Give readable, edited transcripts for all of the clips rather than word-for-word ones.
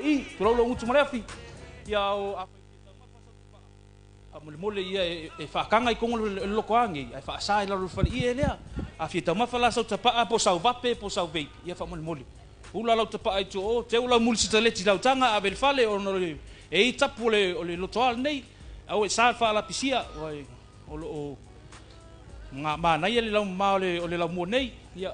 i i, tulou lou gutu ma le afi. Ia o afai e fia taumafa sau tapaa, faamolemole ia e faataga i totonu o le lotoa nei, ae faasa i lalo o le faleie lea. A fia taumafa la sau tapaa po o sau vape po o sau vape, ia faamolemole. Ula lau tapaa i tua o, teu lau muli sitaleti i lau taga ave i le fale ona e i ai tapu o le lotoa lenei. Aua e sa le faalapisia, o lo o manaia le laumama o le laumua nei. Ia,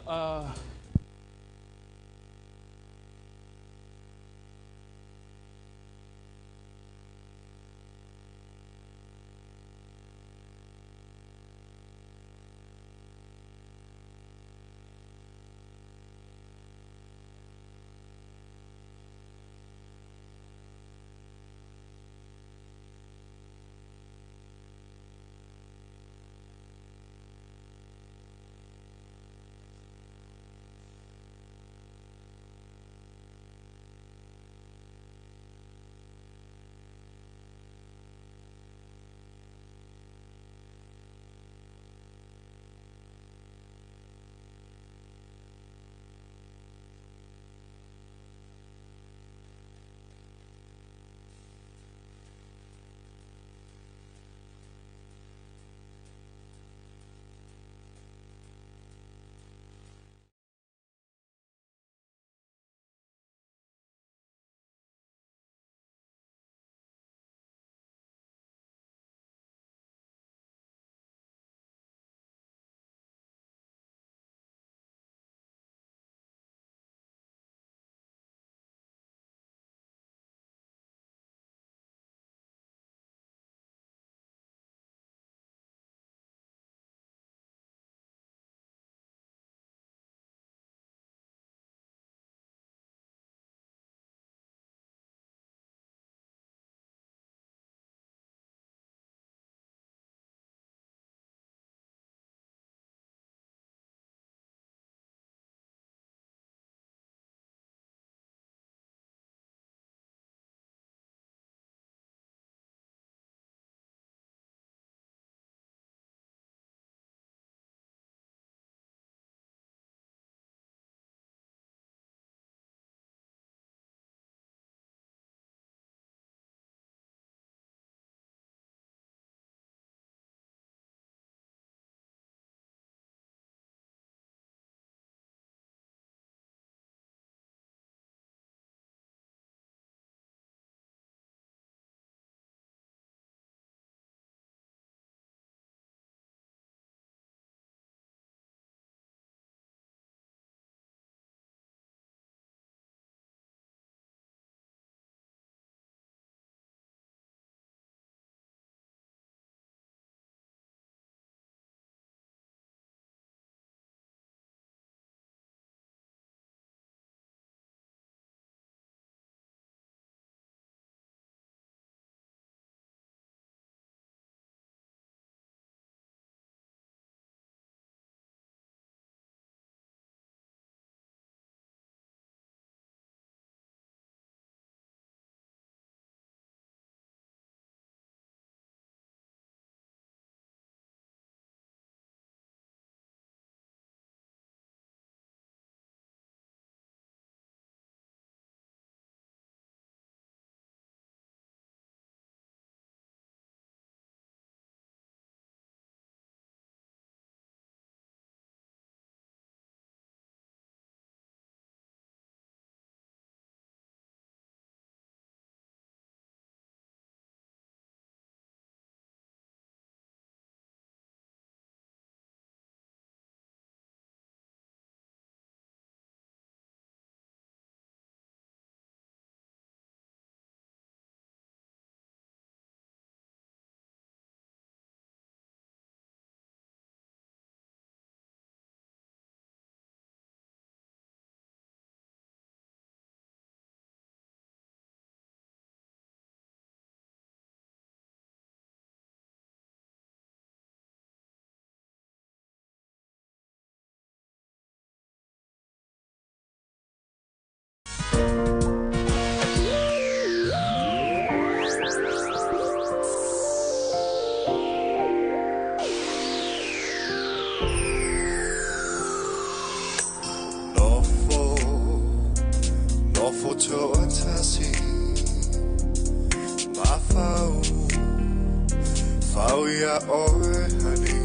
Au ia oe honey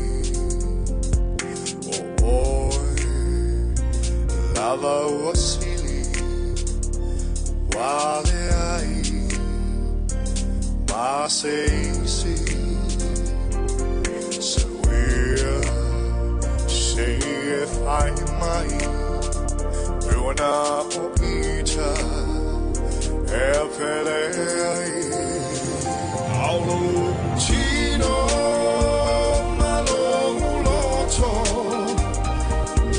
O oe lava ua sili Wale ai Ma se isi Se uia Se e fai mai Puana o ita E pele ai Aulo tino ma lou loto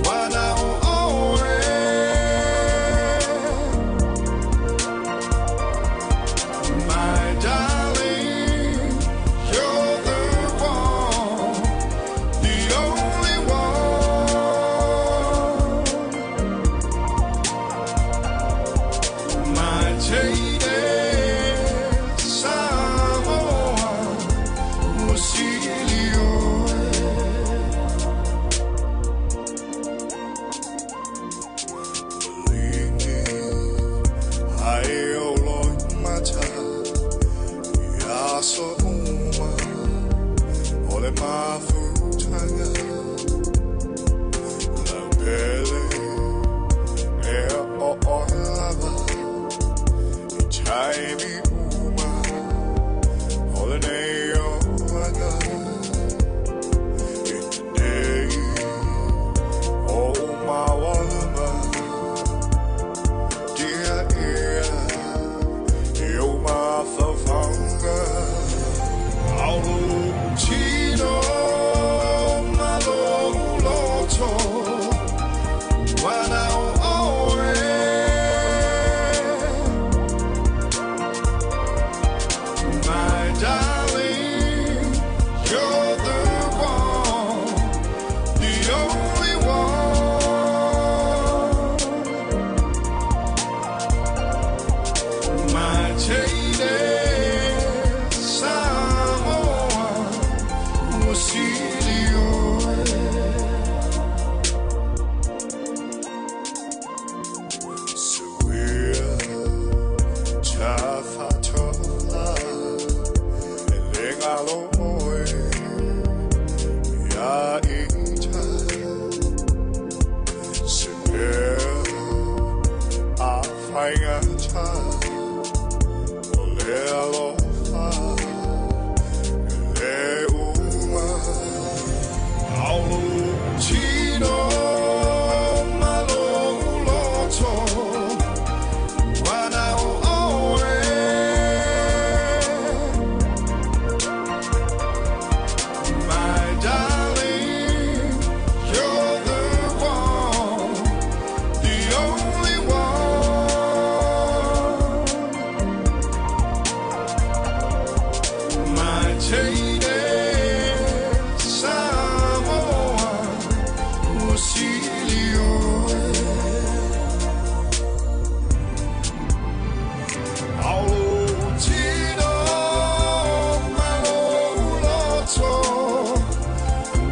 Wana o oe My darling, you're the one, the only one. My jaded Samoa, Musilioe. Liki, ai o loi mata, ia so uma, o le mafutanga. Lau pele, e o o lava, i taimi uma, o le nei o aga. I te nei, o mawalama, dia ia, i o mawhawhanga. Aulo tino ma lou loto, wana o oe. My darling, you're the one, the only one. My jaded Samoa, Musilioe. Suia, Tafatola, e legalo oe, ia ita. Sepea, a whaingata, o le alofa, e le uma. Aulo tino ma lou loto, wana o oe. My darling, you're the one, the only one. My jaded Samoa, Musilioe. Aulo tino ma lou loto,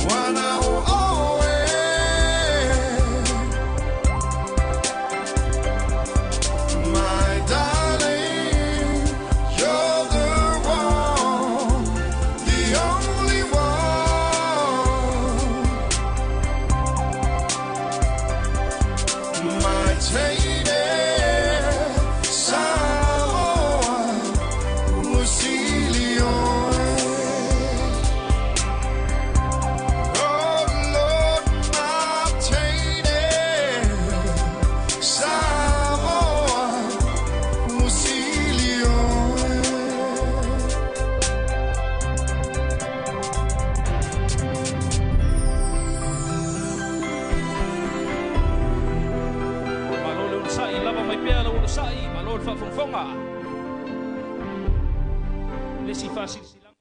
wana o oe. My darling, you're the one, the only one. My jaded Samoa, Musilioe. Oh Lord, my jaded Samoa, Musilioe. Malo le onosai, lava mai pea lau onosai, malo le faafogafoga. Le isi faasilasilaga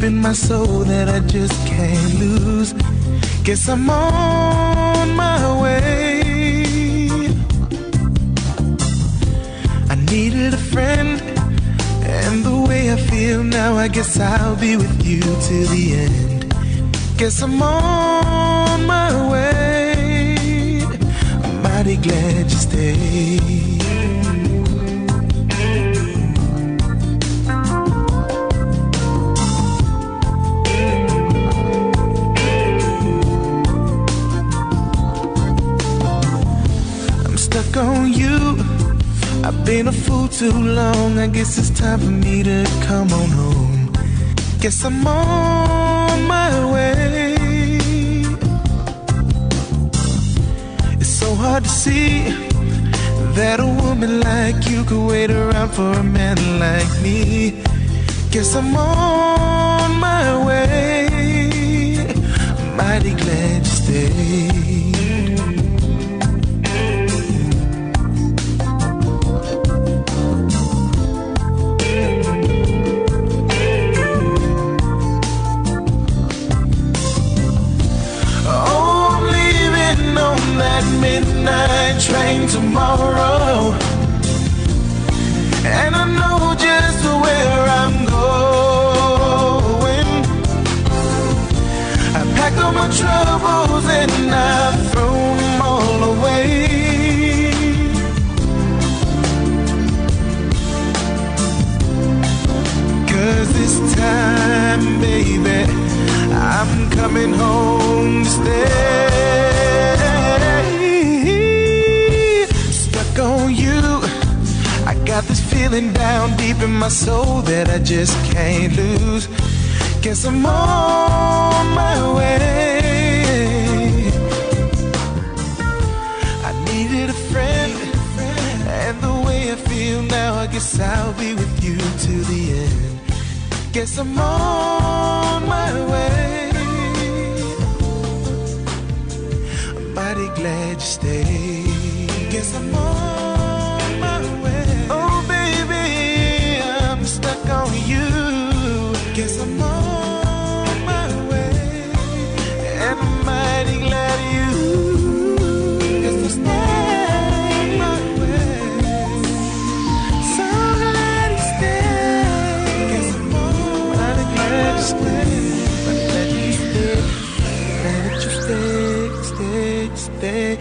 deep in my soul that I just can't lose. Guess I'm on my way. I needed a friend, and the way I feel now, I guess I'll be with you till the end. Guess I'm on my way. I'm mighty glad you stayed. I'm stuck on you. I've been a fool too long. I guess it's time for me to come on home. Guess I'm on my way. It's so hard to see that a woman like you could wait around for a man like me. Guess I'm on my way. I'm mighty glad you stayed. Oh, I'm leaving on that midnight train tomorrow. And I know just where I'm going. I packed all my troubles and I've thrown them all away. Cause this time, baby, I'm coming home to stay. Stuck on you. I got this feeling down deep in my soul that I just can't lose. Guess I'm on my way. I needed a friend, and the way I feel now, I guess I'll be with you till the end. Guess I'm on my way. I'm mighty glad you stayed. Guess I'm on my way. Oh, baby, I'm stuck on you. Guess I'm on my way. And I'm mighty glad you. Guess I'm on my way. So glad you stayed. Guess I'm on mighty glad you stayed. Mighty glad you stayed. Glad that you stayed, stayed, stayed.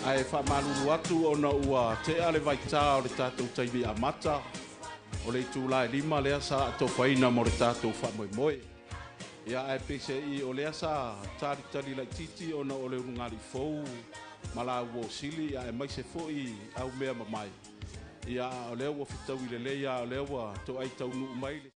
Ae faamalulu atu ona ua tea le vaitā o le tatou taimi amata o le itula e 5 lea sa atofaina mo le tatou faamoemoe. Ia ae peiseai o lea sa talitali laitiiti ona o le ulugalii fou ma la uo sili aemaise foi au mea mamae. Ia a o lea ua fetaui lelei lava o lea ua toai taunuu mai le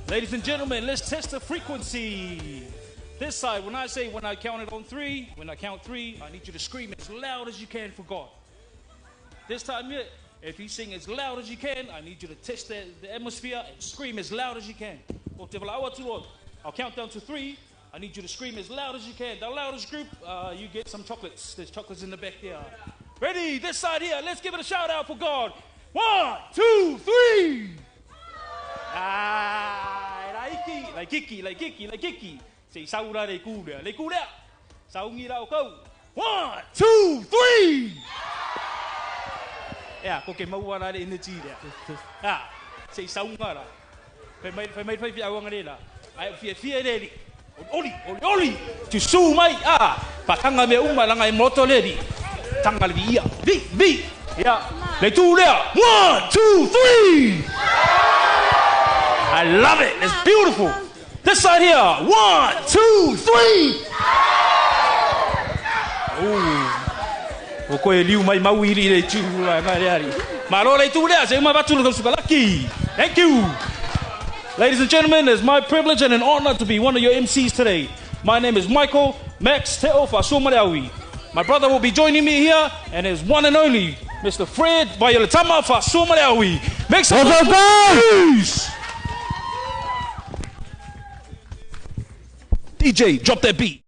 Ladies and gentlemen, let's test the frequency. This side, when I say, when I count it on three, when I count three, I need you to scream as loud as you can for God. This time, yeah, if you sing as loud as you can, I need you to test the atmosphere and scream as loud as you can. I'll count down to three. I need you to scream as loud as you can. The loudest group, you get some chocolates. There's chocolates in the back there. Ready? This side here. Let's give it a shout out for God. 1, 2, 3. Ah, laiki, laikiki, laikiki, laikiki. Se saura le kūlea, le kūlea. Saungi rau kau. 1, 2, 3. Ea, ko ke maua rā le energy lea. Ah, se saunga rā. Fai mai, fai mai, fai fi awanga le la. Ai, fia fia le li. Oli, oli, oli. Tu su mai, ah. Patanga me uma langa e moto le li. Tanga le vi ia. Vi, vi. Ia, le tū lea. 1, 2, 3. I love it. It's beautiful. This side here. 1, 2, 3. Ooh. O koe liu mai mau iri le tū la ngai le ari. Malo le tū lea, se uma batu le tausukalaki. Thank you. Ladies and gentlemen, it's my privilege and an honor to be one of your MCs today. My name is Michael Max Te'o Fa'asuamaleaui. My brother will be joining me here, and his one and only Mr. Fred Vaioletama Fa'asuamaleaui. Make some noise! DJ, drop that beat.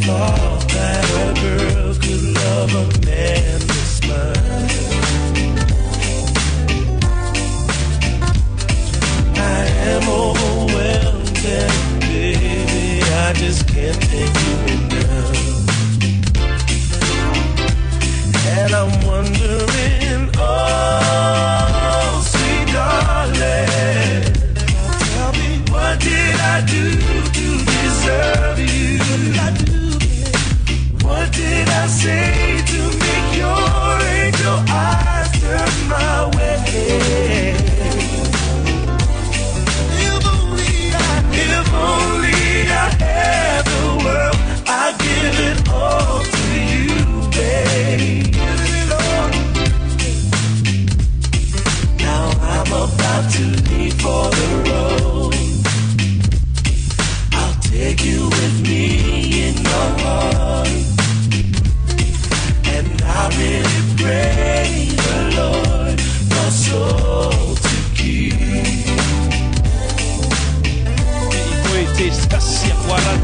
thought that a girl could love a man this much. I am overwhelmed, and baby, I just can't thank you enough. And I'm wondering, oh, sweet darling, tell me, what did I do to deserve you? What did I say to make your angel eyes turn my way? If only I had the world, I'd give it all to you, babe. Now I'm about to leave for the road. I'll take you with me in my heart, and I really pray the Lord my soul to keep. Baby, just one and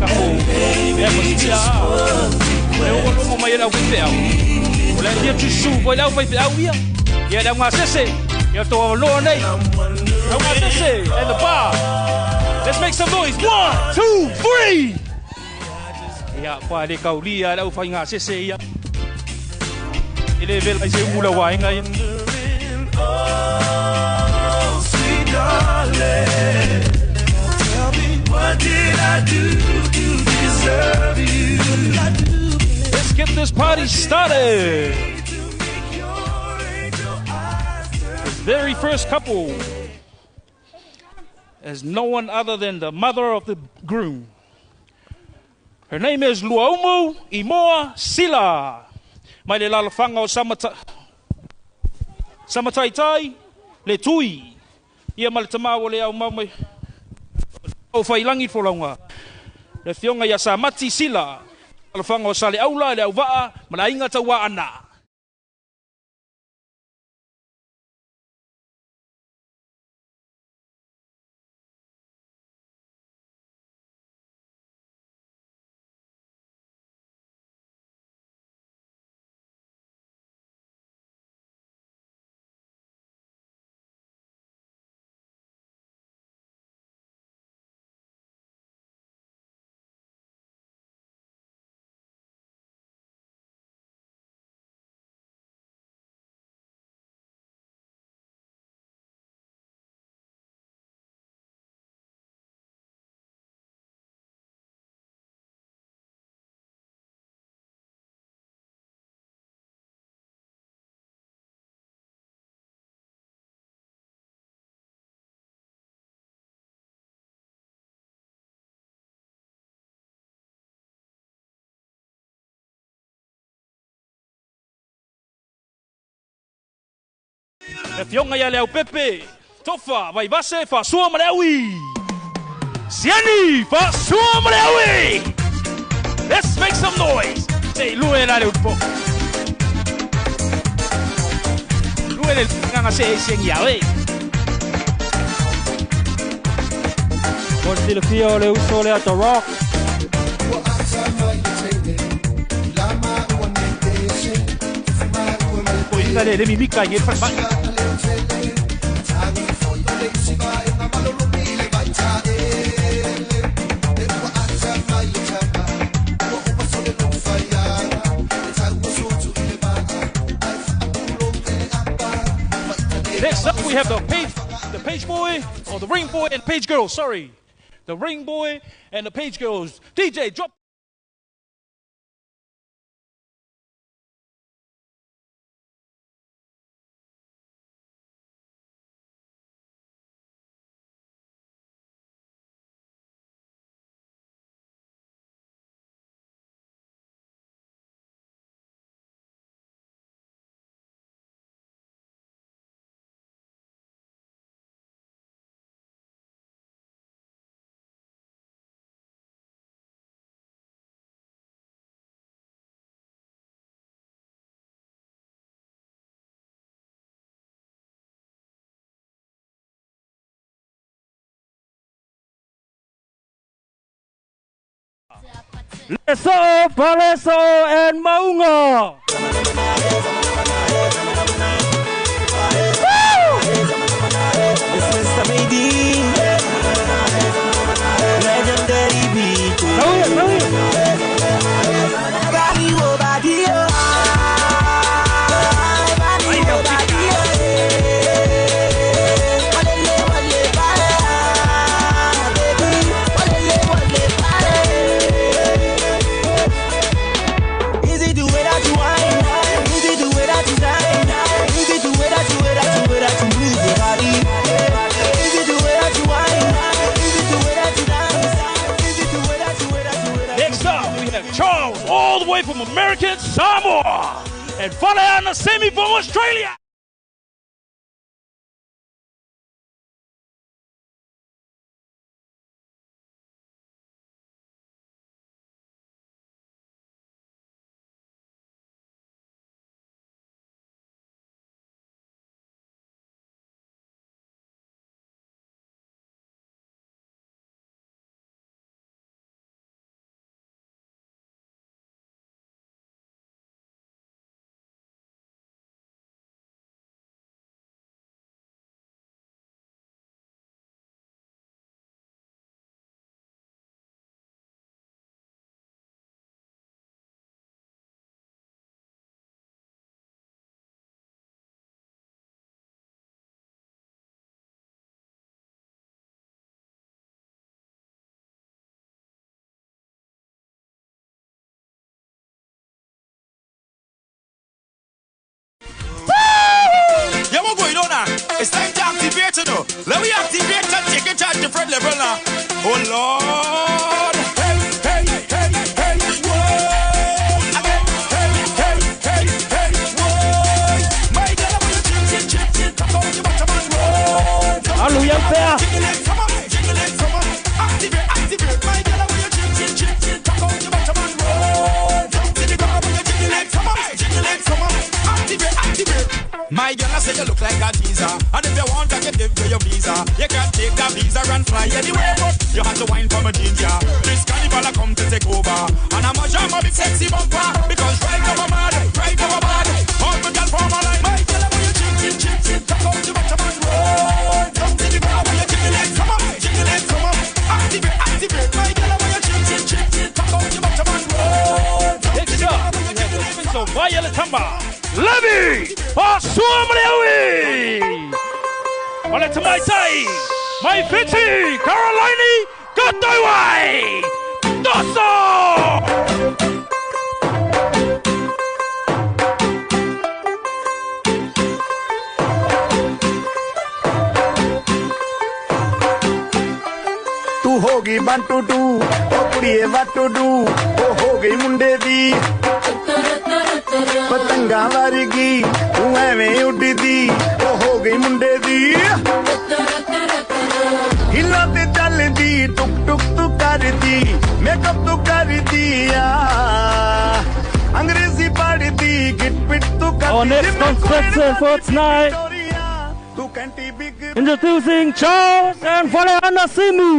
the bar. Let's make some noise. 1, 2, 3. Ia pa le kaulia lau whainga sese ia. Ele vela i se umula waenga ia. Oh, sweet darling, tell me, what did I do to deserve you? Let's get this party started. This very first couple is no one other than the mother of the groom. Her name is Luaumu Imoa Sila. Mai le lalafanga o Samataitai le tui. Ia ma le tamau le au mau mai. O whailangi folaunga. Le fionga ia Samati Sila. Lalafanga o Sale Aula le au vaa ma inga taua ana. Le fionga ia le au pepe. Tofa, vai vase, fa sua ma le aui. Siani, fa sua ma le aui. Let's make some noise. Say, lue la le upo. Lue le nganga se siang ia we. Mo le silafia o le uso le The Rock. O inga le mimika i whalmai. Next up, we have the page boy, or the ring boy and page girl, sorry. The ring boy and the page girls. DJ, drop. Leso'o, Paleso'o and Maunga. It's Mr. Maybe. Legendary beat. Body, oh, body, oh. Body, oh, body, oh. Walele, wale, bye. Baby, walele, wale, bye. Is it the way that you whine? Is it the way that you shine? Is it the way that you, way that you, way that you move your body? Is it the way that you whine? Is it the way that you dance? Is it the way that you, way that you, way that you Next up, we have Charles, all the way from American Samoa, and Faleana Semi from Australia. Yeah, what going on now? It's time to activate, you know. Let me activate and take it to a different level now. Oh, Lord. Hey, hey, hey, hey, whoa. Again, hey, hey, hey, hey, whoa. My girl, I want you chip, chip, chip, chip. Come on, you bottom and roll. Come on, Hallelujah, come on, fair. jiggle it, come on, jiggle it, come on. Activate, activate. My girl, I want you chip, chip, chip, chip. Come on, you bottom and roll. Down to the ground, when you jiggle it, come on, jiggle it, come on. Activate, activate. My girl, I say you look like a teaser. And if you want, I can give you your visa. You can take that visa and fly anywhere, but you have to wine for my ginger. This carnival I come to take over. And I'm a jam a big sexy bumper. Because right now I'm mad, right now I'm mad. All my girl from my life. My girl, I want you chip, chip, chip, chip. Come out, you bottom and roll. Come to the ground, when you jiggle it, come on, jiggle it, come on. Activate, activate. My girl, I want you chip, chip, chip, chip. Come out, you bottom and roll. Come to Next the up, ground, when you we have jiggle the it, Prince of Vaioletama, Levi Fa'asuamaleaui. Wale Tamaitai, Mai Fiti, Caroline Kotowai, Toso! ਤੂੰ ਹੋ ਗਈ 1 2 2 ਉਹ ਕੁੜੀਏ 1 2 2 ਉਹ ਹੋ ਗਈ ਮੁੰਡੇ ਦੀ ਪਤੰਗਾਂ ਵਰਗੀ ਤੂੰ ਐਵੇਂ ਉੱਡਦੀ ਉਹ ਹੋ ਗਈ ਮੁੰਡੇ ਦੀ ਹਿੱਲਾਂ ਤੇ ਚੱਲਦੀ ਟੁਕ ਟੁਕ ਤੂੰ ਕਰਦੀ ਮੇਕਅਪ ਤੂੰ ਕਰਦੀ ਆ ਅੰਗਰੇਜ਼ੀ ਪੜ੍ਹਦੀ ਗਿੱਟ ਪਿੱਟ ਤੂੰ Our ਕਰਦੀ next ਜਿਵੇਂ contestant for tonight, ਤੂੰ ਕੈਂਟੀ big introducing Charles and Faleana Simi.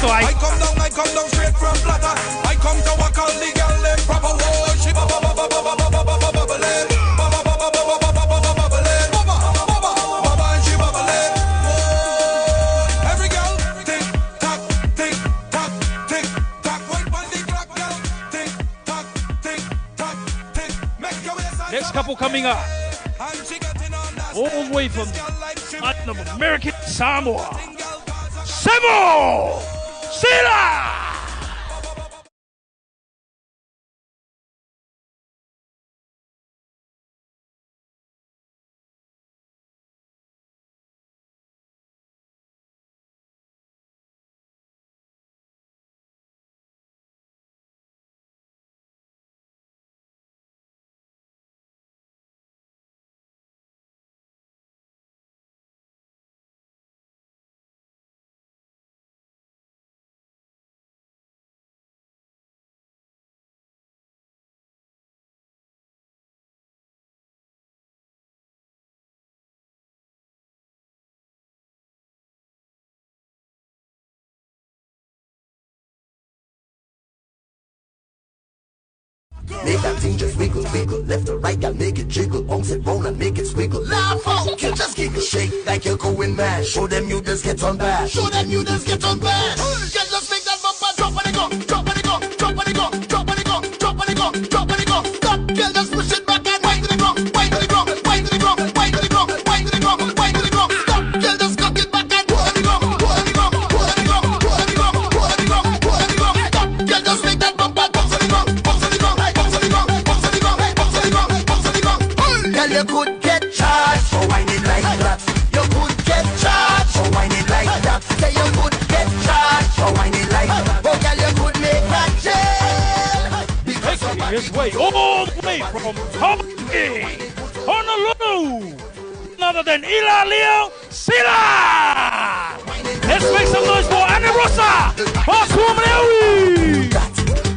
ato ai. I come down straight from Platter. I come to walk on the girl them proper. Whoa, she ba ba ba ba ba ba ba ba ba bubbling. Ba ba ba ba ba ba ba ba ba bubbling. Ba ba ba ba ba ba and she bubbling. Whoa, every girl tick tock, tick tock, tick tock. Wait on the clock, girl. Tick tock, tick tock, tick. Make your waist Next couple coming up, And she getting on that all the way from This girl like she island of American Samoa, Samo Sila. Make that thing just wiggle, wiggle, left or right, girl, make it jiggle, bounce it round and make it squiggle. Laugh out, you just giggle, shake like you're going mad. Show them you just get on bad. Show them you just get on bad. Girl, just make that bumper drop and it go, drop and it go, drop and it go, drop and it go, drop and it go, drop and it go. Stop, girl, just push it back and wind to the ground, wind to the ground, wind to the ground, wind to the ground, wind to the ground, wind to the ground. Stop, girl, just cock it back and go to the ground, go to the ground, go to the ground, go to the ground, go to the ground, go to the ground. Stop, girl, just make that bumper bounce on the ground, bounce on the ground, bounce on the ground, bounce on the ground, bounce on the ground, bounce on the ground. Girl, you could get charged for whining like that. You could get charged for whining like that. Say you could get charged for whining like that. Oh, girl, you could make that jail. Because Making his way all the way from Hawaii, Honolulu, none other than Ila Leo Sila. Let's make some noise for Annie Rosa, Fa'asuamaleaui.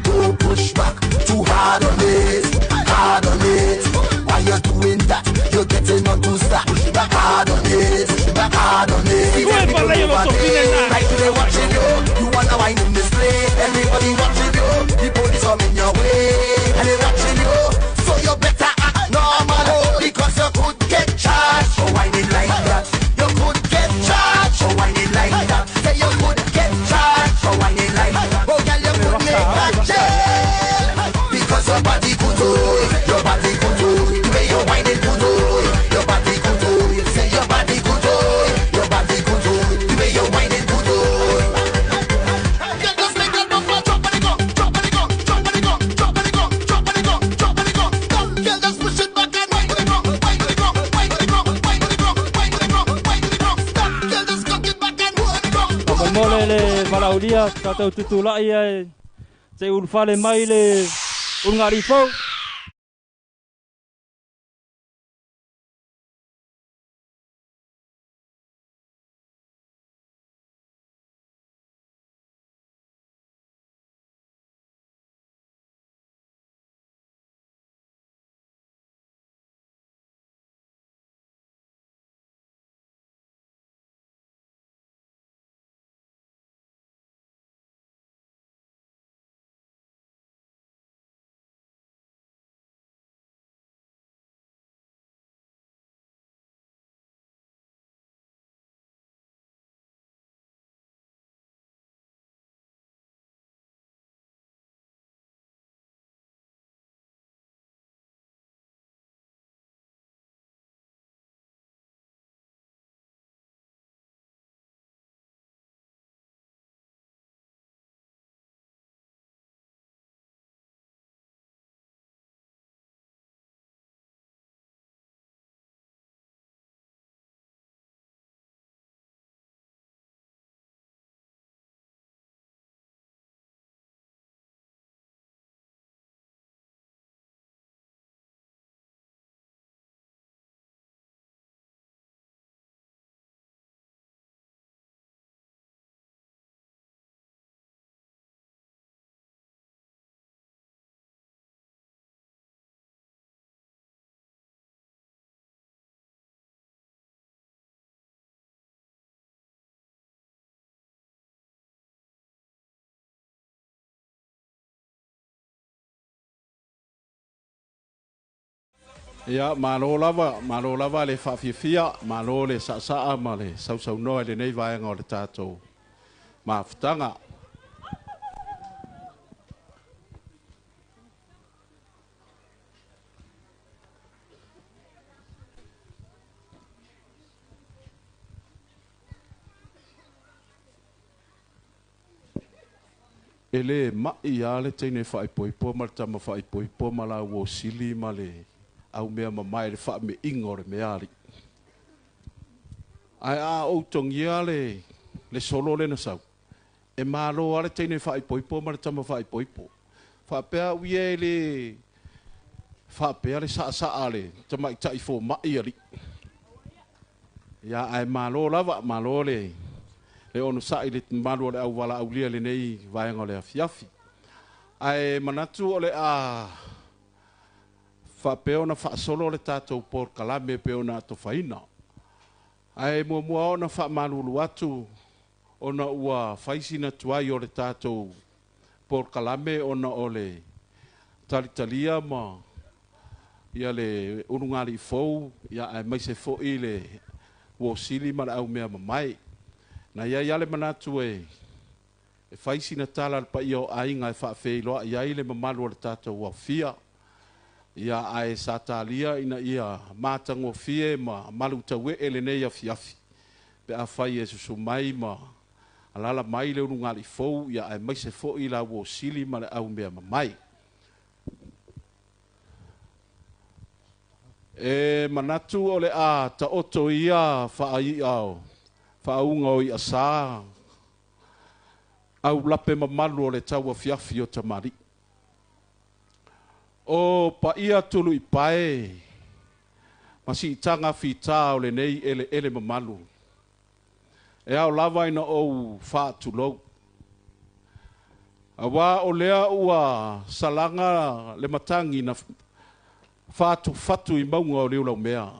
Don't push back too hard on it, hard on it. Why you doing that? You're getting on too slack. Back hard on it, back hard on it. Go ahead, Vallejo, Over los there, Tofines. Right to they watching you. You wanna wine in this place. Everybody watching you. The police coming your way, and they watching you. So you better act normal, because you could get charged for whining like that. You could get charged for whining like that. Say you could get charged for whining like that. Oh, girl, you could make that jail. Because your body could do, your body could do, the way you whine it could do, your body could do. Say your body could do, your body could do, the way you whine it could do. Girl, just make that bumper drop and it go, drop and it go, drop and it go, drop and it go, drop and it go, drop and it go. Stop, girl, just push it back and wind to the ground, wind to the ground, wind to the ground, wind to the ground, wind to the ground, wind to the ground. Stop, girl, just cock it back and roll to the ground. Faamolemole le valaaulia tatou tutula'i ae se'i ulufale mai le ulugalifou. Ia, malo lava, malo lava le faafiafia, malo le saasaa ma le sausaunoa i lenei vaega o le tatou mafutaga. E le ma'i lava le teine faaipoipo ma le tama faaipoipo ma la uosili ma le aumea mamae i le faame'iga o le mea alii. Ae a ou togia le solo lea na sau, e malo lava le teine faaipoipo ma le tama faaipoipo. Faapea au ia e le faapea le saasaa a le tamaitai foma'i alii. Ia, ae malo lava, malo le onosai i le mamalu o le auvalaaulia i lenei vaega o le afiafi. Ae manatu o le a faapea ona faasolo le tatou polokalame pei ona atofaina. Ae muamua ona faamalulu atu ona ua fai sina tuai o le tatou polokalame ona o le talitalia ma ia le ulugalii fou, ia aemaise foi le uosili ma le aumea mamae. Na i ai lava le manatu e fai sina tala a le paia o aiga e faafeiloai ai le mamalu o le tatou aofia, ia ae sa talia ina ia matagofie ma malutauee lenei afiafi pe afai e susu mai ma alaala mai le ulugalii fou, ia aemaise foi la uosili ma le aumea mamae. E manatu o le a taoto ia faai'a o faauga o i'asā au lape mamalu o le tauafiafi o tamalii. O paia tuluipae ma siitaga fita o lenei eleele mamalu, e ao lava ina ou faatulou. Auā o lea ua salaga le matagi na fatufatu i mauga o Liulaumea.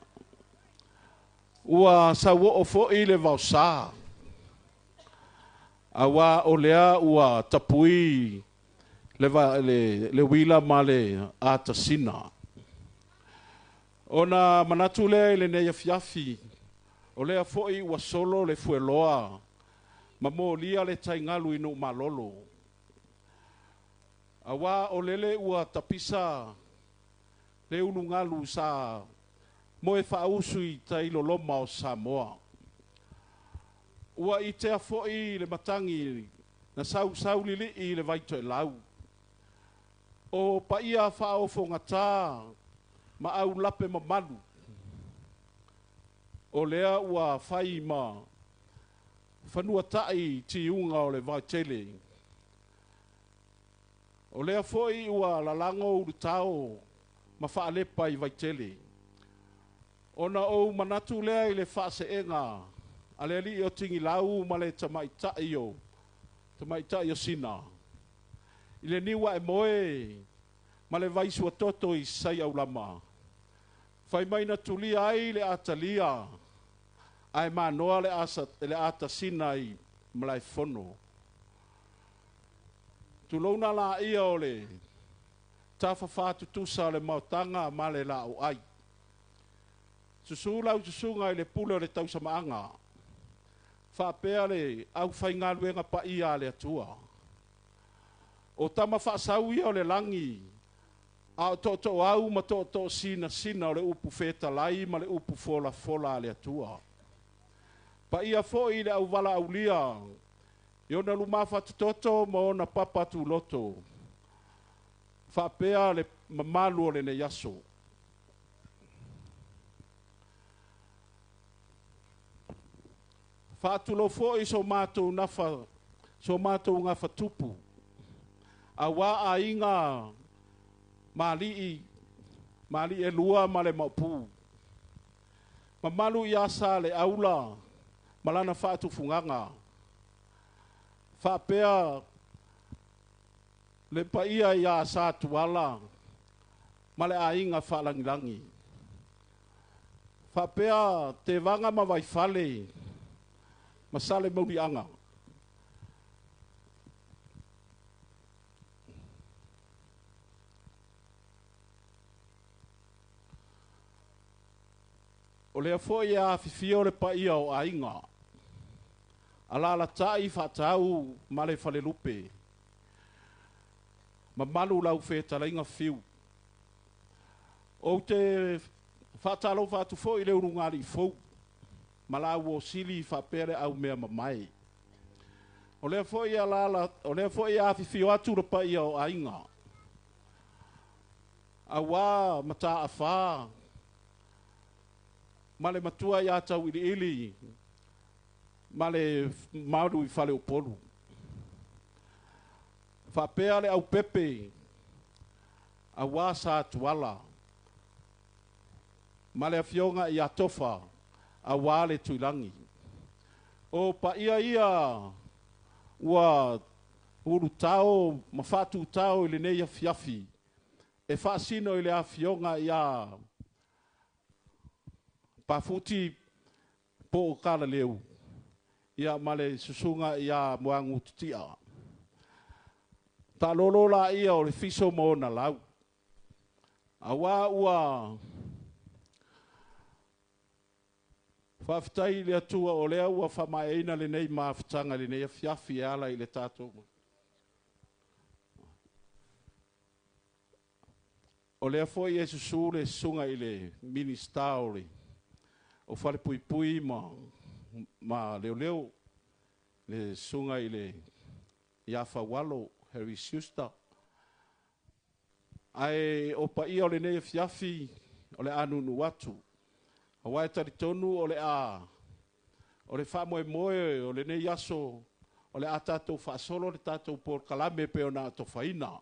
Ua sauoo foi le vaosā, auā o lea ua tapui le uila ma le atasina. Ona manatu lea i lenei afiafi, o lea foi ua solo le fueloa ma molia le taigalu i Nuumalolo. Auā o lele ua tapisa le ulugalu sa moe faausu i tai loloma o Samoa. Ua itea foi le matagi na sausaulili'i i le vaitoelau. O paia faaofogata ma aulape mamalu, o lea ua fai ma fanuata'i tiuga o le vaotele. O lea foi ua lalago ulutao ma faalepa i vaitele. Ona ou manatu lea i le faaseega a le alii o Tigilau ma le tamaitai o Sina, i le niu aemoe ma le vaisuatoto i Saiaulama, fai mai na tulia ai le atalia ae manoa le atasina i Malaefono. Tulouna laia o le tafafatutusa o le maotaga ma le laoai. Susu lau susuga i le pule o le tausamaaga, faapea le aufaigaluega paia a le Atua. O tama faasau ia o le lagi, a o tootooau ma tootoo sinasina o le upu fetalai ma le upu folafola a le Atua. Paia foi le auvala aulia i ona lumafatototo ma ona papa tuloto, faapea le mamalu o lenei aso. Faatulou foi so matou nafa, so matou gafatupu, auā aiga mali'i, mali'i e lua ma le maopu. Mamalu ia sa le aula ma lana faatufugaga, faapea le paia ia sa tuala ma le aiga faalagilagi. Faapea tevaga ma vaifale ma sale mauliaga. O lea foi e afifio le paia o aiga, alaalatai faatau ma le falelupe, mamalu lau fetalaiga Fiu. Ou te faatalofa atu foi i le ulugalii fou ma la uosili faapea le aumea mamae. O lea foi alala, o lea foi e afifio atu le paia o aiga, auā Mataafa ma le matua ia Tauiliili ma le mamalu i Faleupolu. Faapea le aupepe auā Satuala ma le afioga ia Tofa auā le Tuilagi. O paia ia ua ulutao ma faatutao i lenei afiafi e faasino i le afioga ia Pafuti po o Kalaleu ia ma le susuga ia Muagutitia. Taalolo laia o le fiso ma ona lau, auā ua faafetai i le Atua o lea ua faamaeaina lenei mafutaga i lenei afiafi e ala i le tatou. O lea foi e susu le susuga i le Minisita o le o Falepuipui ma Leoleo, le susuga i le ia Faualo Harry Schuster. Ae o paia o lenei afiafi o le a nuunuu atu, aua e talitonu o le a o le faamoemoe o lenei aso o le a tatou faasolo le tatou polokalame pei ona atofaina.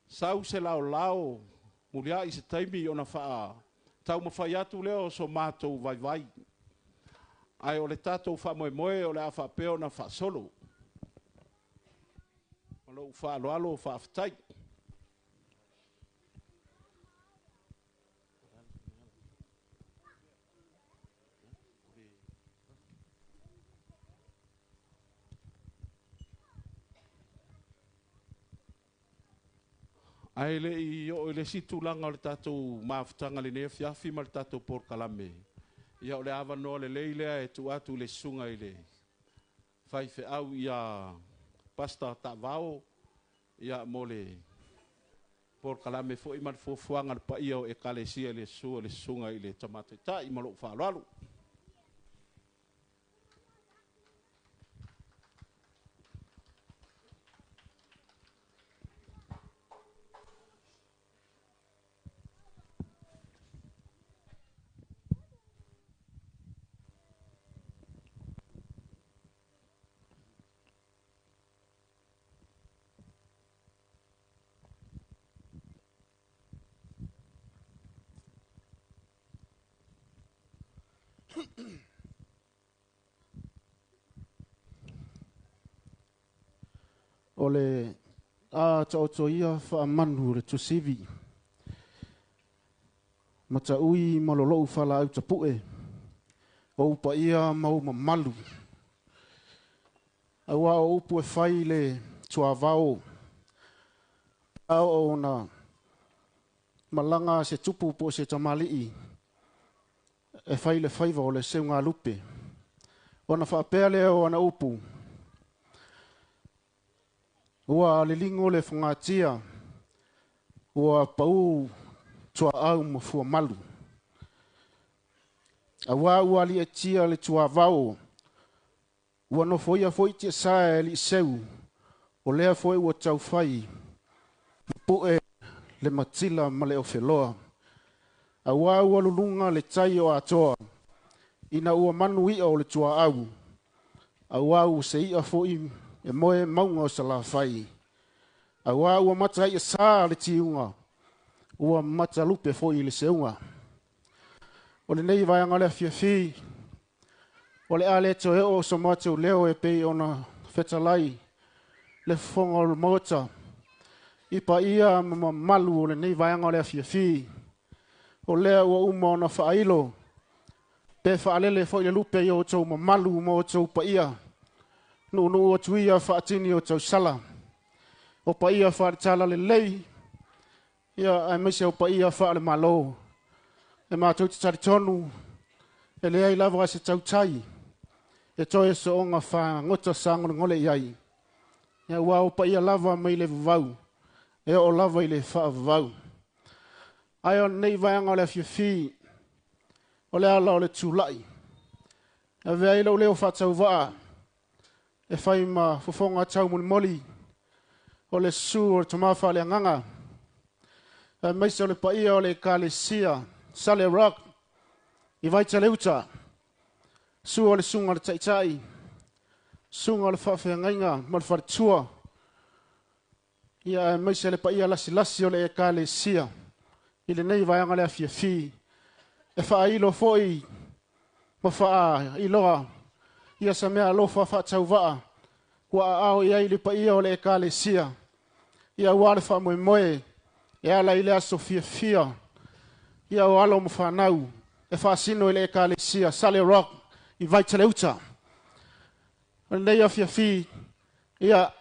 Sau se laolao muliai se taimi ona faataumafai atu lea o so matou vaivai. Ae o le tatou faamoemoe o le a faapea ona faasolo. Ma lou faaaloalo, faafetai. Ae le i oo i le isi tulaga o le tatou mafutaga i lenei afiafi ma le tatou polokalame, ia o le avanoa lelei lea e tuu atu i le susuga i le faifeau ia Pastor Taavao ia mo le polokalame foi ma le fuafuaga a le paia o Ekalesia i le susu o le susuga i le Tama Taitai ma lou faaaloalo. O le a taoto ia faamanu o le tusivi, mataui ma lolou falaau tapue, o ou paia ma ou mamalu. Aua o upu e fai i le tuavao, a oo ona malaga se tupu po o se tamalii e fai le faiva o le seugalupe, ona faapea lea o ana upu, ua liligo le fogatia, ua pau tuaau ma fuamalu. Aua ua aliatia le tuavao, ua nofoia foi tiasa e liiseu, o lea foi ua taufai pue le matila ma le ofeloa. Aua ua luluga le tai o Atoa, ina ua manu ia o le tuaau, aua ua seia foi e moe mauga o Salafai. Aua ua mata ia sa le tiuga, ua matalupe foi le seuga. O lenei vaega o le afiafi, o le a le toe oo so matou leo e pei ona fetalai le fofoga o le Maota i paia ma mamalu o lenei vaega o le afiafi. O lea ua uma ona faailo pe faalele foi le lupe i outou mamalu ma outou paia, nuunuu atu ia faatini o tausala, o paia faaletala lelei, ia aemaise o paia faalemalo. E matou te talitonu E leai lava se tautai e toe so'oga fagota sagolegole i ai. Ia ua o paia lava mai le vavau e oo lava i le faavavau. Ae o lenei vaega o le afiafi o le ala o le tula'i. E avea ai lou leo faatauvaa e fai ma fofoga taumolimoli o le susu o le Tama Faaleagaga, aemaise o le paia o le Ekalesia Sale Rock i Vaitele-uta, susu o le susuga i le Taitai, susuga o le Faafeagaiga ma le Faletua, ia aemaise le paia lasilasi o le Ekalesia i lenei vaega o le afiafi, e faailo foi ma faailoa ia sa mea alofa faatauvaa ua aao i ai le paia o le Ekalesia, ia aua le faamoemoe e ala i le aso fiafia ia o alo ma fanau e faasino i le Ekalesia Sale Rock i Vaitele-uta. O lenei afiafi, ia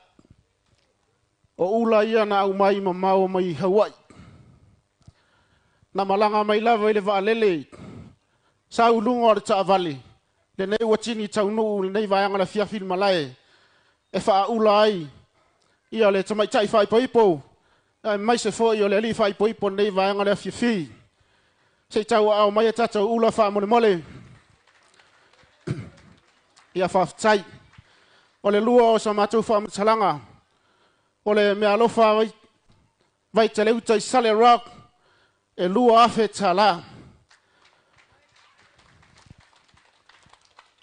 o ula ia na aumai mamao mai Hawaii. Na malaga mai lava i le vaalele, sau i luga o le taavale, lenei ua tini taunuu lenei vaega o le afiafi i le malae, e faaula ai ia le tamaitai faaipoipo, aemaise foi o le alii faaipoipo lenei vaega o le afiafi. Se i tauaao mai a tatou ula faamolemole. Ia faafetai. O le lua o sa matou faamatalaga, o le meaalofa Vaitele-uta i Sale Rock, e $2,000.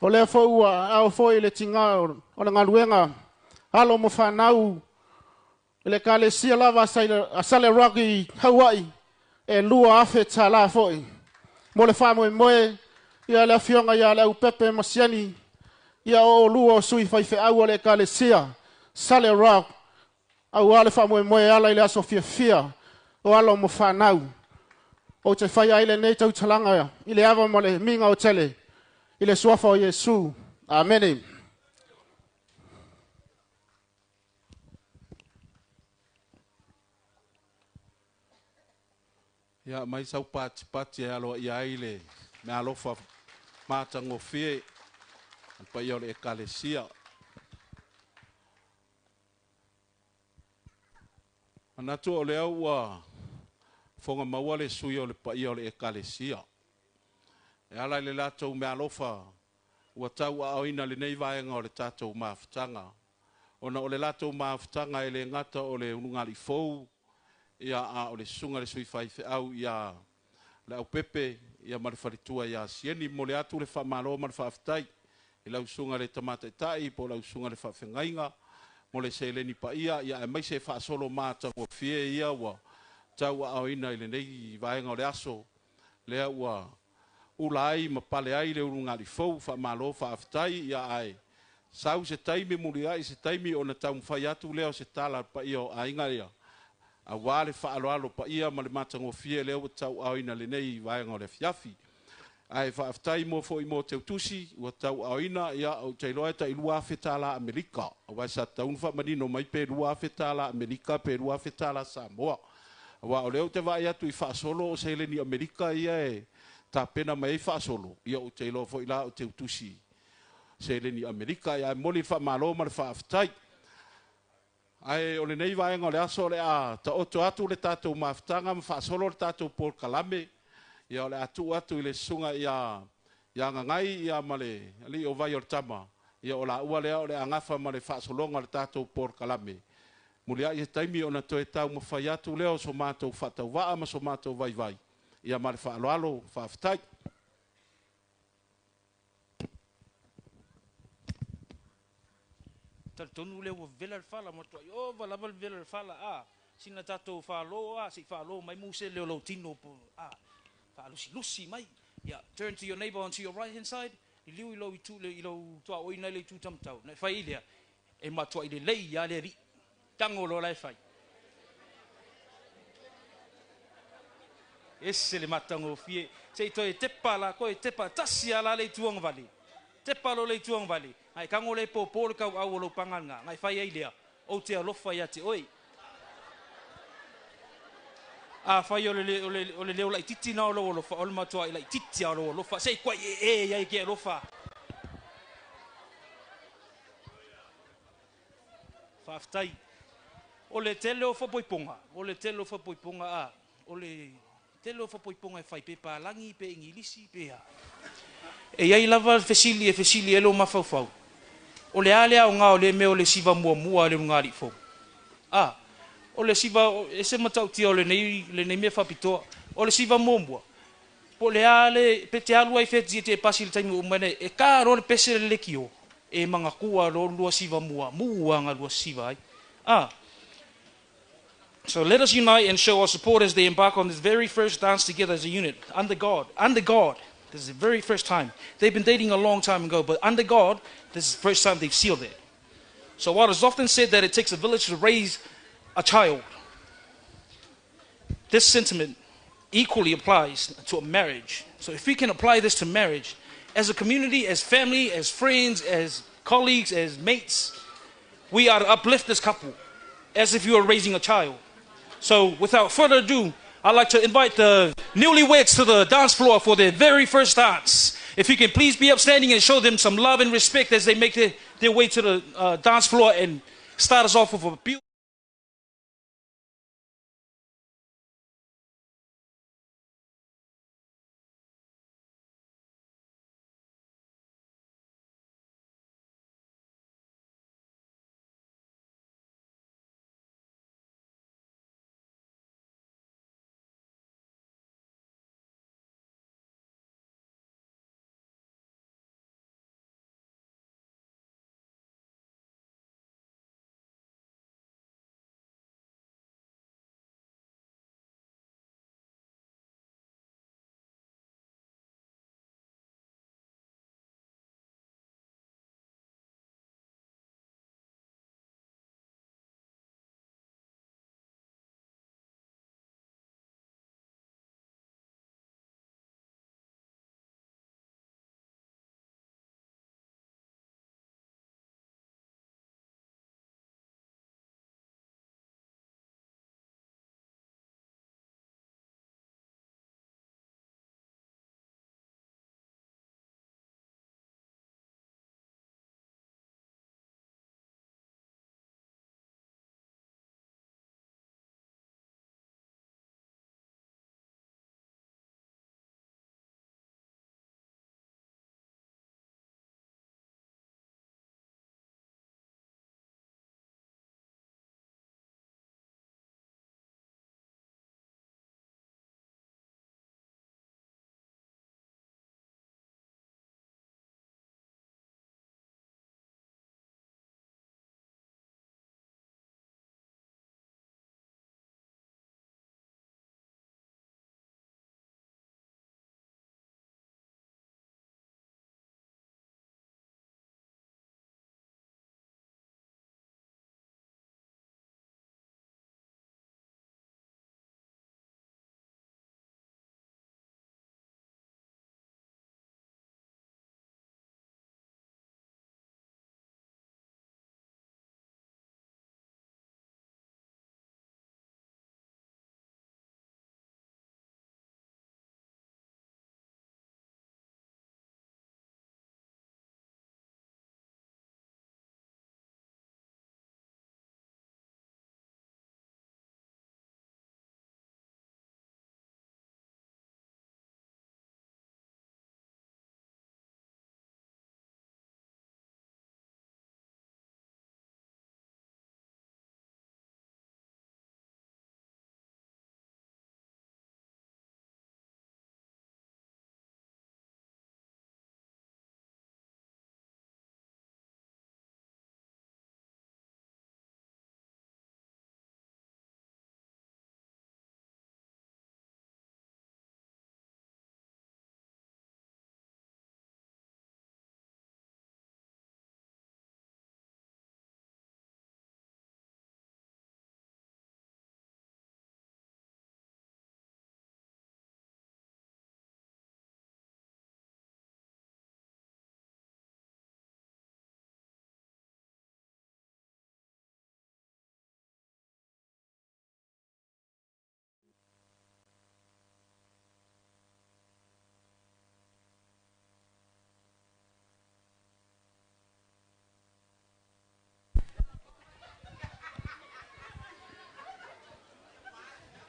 O lea foi ua aao foi le tiga o le galuega, alo ma fanau, i le Ekalesia lava a Sale Rock i Hawaii, e $2,000 foi. Mo le faamoemoe, ia le afioga ia Leaupepe Masiani, ia o olua o sui faifeau o le Ekalesia Sale Rock, aua le faamoemoe e ala i le aso fiafia o alo ma fanau. Ou te faia ai lenei tautalaga i le ava ma le miga o tele i le suafa o Iesu. Amene. Ia mai sau patipati e aloaia ai le meaalofa matagofie a le paia o le Ekalesia. Manatu o lea ua fofoga maua le sui o le paia o le Ekalesia e ala i le latou meaalofa ua tauaaoina lenei vaega o le tatou mafutaga, ona o le latou mafutaga e le gata o le ulugalii fou, ia a o le susuga i le sui faifeau ia Leaupepe ia ma le faletua ia Sieni. E momoli atu le faamalo ma le faafetai i lau susuga i le Tama Taitai po o lau susuga i le Faafeagaiga mo le seleni paia, ia aemaise e faasolo matagofie ia ua tauaaoina i lenei vaega o le aso, lea ua ula ai ma pale ai le ulugalii fou. Faamalo faafetai, ia ae sau se taimi muliai se taimi ona taumafai atu lea o se tala a le paia o aiga ia, aua le faaaloalo paia ma le matagofie lea ua tauaaoina i lenei vaega o le afiafi. Ae faafetai mo foi mo teutusi ua tauaaoina, ia ou te iloa e tai $2,000 Amerika, aua sa tatau ona faamanino mai pe $2,000 Amerika pe $2,000 Samoa. Aua o lea ou te vaai atu i faasolo o seleni Amerika ia e tapena mai ai faasolo, ia ou te iloa foi la o teutusi seleni Amerika. Ae momoli le faamalo ma le faafetai. Ae o lenei vaega o le aso o le a taoto atu le tatou mafutaga ma faasolo le tatou polokalame. Ia o le a tuu atu i le susuga ia Gagai ia ma le alii o Vai o le Tama, ia o laua lea o le a gafa ma le faasologa o le tatou polokalame. Muliai se taimi ona toe taumafai atu lea o so matou faatauvaa ma so matou vaivai, ia ma le faaaloalo, faafetai. Talitonu lea ua vela le fala, matuai ova lava le vela o le fala, a sina tatou falo a se i falo mai musele o lou tino po a faalusilusi mai. Ia, turn to your neighbor on to your right hand side, liliu i lou itu i lou tuaoina i le itu taumatau. Na e fai ai lea, e matuai lelei lava le alii. Tago loa la e fai. Ese le matagofie. Se i toe tepa la koe, tepa tasi lava la le itu agavale. Tepa loa le itu agavale, na e tago lea e pōpō le kauau o lou pagaga, na e fai ai lea, ou te alofa ia te oe. Afai o le, o le, o le leo laitiiti na o lou alofa, o le matuai laitiiti lava o lou alofa. Se i kuai e e ai ke alofa. Faafetai. O le tele o fapoipoga, o le tele o fapoipoga a, o le tele o fapoipoga e fai pe palagi pe igilisi pe a. E iai lava fesili e fesili ai lou mafaufau. O le a le aoga o lea mea o le siva muamua a le ulugalii fou? A, o le siva, e ese matautia o lenei, lenei mea faapitoa. O le siva muamua, po o le a le, pe te alu ai fea e te pasi i le taimi ua uma nei, e ka loa le pese le lekiō, e manatua loa lua siva muamua na lua siva ai. A, So let us unite and show our support as they embark on this very first dance together as a unit, under God. Under God. This is the very first time. They've been dating a long time ago, but under God, this is the first time they've sealed it. So while it's often said that it takes a village to raise a child, this sentiment equally applies to a marriage. So if we can apply this to marriage, as a community, as family, as friends, as colleagues, as mates, we are to uplift this couple as if you were raising a child. So without further ado, I'd like to invite the newlyweds to the dance floor for their very first dance. If you can please be upstanding and show them some love and respect as they make their way to the dance floor and start us off with a beautiful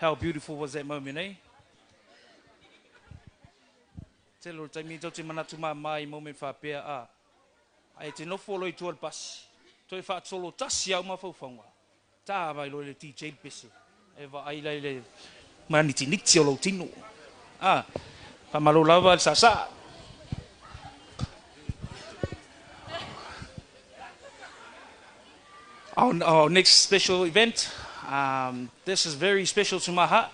How beautiful was that moment, eh? Tele o le taimi tatou te manatu māmā i moment faapea, a, ae te nofo loa i tua o le pasi, toe faatolo tasi au mafaufauga, ta mai loa i le DJ le pese, e vaai la i le manitiniti o lou tino. A, faamalo lava le saasaa. Our, our next special event, this is very special to my heart.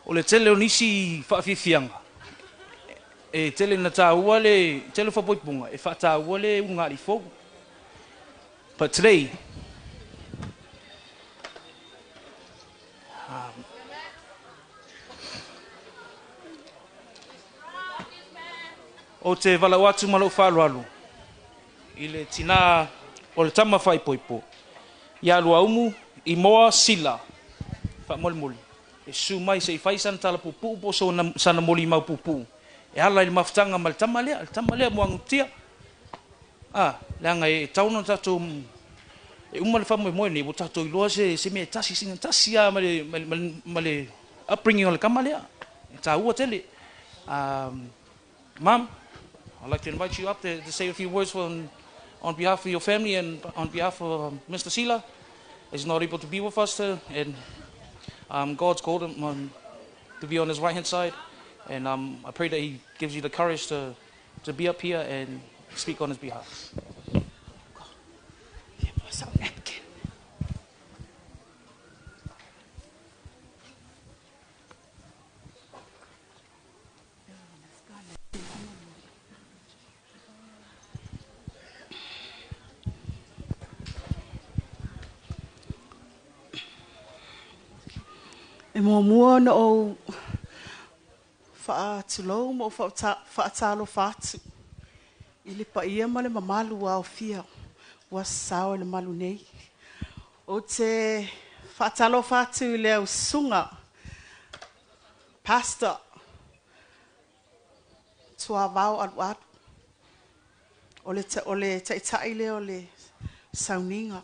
O le tele o nisi faafiafiaga, e tele na tāua le tele o fapoipoga e faataua le ulugalii fou. But today, ou te valaau atu ma lou faaaloalo i le tinā o le tama faaipoipo ia Luaumu i Moa Sila faamolemole e susu mai se i fai sana tala puupuu po o sana molimau puupuu e ala i le mafutaga ma le tama lea, le tama lea muagututia. A, leaga e tatau ona tatou, e uma le faamoemoe lenei ua tatou iloa se, se mea e tasi, sina tasi lava ma le, ma le, ma le upbringing o le tama lea. E taua tele. Um, Mum, I'd like to invite you up to, to say a few words on, on behalf of your family and on behalf of Mr. Sila. He's not able to be with us, to, and God's called him to be on his right-hand side. And I pray that he gives you the courage to, to be up here and speak on his behalf. E muamua ona ou faatulou ma ou faatalofa atu i le paia ma le mamalu ua aofia ua sao i le malu nei. Ou te faatalofa atu i le ausuga Pastor Tuavao Alualu, o le, o le taitai lea o le sauniga.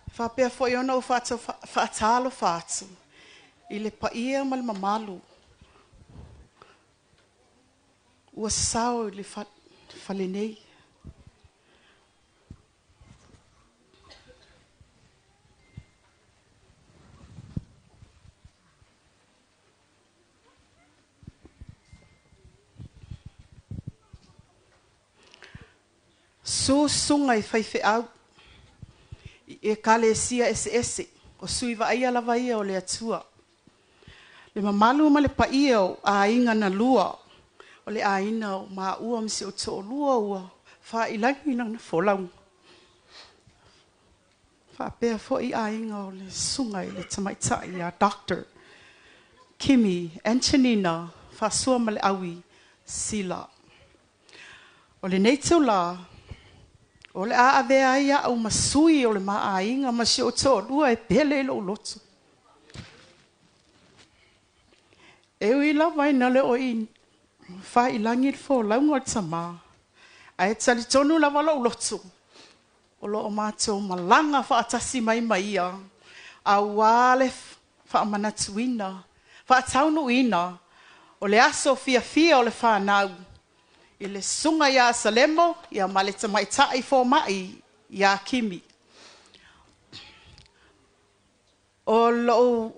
E faapea foi ona ou faatalofa atu i le paia ma le mamalu ua sao i le fale nei. Susuga i faifeau i Ekalesia eseese, o sui vaaia lava ia o le Atua. Le mamalu ma le paia o aiga na lua, o le aiga o maua ma si ou toalua ua faailagi lana folauga. Faapea foi aiga o le susuga i le tamaitai ia Doctor Kimi Antonina Faasua ma le Aui Sila. O lenei itulā, o le a avea ai a'u ma sui o le ma aiga ma si ou toalua e pele i lou loto. E ui lava ina le o i faailagi le folauga o le tamā, ae talitonu lava lou loto, o lo o matou malaga faatasi mai ma ia, auā le faamanatuina, faataunuuina o le aso fiafia o le fanau i le susuga ia Asalemo ia ma le tamaitai fomai ia Kimi. O lou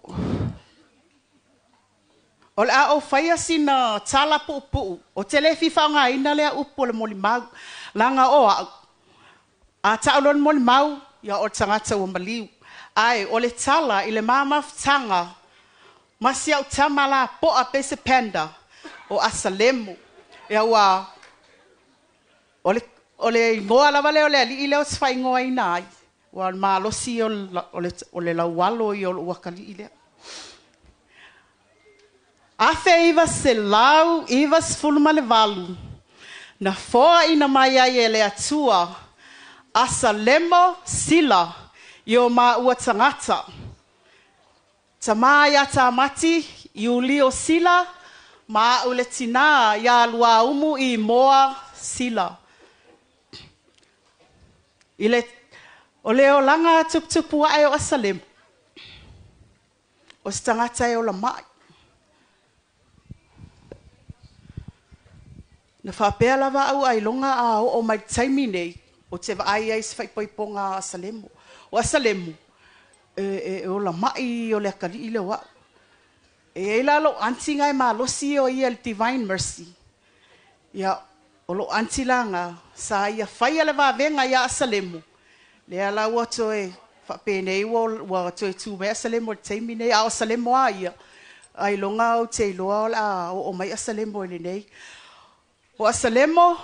O le a ou faia sina tala puupuu, ou te le fia faaaogaina lea upu o le molimau, leaga o au, a tau loa le molimau, ia o le tagata ua maliu. Ae o le tala i le ma mafutaga ma si au tama lapoa pei se panda o Asalemo, ia ua o le o le igoa lava lea o le alii lea ou te faaigoaina ai, ua o le malosi ia o le o le laualo ia o lou atalii lea. 1998, na foaina mai ai e le Atua Asalemo Sila i o maua tagata, tamā ia Tamati, Iulio Sila, ma a'u le tinā iā Luaumu i Moa Sila. I le. O le olaga tuputupu ae o Asalemu, o se tagata e ola mai. Na faapea lava au ailoga a oo mai le taimi nei, o te vaai ai se faaipoipoga a Asalemu. O Asalemu, e ola mai o le akalii le o au. E i ai la lou aunty nga e malosi o ia le Divine Mercy. Ia, o lou aunty la nga, sa ia faia le vavega ia Asalemu, lea la ua toe faapenei ua toe tu mai Asalemu i le taimi nei, a o Asalemu a ia, ailoga ou te iloa o le a oo mai Asalemu i lenei. O Asalemu,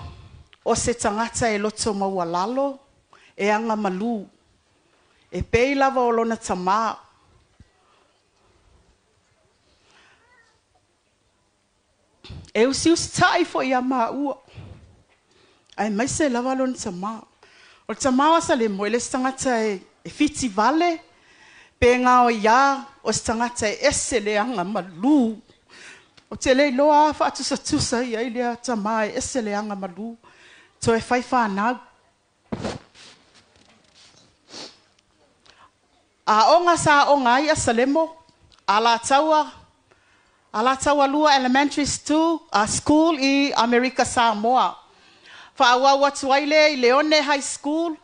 o se tagata e loto maualalo, e aga malu, e pei lava o lona tamā. E usiusitai foi ia maua, aemaise lava lona tamā. O le tamā o Asalemu, e le se tagata e fitivale, pe gaoiā, o se tagata e ese le aga malū. O te le iloa a faatusatusa i ai lea tamā e ese le aga malū. Toe fai fanau. Aoga sa aoga ai Asalemo, Alataua Lua Elementary School i Amerika Samoa. Faaauau atu ai lea i Leone High School,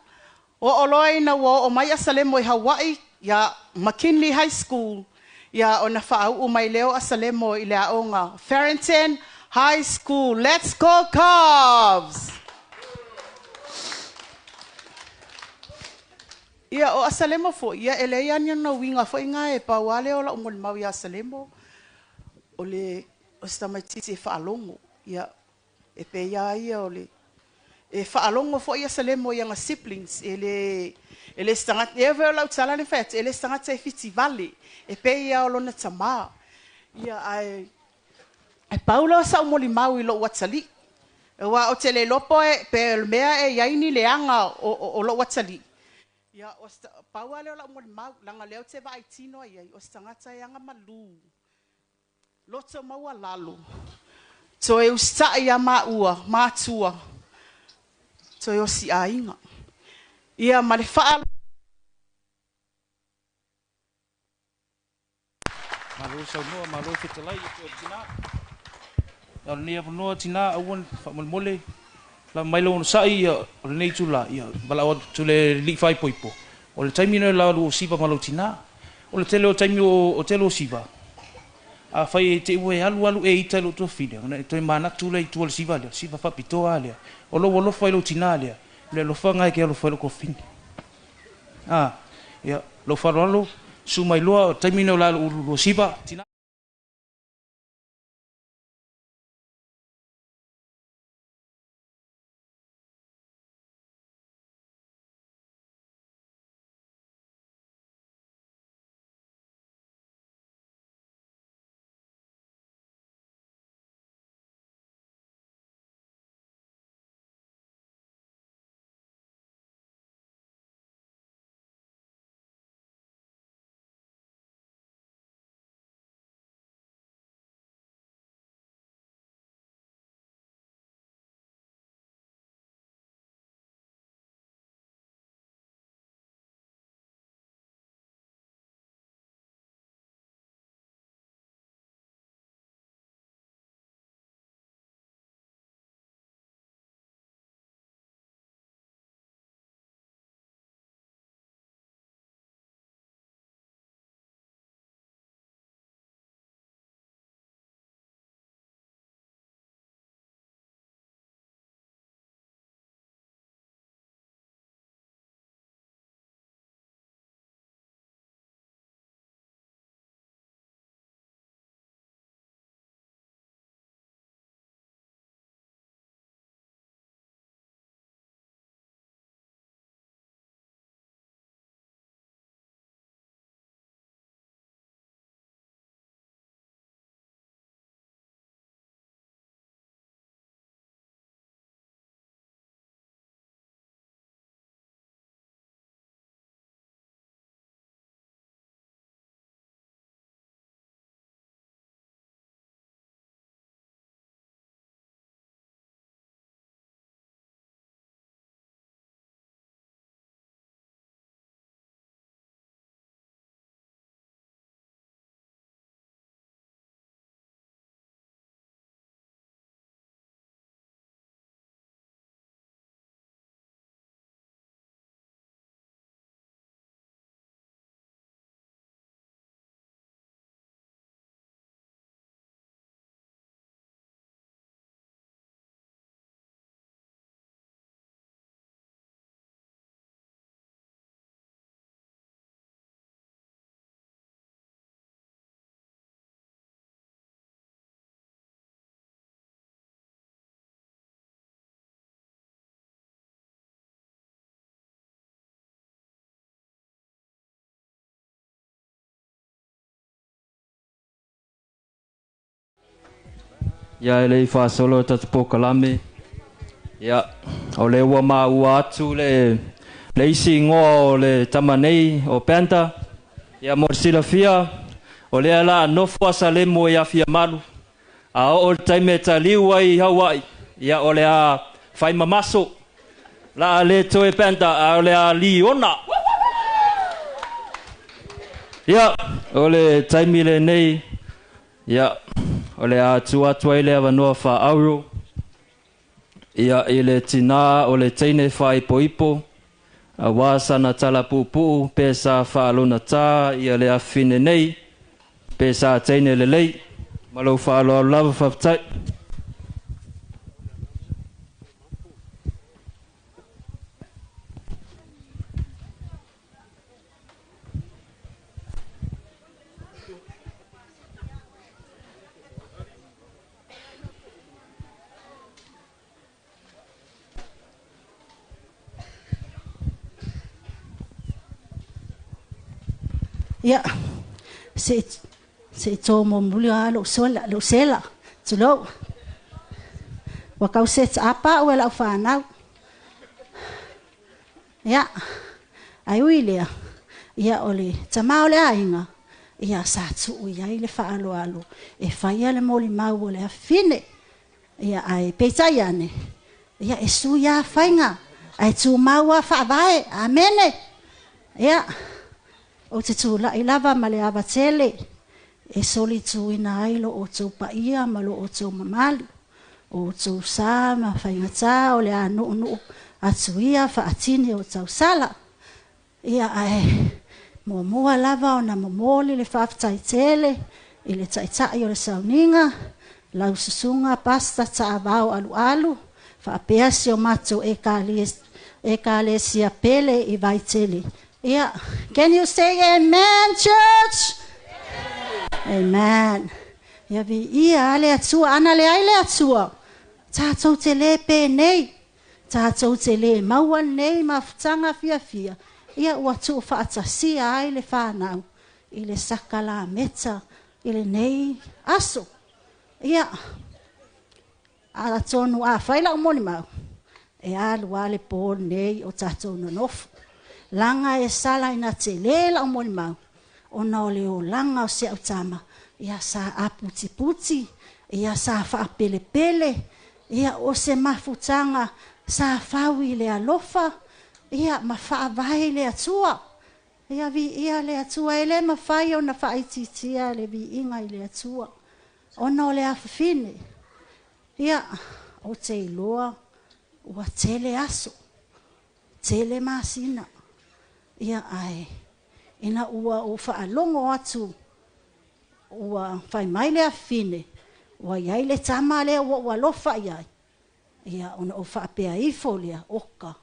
oo loa ina ua oo mai Asalemo i Hawaii, ia McKinley High School, ia ona faauu mai lea o Asalemo i le aoga Farrington High School. Let's go Cubs! Ia o Asalemo foi, ia e leai lava ni ona uiga foi na e pau lava lea o lau molimau ia Asalemo, o le o se tamaitiiti e faalogo. Ia e pei lava ia o le e faalogo foi Asalemo i ana siblings, e le se tagata, e foi o lau tala le fai atu, e le se tagata e fitivale, e pei lava o lona tamā. Ia ae e pau lea o sau molimau i lou atalii. Aua ou te le iloa po e pe o le mea e i ai ni leaga o lou atalii. Ia o pau lava lea o lau molimau, leaga o lea ou te vaai tino ai ai, o se tagata e aga malū. Loto maualalo, toe usitai ia maua, matua, toe osi aiga. Ia ma le faa Malo saunoa, malo fetalai e o tina. O lenei avanoa tina aua faamolemole la mai lo sai ia o lenei tula ia balao atu le li fai poipo. O le taimi nei la lu siva malo tina. O le tele o taimi o tele o siva. A fai e te ue alu alu e ita lo tua fili. Ona e toe manatu le i tua le siva lea, siva faapitoa lea. O lou alofa i lou tinā lea. Le alofaga e ke alofa i lou kofini. Ah, ia, lou faaaloalo, su mai loa o taimi nei o la lu siva, tina. Ia e le faasolo tatou polokalame. Ia, o le ua maua atu le isi igoa o le tama nei o Penta. Ia mo le silafia, o lea la nofo a Salemo i Afiamalu. A oo le taimi e taliu ai i Hawaii, ia o le a fai mamaso. La le toe Penta, a o le a liona. Ia, o le taimi lenei, ia, o le a atu atu ai le avanoa faauro. Ia, i le tinā o le teine faaipoipo, auā sana tala puupuu pe sa faalonatā ia le afafine nei, pe sa teine lelei. Ma lou faaaloalo lava faafetai. Ia, se tō mō muli a lou sola, lou sela, tulou. Ua kau se apa ua lau whanau. Ia, ai ui lea, ia o le tamā o le aiga, ia sa tuu i ai le whaaloalo, e whaia le moli mau o le afine. Ia, ai peitai ane, ia e sui a whainga, ai tū mau a whaavae, amene. Ia, o te tūla'i lava ma le avatele, e soli tūina ai lo o tau paia ma lo o tau mamalu, o tau sa ma whaingatā o le a nuu atu ia whaatini o tau sala. Ia ae, muamua lava o na momoli le whaafetai tele, i le taitai o le sauninga, lau susunga pasta ta'avao alualu, faapea si o matou ekalesia pele i Vaitele. Ia, can you say amen, church? Amen. Ia vi ia ale atua, ana le ai le atua. Tātou te le pēnei, tātou te le maua nei mafutaga fiafia. Ia ua tuu faatasia ai le whanau i le sakala meta i le nei aso. Ia, a tonu a whai lau moni mau. E alu ale pō nei o tātou nonofo. Langa e sala ina te le lau moni mau. Ona o le o langa o se au tama. Ia sa aputi ia sa whaapelepele, ia o se mafutaga sa faui le alofa, ia ma whaavae le atua. Ia vi ia le atua, e le mawhai o na whaaititia le vi inga i le atua. Ona o le afafine, ia o te iloa ua tele aso, tele masina. Ia ae, ina ua o whaalongo atu, ua whai mai le afafine, ua iai le tama lea ua ua lofa iai. Ia ona o whaapea ifo lea oka.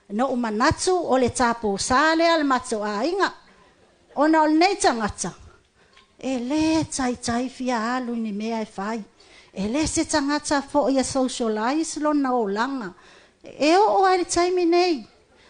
No o manatu o le tāpō sā lea le mato aiga. Ona o lenei tagata, e lē taitai fia alu ni mea e fai. E lē se tagata fo'i e socialize lona olaga. E oo ai le taimi nei.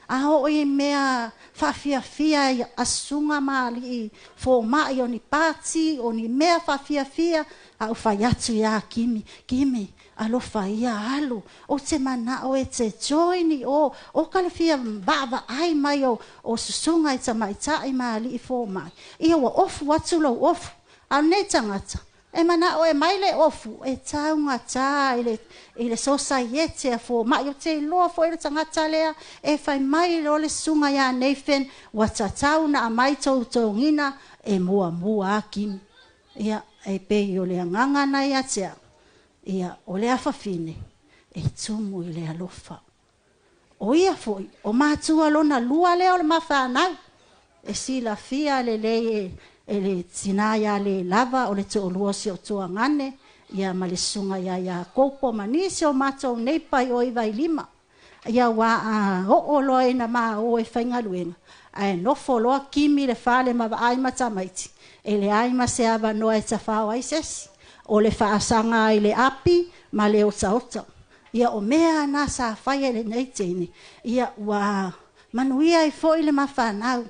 A oo i mea faafiafia i asuga ma ali'i foma'i o ni pati, o ni mea faafiafia, a ou fai atu iā Kimi, Kimi, alofa ia alu, o te mana'o e te joini o ka le fia vaavaai mai o susuga i tamaita'i ma ali'i foma'i. Ia ua ofu atu lou ofu, a lenei tagata, e mana'o e mai le ofu, e taugatā i le sosaiete a foma'i, o te iloa fo'i le tagata lea, e fai mai lo le susuga iā Nathan, ua tatau na aumai toutogina e muamua a Kimi. Ia, e pei o le agaga na ia te au, ia o le afafine, e tumu i le alofa. O ia fo'i, o matua lona lua lea o le mafanau, e silafia lelei e le tinā ia le lava o le to'alua o si o tuagane, ia ma le susuga ia Iakopo ma nisi o matou nei pai o i Vailima. Ia ua a oo loa ina maō e faigaluega, ae nofo loa Kimi le fale ma vaai ma tamaiti, e leai ma se avanoa e tafao ai sesi. O le faasaga ai le api ma le otaota. Ia o mea na sa fai e lenei teine, ia ua manuia ai fo'i le mafanau.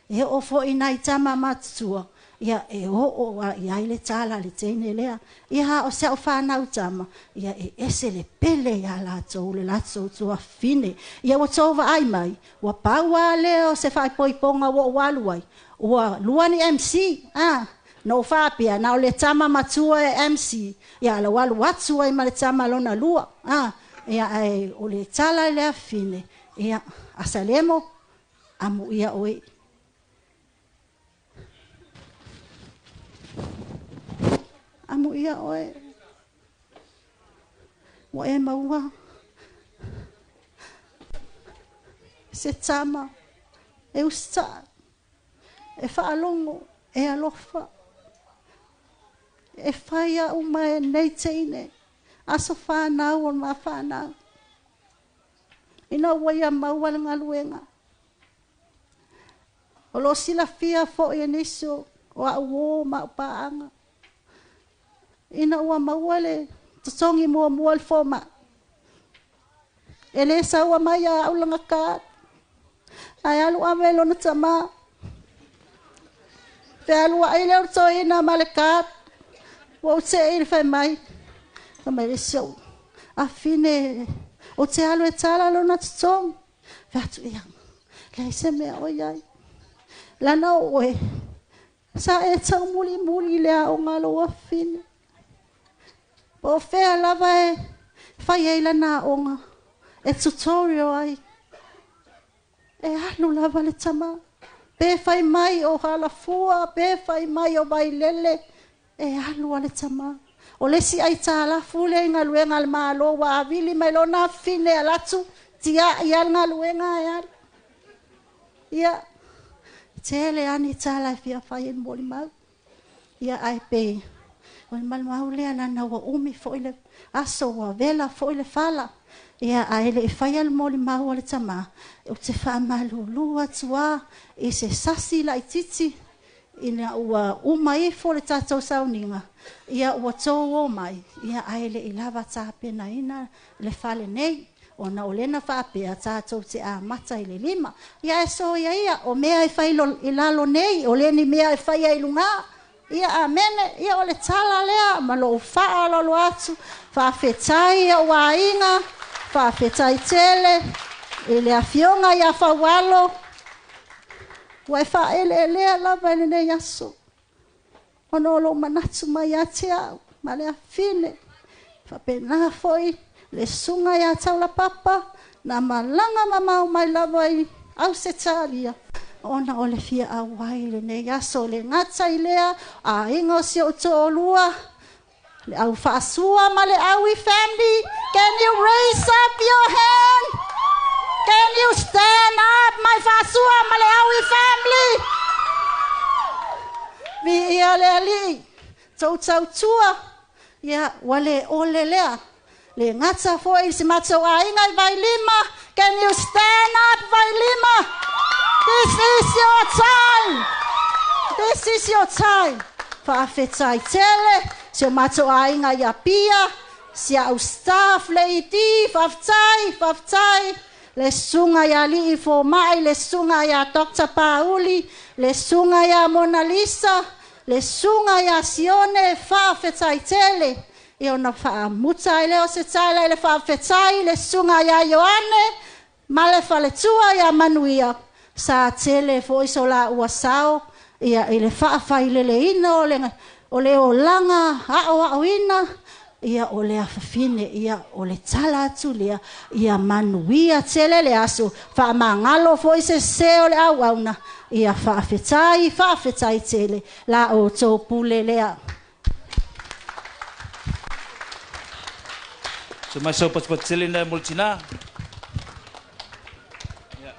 E oo fo'i nai tama matutua, Ia e oo a i ai le tala le teine lea. Ia o se au whanau tama. Ia e ese le pele ia latou le latou tuafine. Ia ua tau vaai mai. Ua paua lea o se faaipoipoga ua ou alu ai. Ua lua ni MC. Ah, na o faapea, na o le tama matua e MC. Ia lau alu atu ai ma le tama lona lua. Ah, ia ai o le tala le afine. Ia asalemo amu ia oe. Amu ia oe. Ua e maua. Se tama. E usta. E whaalongo. E alofa. E whaia uma e nei teine. Aso whanau o ma whanau. Ina ua ia maua le galuega. O lo silafia fo'i e nisi o a'u ō ma a'u paaga. Ina ua maua le totogi muamua le foma'i. E lē saua mai ia a'u laga card. Ae alu ave lona tamā. Fealua'i lea o le toeaina ma le card. Ua ou te'i le fai mai. Fai mai le isi o'u. Afine o te alu e tala lona totogi. Fai atu ia. Leai se mea o iai. Lana o oe. Sa e taumulimuli le aoga a lou afine. Po o fea lava e fai ai lana aoga. E tutorial ai. E alu lava le tamā. Pe fai mai o halafua, pe fai mai o vailele. E alu a le tamā. O le isi aitalafu lea i galuega a le Malo ua avili mai lona afine alatu tia'i a le galuega e alu. Ia, tele ani tala e fia fai e molimau. Ia ae pe, o le malimau lea lana ua umi fo'i le aso ua vela fo'i le fala. Ia ae le i faia le molimau a le tamā, ou te faamalulu atu a i se sasi laitiiti ina ua uma ifo le tatou sauniga, ia ua tou o mai, ia ae le i lava tapenaina le fale nei. Ona o lena faapea tatou te amata i le 5. Ia e soia ia, o mea e fai i lalo nei, o le ni mea e fai ai luga. Ia amene, ia o le tala lea, ma lou faaaloalo atu, faafetai ia aiga, faafetai tele, i le afioga ia Faualo, ua e faaeleelea lava i lenei aso. Ona o lou manatu mai ia te au, ma le afine. Faapena foi le susuga ia Taulapapa, na malaga mamao mai lava i Ausetalia. Ona o le fia auai lenei aso le gata i lea, aiga o si ou toalua, le au faasua ma le aui family. Can you raise up your hand? Can you stand up, my faasua ma le aui family? Viia le Alii, tou tautua, ia ua le ole lea. Le gata foi si matou aiga i Vailima. Can you stand up, Vailima? This is your time. This is your time. Faafetai tele, si o matou aiga ia Pia, si au staff le iti, faafetai, faafetai. Le susuga ia Alii Fomai, le susuga ia Dr. Pauli, le susuga ia Mona Lisa, le susuga ia Sione, faafetai tele. Ia ona faamuta ai lea o se tala i le faafetai, le susuga ia Ioane, ma le faletua ia Manuia. Sa tele foi so la ua sao, ia i le faafaileleina o le olaga aoaoina, ia o le afafine, ia o le tala atu lea, ia manuia tele le aso, faamagalo foi se se o le auauna, ia faafetai, faafetai tele, la outou pule lea. So myself patupatele na moltina. Yeah.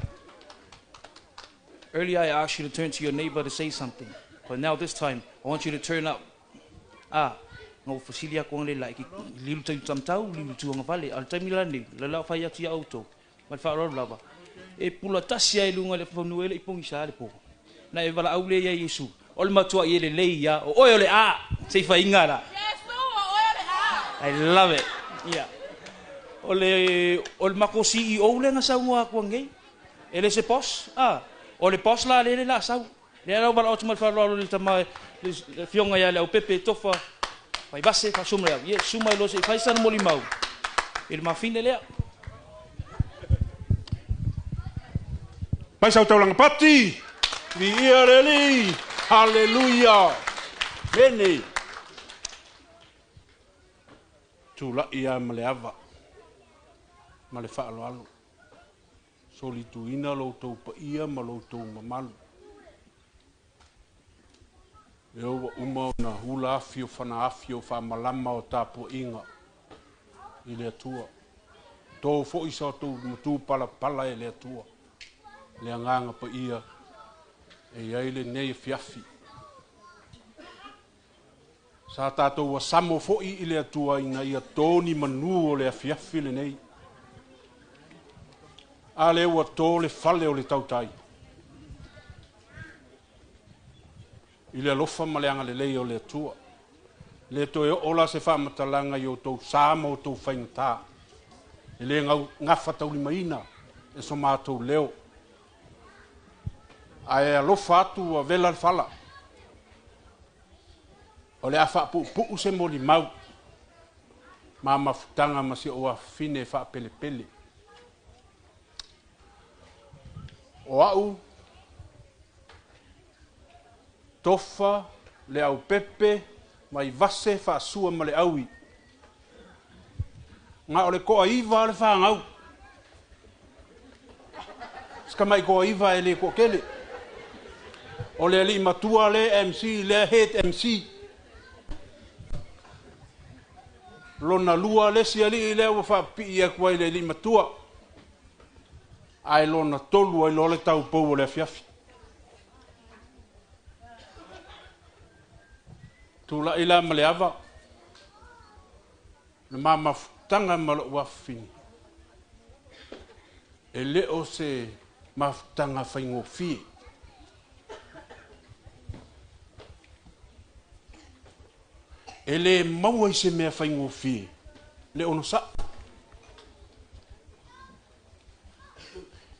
Earlier I asked you to turn to your neighbor to say something. But now this time, I want you to turn up. Ah, ngau fasili aku ang lela, ki lilu tayo tamtau, lilu tuanga vale, al taimi lani, lala fai atu ia auto, mal whaarau lava. E pula tasi ai lunga le whanua ele i pongi sa le po. Na e wala aule ia Yesu. O le matua i ele lei ia, o oe o le a, sei whainga la. Yesu, o oe o le a. I love it. Yeah. O le mako CEO le nga sau ngoa kua ngei. E le se boss. Ah, o le boss la le la sau. Le au wala otu mal whaarau le tama Le afioga ia Leaupepe Tofa Vaivase faasua ma le Aui. Ia susu mai loa se i fai sana molimau i le mafine lea. Mai sau taulaga pati, viia le Alii, haleluia, mene. Tulai lava ma le ava ma le faaaloalo, solituina lo outou paia ma lo outou mamalu. Lea ua uma ona ula afi o fanaafi o faamalama o tapuaiga i le Atua. To foi sa outou matupalapala e le Atua, le agaga paia e i ai lenei afiafi. Sa tatou asamo foi i le Atua ina ia to ni manu o le afiafi lenei. A lea ua to le fale o le tautai. I le alofa ma le agalelei o le Atua. Le toe oo la se faamatalaga i outou sa ma outou faigata. E le gafataulimaina e so matou leo. Ae alofa atu ua vela le fala. O le a faapuupuu se molimau ma mafutaga ma si ou afafine e faapelepele. O au, Tofa, Leaupepe, Vaivase, Faasua ma Leaui. Na o le toaiva lava le fanau. Si tamai toaiva e le toatele. O le alii matua lea MC, lea head MC. Lona lua le isi alii lea ua faapipii atu ai i le alii matua. Ae lona tolu ai loa le taupou o le afiafi. Tulai la ma le ava, le ma mafutaga ma lou afafine, e le o se mafutaga faigofie. E le maua i se mea faigofie le onosai.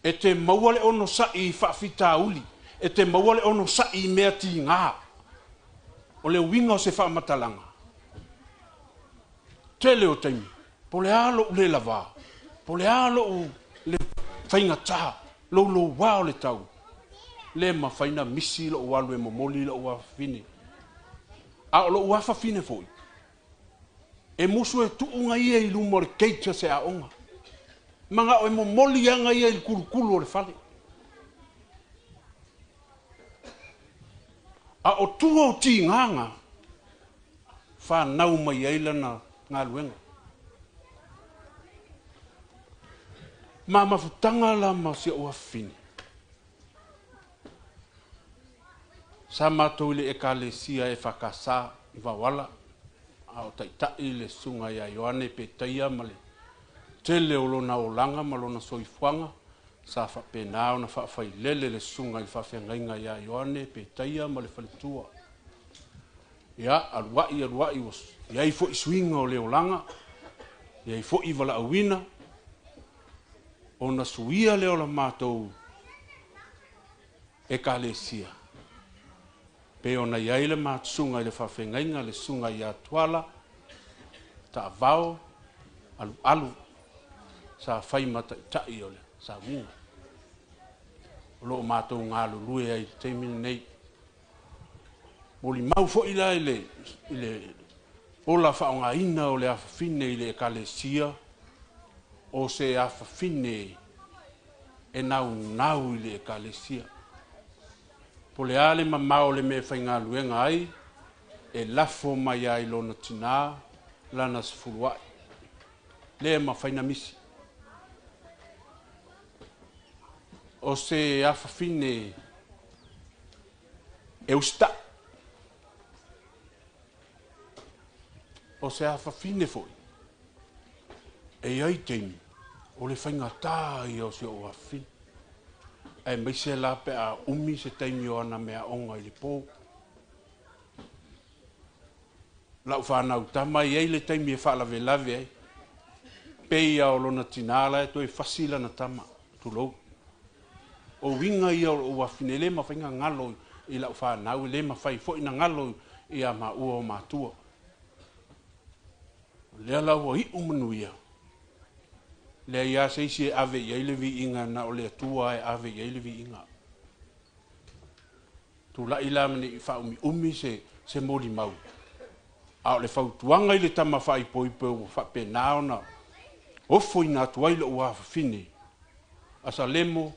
E te maua le onosai i faafitauli, e te maua le onosai i mea tiga. O le uiga o se faamatalaga, tele o taimi, po o le a lou le lava, po o le a lou le faigata, louloua o le tau, le mafai ona misi lou alu e momoli lou afafine. A o lou afafine foi, E musu e tuu ga ia i luma o le gate o se aoga. Manao e momoli aga ia i le kulukulu o le fale. A o tua o tigaga, fanau mai ai lana galuega. Ma mafutaga la ma si ou afafine. Sa matou i le Ekalesia EFKS i Vaoala, a o taitai le Susuga ia Ioane Petaia ma le tele o lona olaga ma lona soifuaga, sa faapena ona faafailele le susuga i le faafeagaiga ia Ioane Petaia ma le faletua. Ia, aluai aluai ua i ai foi suiga o le olaga, i ai foi valaauina, ona suia lea o la matou Ekalesia. Pei ona i ai le ma susuga i le faafeagaiga, le susuga ia Tuala Taavao Alualu, sa fai ma taitai o le sauniga o lo o matou galulue ai i le taimi lenei. Molimau foi la i le, i le ola faaaogaina o le afafine i le Ekalesia, o se afafine e naunau i le Ekalesia. Po o le a le mamao o le mea e faigaluega ai, e lafo mai lava i lona tinā lana sefuluai. Le mafai ona misi. O se afafine e usitai. O se afafine foi e i ai taimi o le faigata ia o si ou afafine, aemaise la pe a umi se taimi o ana meaaoga i le po. Lau fanau tama e i ai le taimi e faalavelave ai, pei lava o lona tinā la e toe fasi lana tama, tulou. O uiga ia o lou afafine, e le mafai ona galo i lau fanau, e lē mafai foʻi na galo iā maua o matua. O lea la ua iʻu manuia, leai a se isi e ave i ai le viiga na o le Atua e ave i ai le viiga. Tulaʻi la ma nei faaumiumi se molimau, a o le fautuaga i le tama faaipoipo ua faapena ona ofoina atu ai loʻu afafine Asalemo,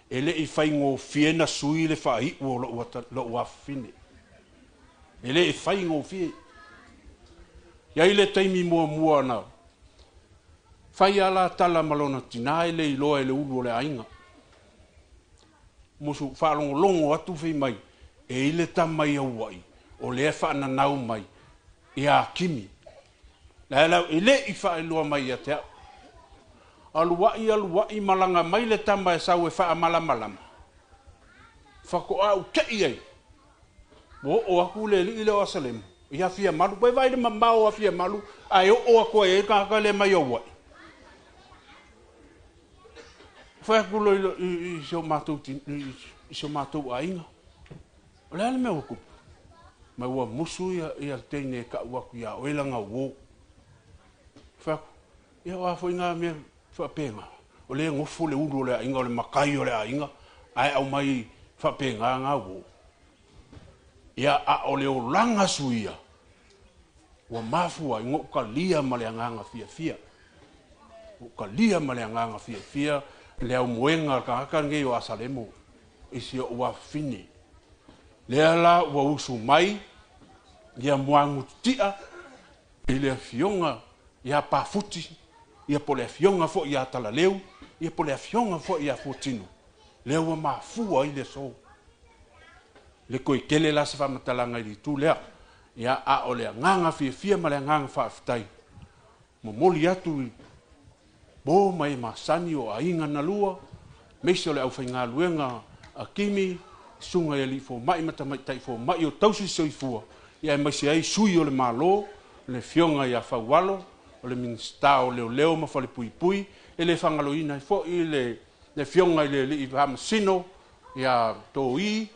e leʻi faigofie na sui le faaiʻu o loʻu afafine, e lē faigofie. Iai le taimi muamua na fai ala tala ma lona tinā e le iloa e le ulu o le aiga. Musu faalogologo atu fai mai e i le tama i Auaʻi o lea faananau mai iā Kimi. La e leʻi faailoa mai ia te aʻu. Aluaʻi aluaʻi malaga mai le tama e sau e faamalamalama. Faatoa ou teʻi ai. Ua oo atu le alii lea o Asalemo i Afiamalu. Ua e vaai i le mamao o Afiamalu ae oo atu ai ai le tagata lea mai Auaʻi. Fai atu loa i si o matou aiga. O le a le mea ua tupu? Ma ua musu ia le teine e taʻu atu iā oe lana uō. Fai atu, ia o a foi ngā mea faapena. O lea e nofo le ulu o le aiga, o le matai o le aiga, ae aumai faapena ngā uō. Ia a o le olaga suia, ua mafua ai ona ou talia ma le agaga fiafia. Ua ou talia ma le agaga fiafia le aumoega a le tagata lenei o Asalemo i si oʻu afafine. Lea la ua usu mai ia Muagutitia i le afioga ia Pafuti, ia po o le afioga foi ia Talaleu, ia po o le afioga foi ia Fuatino, lea ua mafua ai le aso. Le toe tele la se faamatalaga i le itu lea, ia a o le agaga fiafia ma le agaga faafetai, momoli atu i uō ma e masani o aiga na lua, aemaise o le aufaigaluega a Kimi, susuga i alii fomaʻi ma tamaitai fomaʻi o tausi soifua, ia aemaise ai sui o le Malo, le afioga ia Faualo, o le Minisita o Leoleo ma Falepuipui, e le faagaloina ai foʻi le afioga i le alii faamasino ia Toi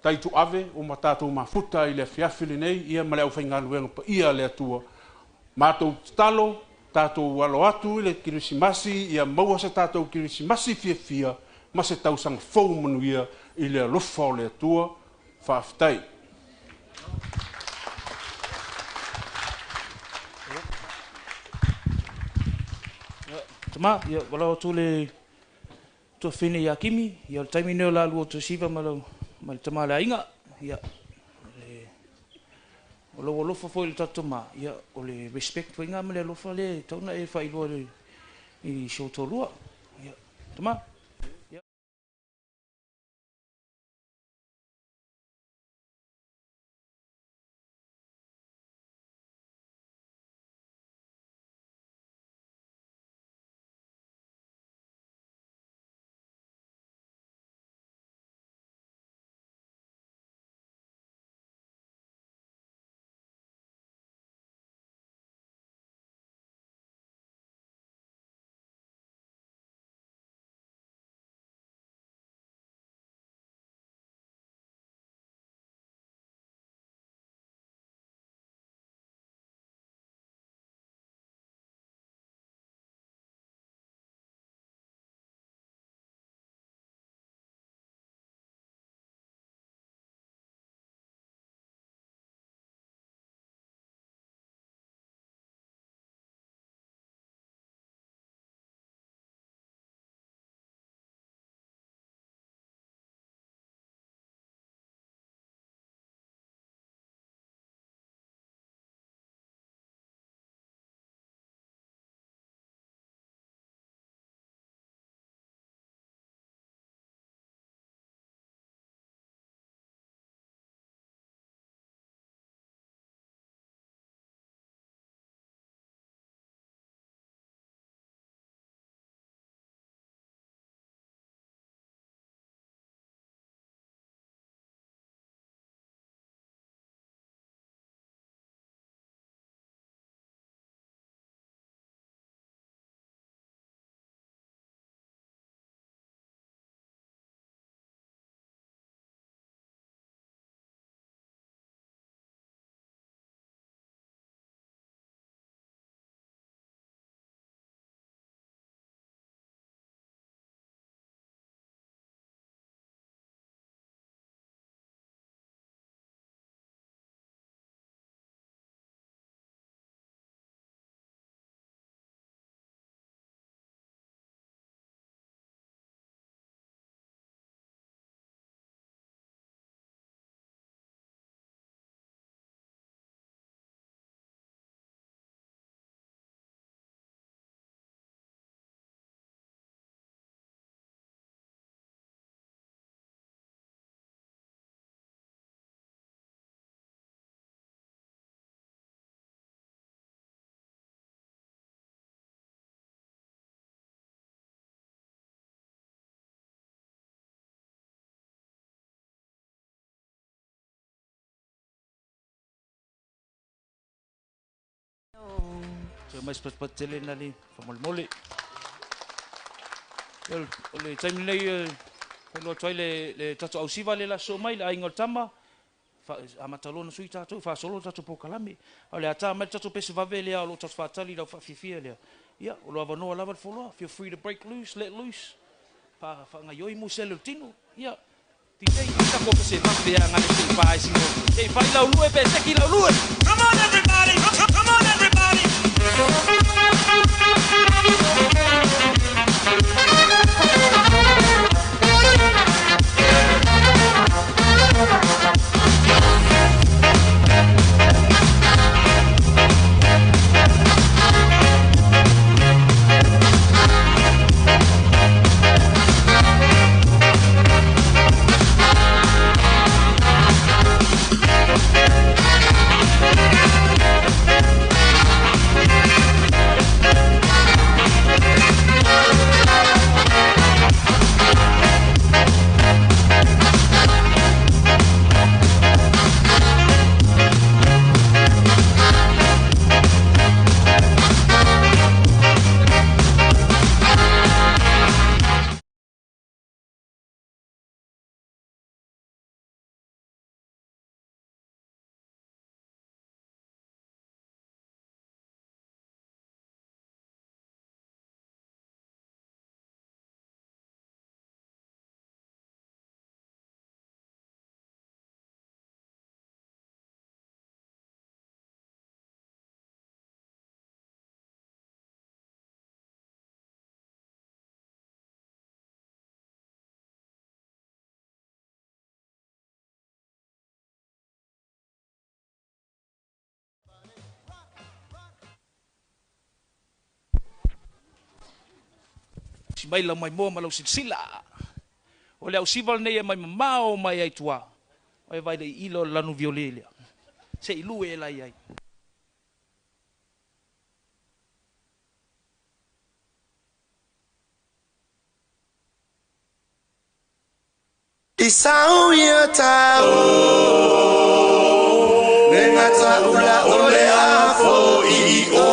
Taituave ua ma tatou mafuta i le afiafi lenei, ia ma le aufaigaluega paia a le Atua. Matou tatalo, tatou alo atu i le Kerisimasi, ia maua se tatou Kerisimasi fiafia ma se tausaga fou manuia i le alofa o le Atua. Faafetai. Tama, ia valaau atu le tuafafine ia Kimi, ia o le taimi lenei o la lua tuasiva ma le tama o le aiga. Ia, o lou alofa foi i le tatou tama, ia o le respect foi lena ma le alofa lea e tatau ona e faailoa i si ou toalua. Ia, tama. Toe mai se patupatu tele na le faamolemole. Ia, o le taimi lenei e faailoa atu ai le tatou ausiva lea o le a sosoo mai, le aiga o le tama, amata loa ona sui tatou, faasolo le tatou polokalame. A o le a ta mai le tatou pese vave lea o lo o tatou faatali i lau faafiafia lea, ia, o lo o avanoa lava le foloa. Feel free to break loose, let loose, faagaioi musele o le tino. Ia, DJ, tatou pese vave a ngale se i pa ai sino. Se i fai lau lue pe seki lau lue. Come on everybody, come on everybody. Si mai lau maimoa ma lau silasila. O le ausiva lenei e mai mamao mai ai tua. O e vai le iila o le lanu viole lea. Se i lue e lai ai. I sau ia tau le gata ula o le afo i o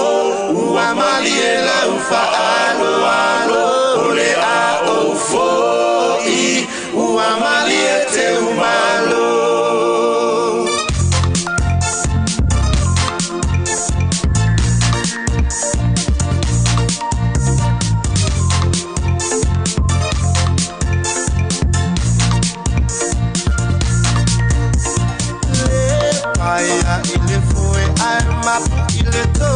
ua malie lau faaloalo o le a ou fo'i ua malie teumalo. Paia i le foe ae mapu i le tō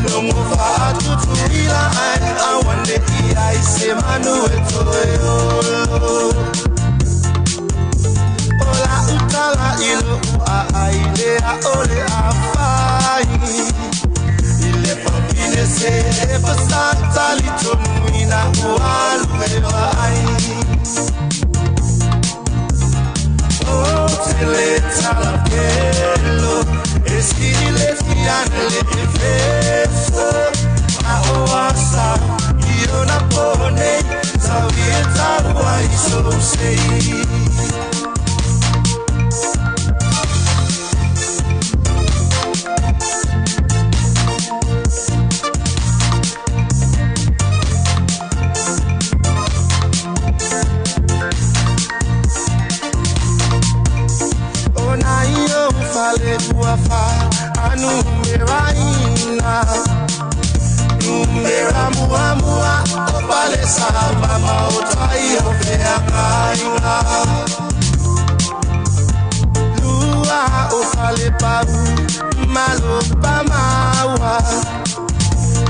Longo faatutuila ae awane i ai se manu e toe olo. O la utala i lou aai lea o le afai I le papine se e fasatali tonuina ua alu e vaai. O tele talapelo e sili tiana le efeso a o asa i ona pone tau i tau ai so sei. Fale ua fa anu meraina Numera mua mua o pale sa mama o tai o fea kainga Lua o fale pau malo pa maua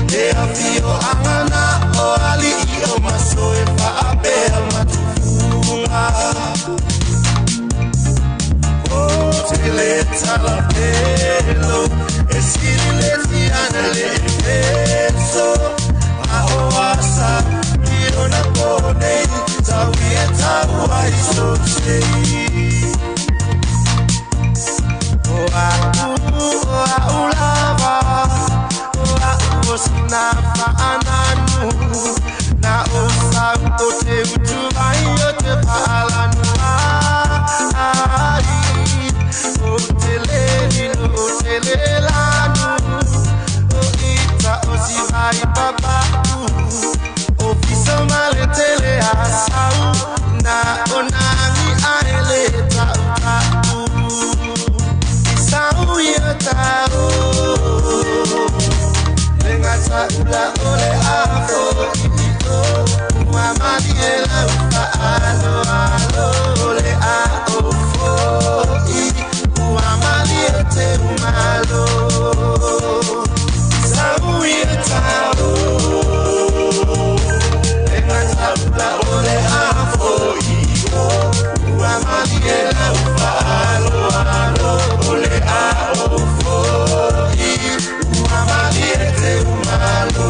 Le afio angana o ali i o maso e faapea matufunga. Tele talapelo e sili le tiana le efeso a o asa i ona pone tau i e tau ai so sei. O a u o a u lava o a u o sina faananu na o sau o te utu vai o te faalanu ai. O te le ni lo tau Le gata ula o le afo i o Ua malie lau faalo alo le a o foi Ua malie te umalo Sau ia tau Le gata ula o le afo i o Ua malie lau faalo alo o le a o foi Ua malie te umalo.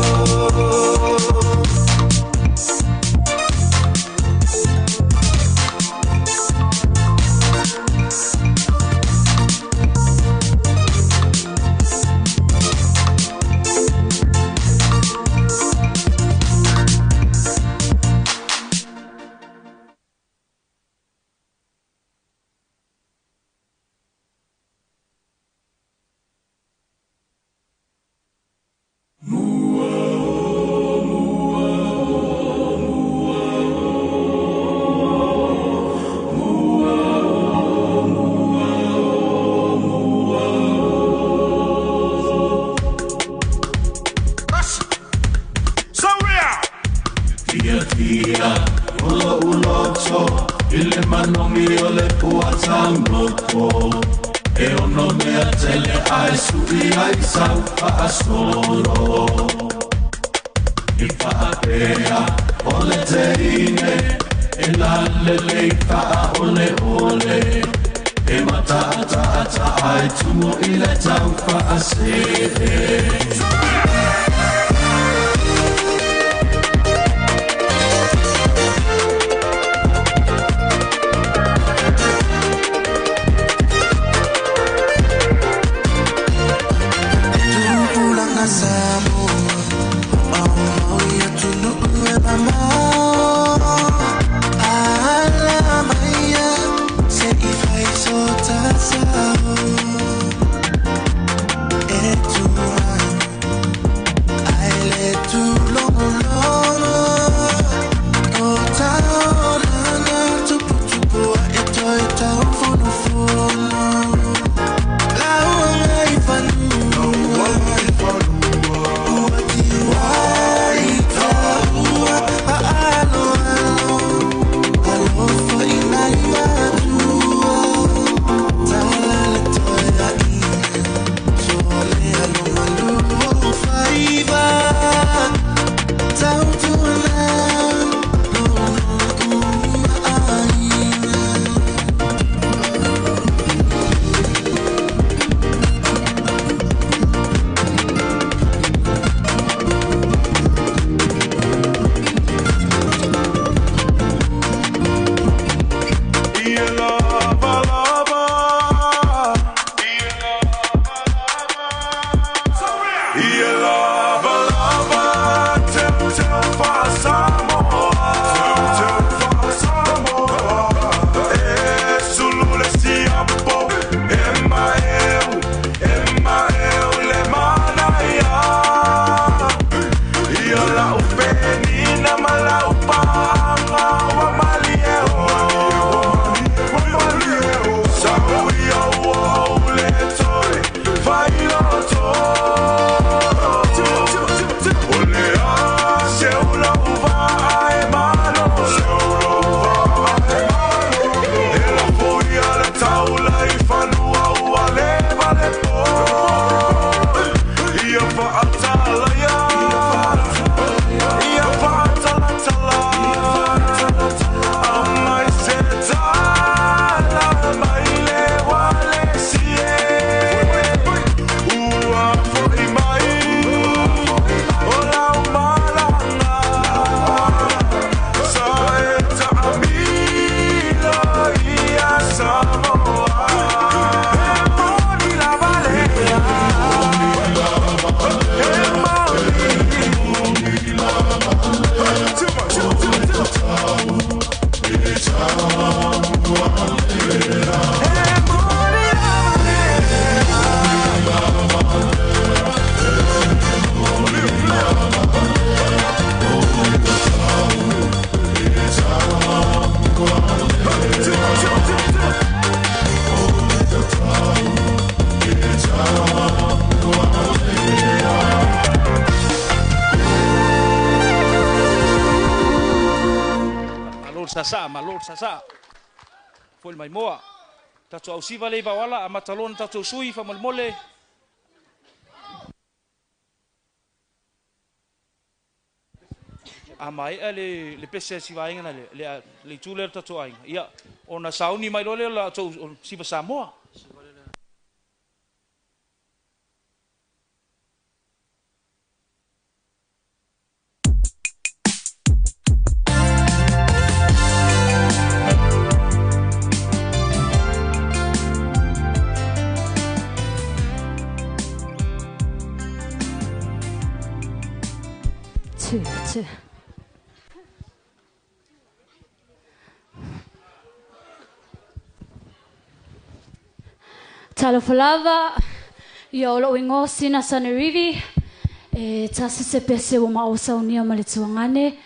Sasaa, malo le sasaa. Foi le maimoa. Tatou ausiva lea i Vaoala, amata loa ona tatou sui faamolemole. A maea le le pese a si vaega na le le le itu lea o le tatou aiga, ia ona sauni mai loa lea o le tou Siva Samoa. Two, two. Talofa lava, ia o lou igoa Sina Sanerivi, e tasi se pese ua maua saunia ma le tuagane.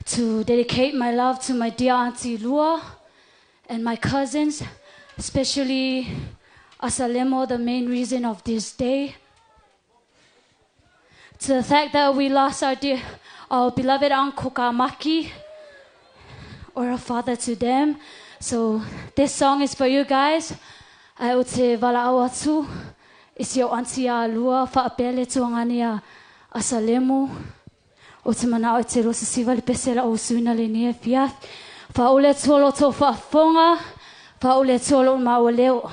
To dedicate my love to my dear auntie Lua and my cousins, especially Asalemo, the main reason of this day. To the fact that we lost our dear, our beloved uncle Kamaki, or a father to them. So this song is for you guys. Ae ou te valaau atu i si ou aunty ia Lua faapea le tuagane ia Asalemo. Ou te manao e te 29 le pese la ou suina lenei afiafi. Faaule atu o lo outou faafofoga, faaule atu o lou maua leo.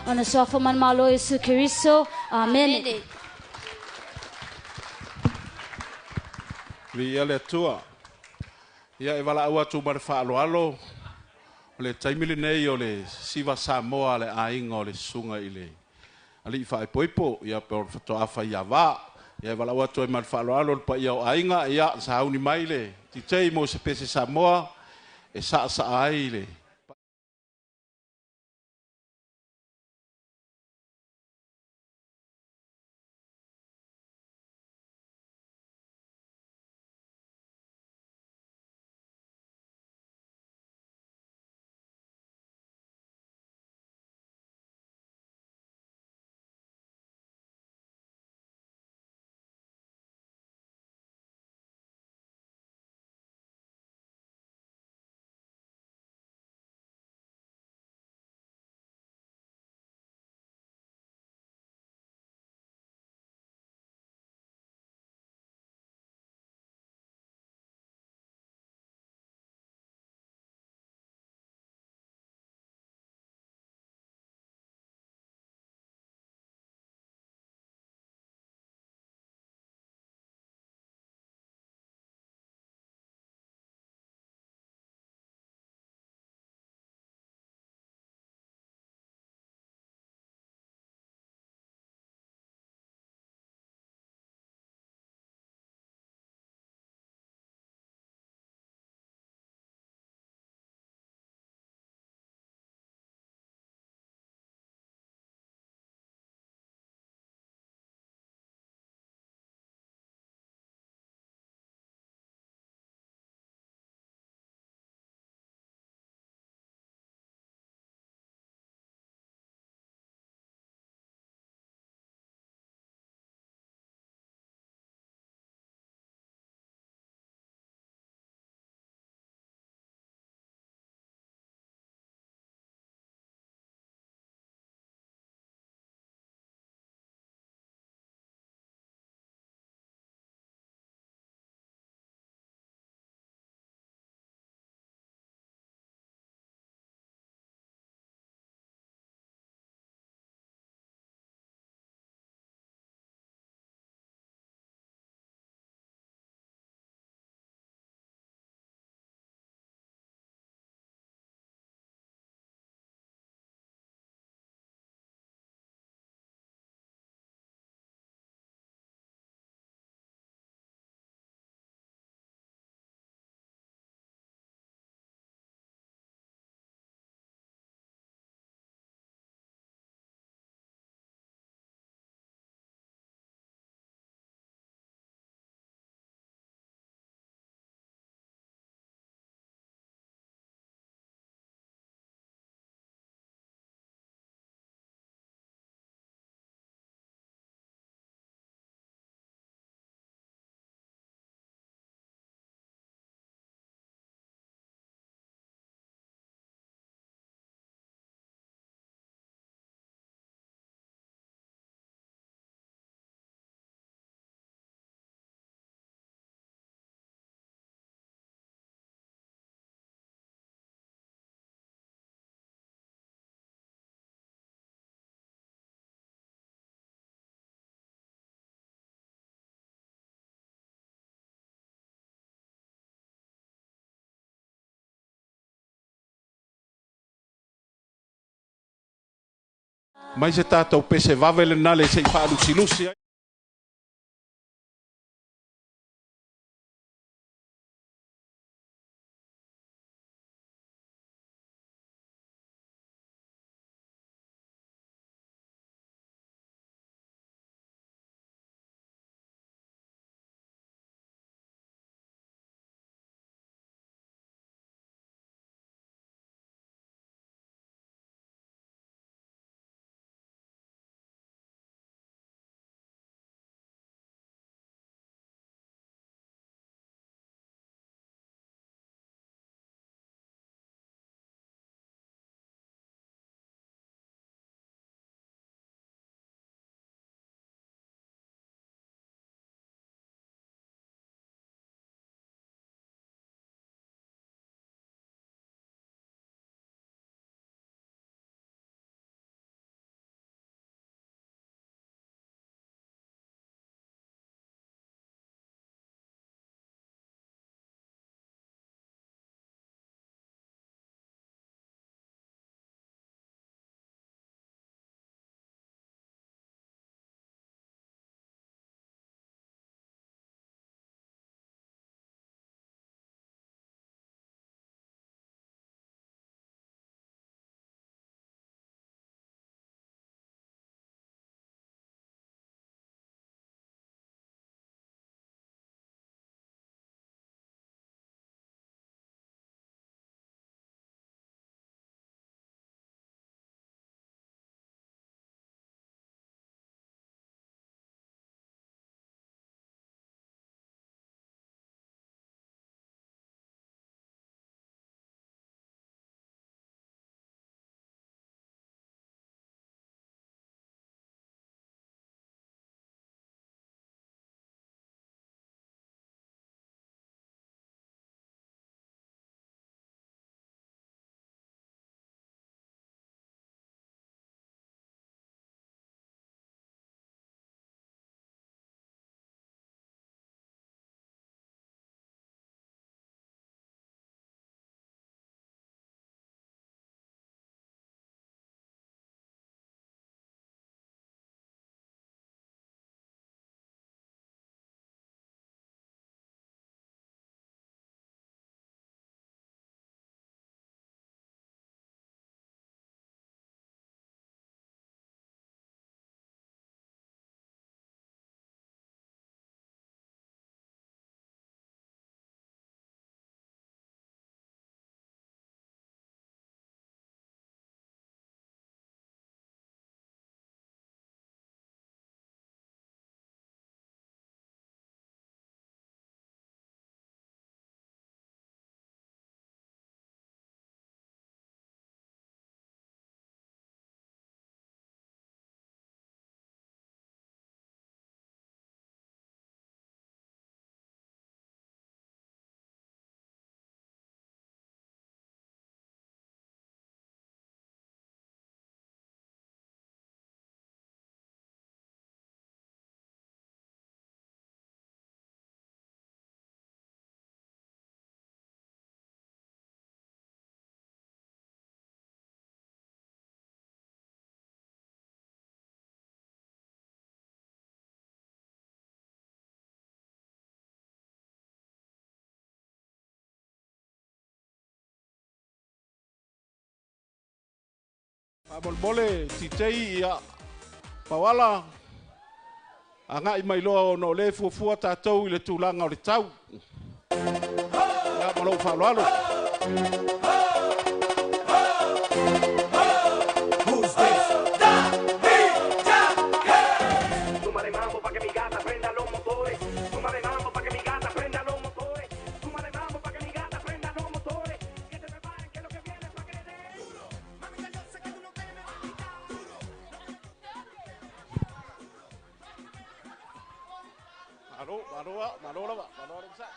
Ona soafo manumalo Iesu Keriso. Amene. Viia le Atua. Ia e valaau atu ma le faaaloalo, o le taimi lenei o le siva Samoa a le aiga o le susuga i le alii faaipoipo, ia pe o le faatoa faiava. Ia e valaau atu ai ma le faaaloalo le paia o aiga, ia sauni mai le DJ mo se pese Samoa e saasaa ai le Mai se tatou pese vave lena le se i faalusilusi ai. Faamolemole titei ia pauala aga'i mai loa ona o lea e fuafua tatou i le tulaga o le tau. Ia ma lou faaaloalo. Malo, malo, malo lava, malo lava.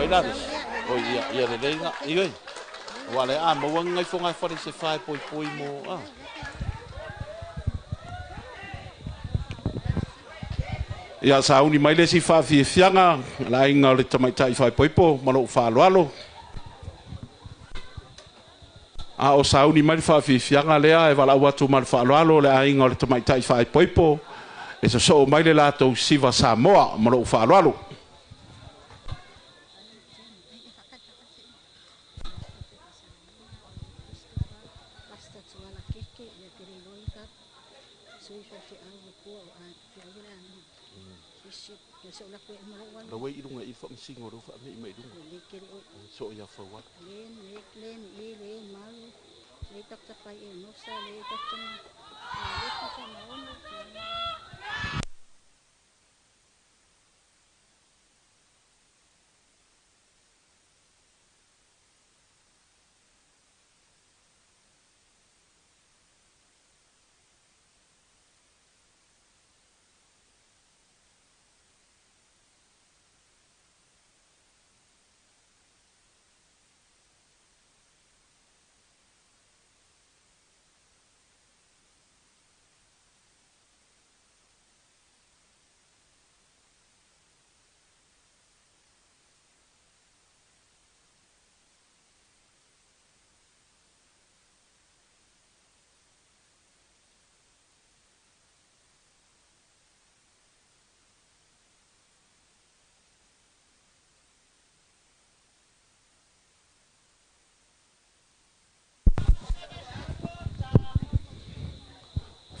mai la lesi. O ia, ia lelei na, i oi. Wa le a maua ngai fonga fale se fae poi poi mo a. Ia sauni mai le si faafiafiaga la aiga o le tamaitai faaipoipo ma lou faaaloalo. A o sauni mai le faafiafiaga lea e valaau atu ma le faaaloalo le aiga o le tamaitai faaipoipo e sosoo mai le latou siva Samoa ma lou faaaloalo.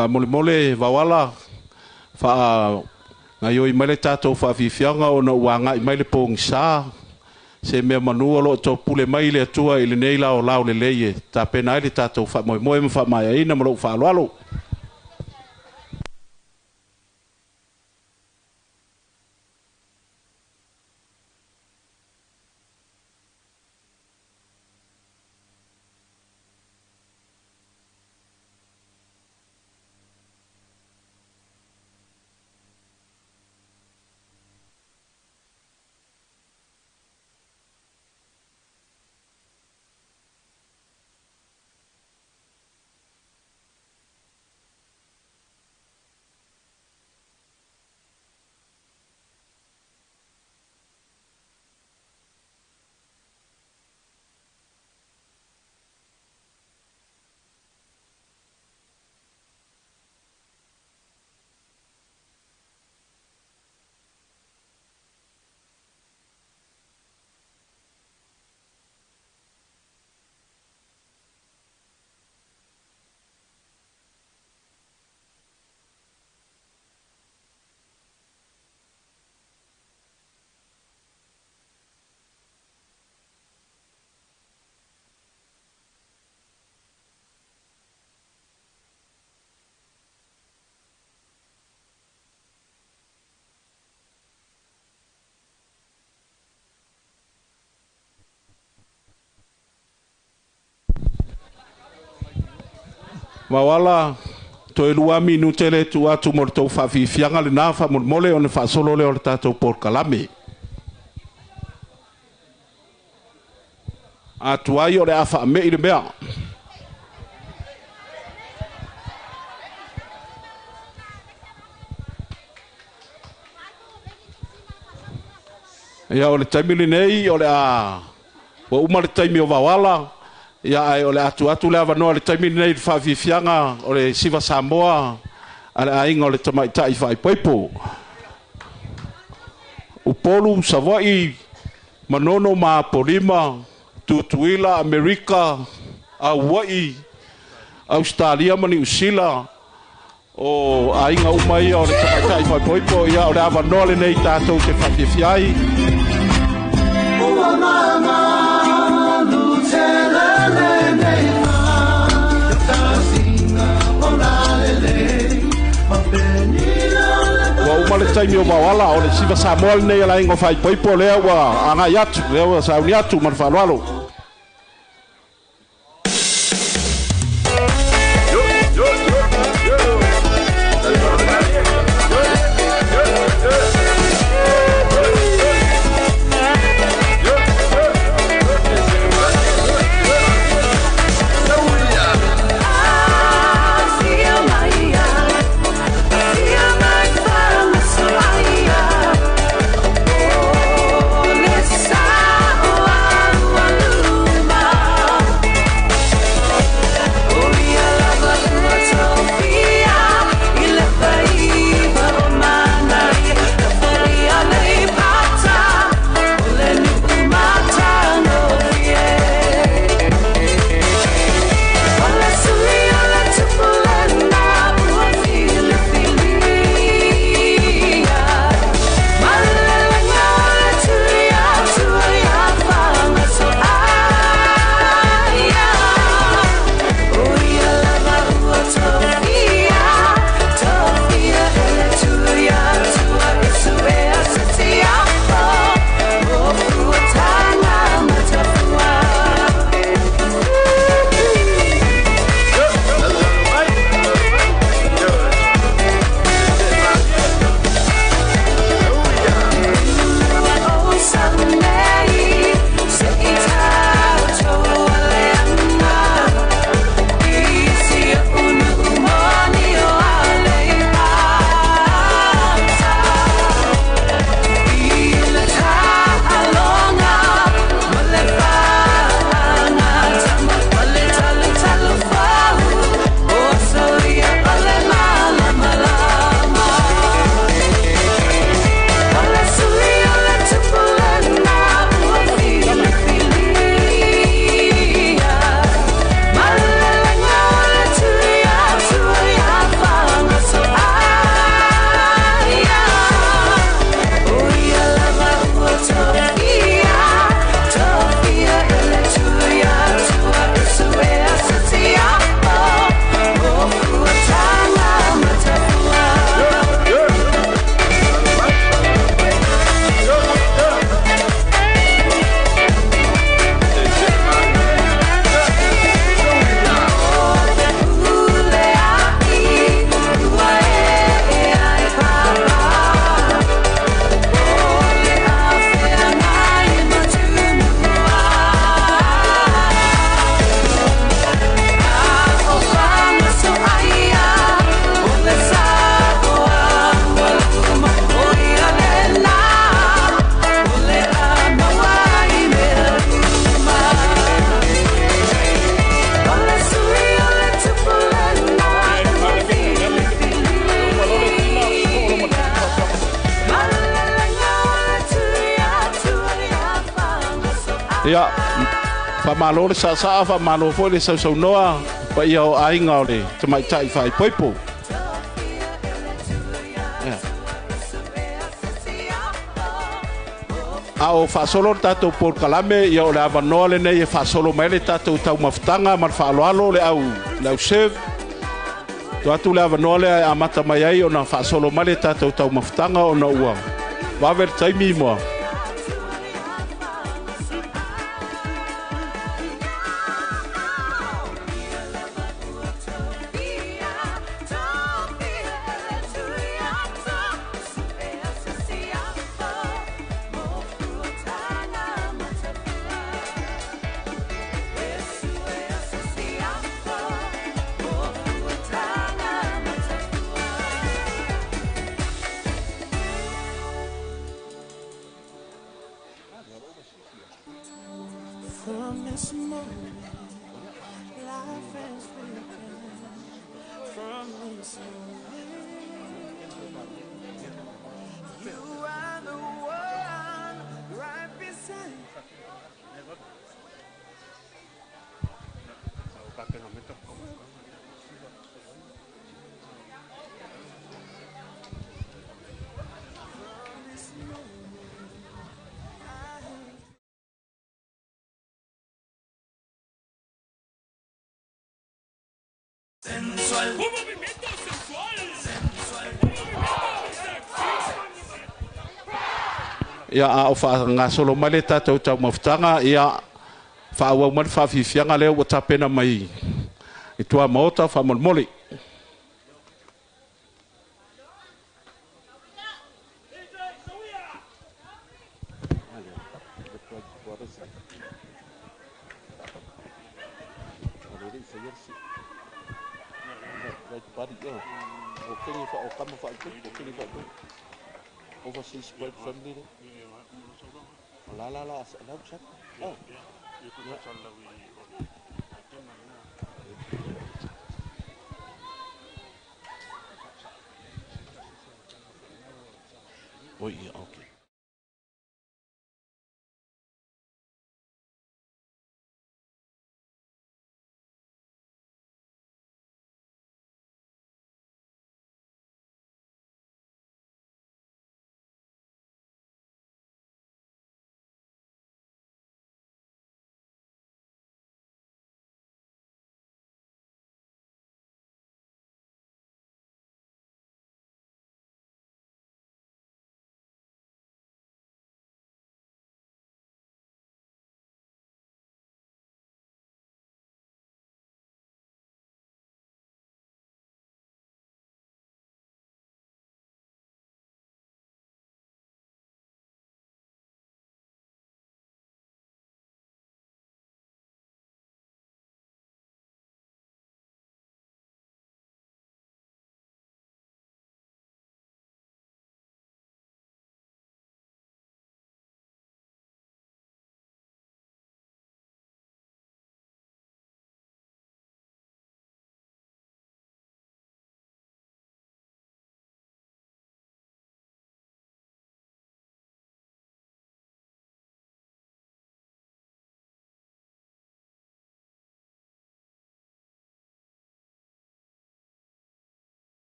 Faamolemole vauala faa ngaioi mai le tatou faafiafiaga ona ua agai mai le pogisa se mea manua o loo topule mai le Atua i lenei laolao lelei e tapena ai le tatou faamoemoe ma faamaeaina ma lou faaaloalo. Mauala toe 2 minute le tu atu mo le tou faafiafiaga lena faamolemole ona faasolo lea o le tatou polokalame. Atu ai o le a faamei le mea. Ia o le taimi lenei o le a ua uma le taimi o vauala. Ia ai o le atu atu le avanoa le taimi lenei le faafiafiaga o le siva Samoa a le aiga o le tamaitai faaipoipo. Upolu, Savaii, Manono ma Apolima, Tutuila, Amerika, Hawaii, Australia ma Niu Sila, o aiga uma ia o le tamaitai faaipoipo, ia o le avanoa lenei tatou te faafiafia ai. Ua mama Ua uma le taimi o vauala o le siva Samoa lenei a le aiga o faaipoipo lea ua agai atu, lea ua sauni atu ma le faaaloalo. Ia, faamalo le saasaa, faamalo foi le sausaunoa, paia o aiga o le tamaitai faaipoipo. Ia. A o faasolo le tatou polokalame, ia o le avanoa lenei e faasolo mai le tatou taumafataga ma le faaaloalo le au serve. Tuu atu le avanoa lea e amata mai ai ona faasolo mai le tatou taumafataga ona ua vave le taimi moa. From this moment, life has begun. From this moment, you are the one right beside. Sensual. Un movimiento sensual. Sensual. Un movimiento sexy. Ia, a o faagasolo mai le tatou taumafataga, ia faaauau mai le faafiafiaga lea ua tapena mai i tuamaota faamolemole. Overseas Bread Family. La la la, la oh. Oi, okay.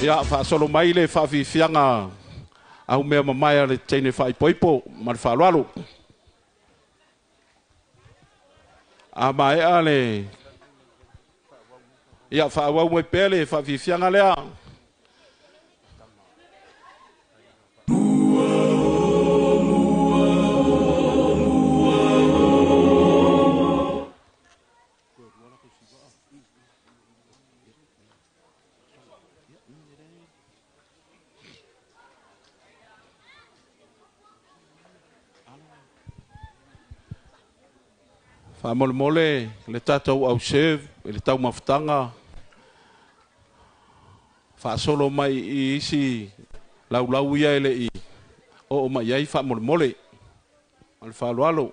Ia faasolo mai le faafiafiaga au mea mamae a le teine faaipoipo ma le faaaloalo. A maea le ia faaauau mai pea le faafiafiaga lea. Faamolemole le tatou au serve i le taumafataga faasolo mai i isi laulau ia e le i oo mai ai faamolemole. Ma le faaaloalo.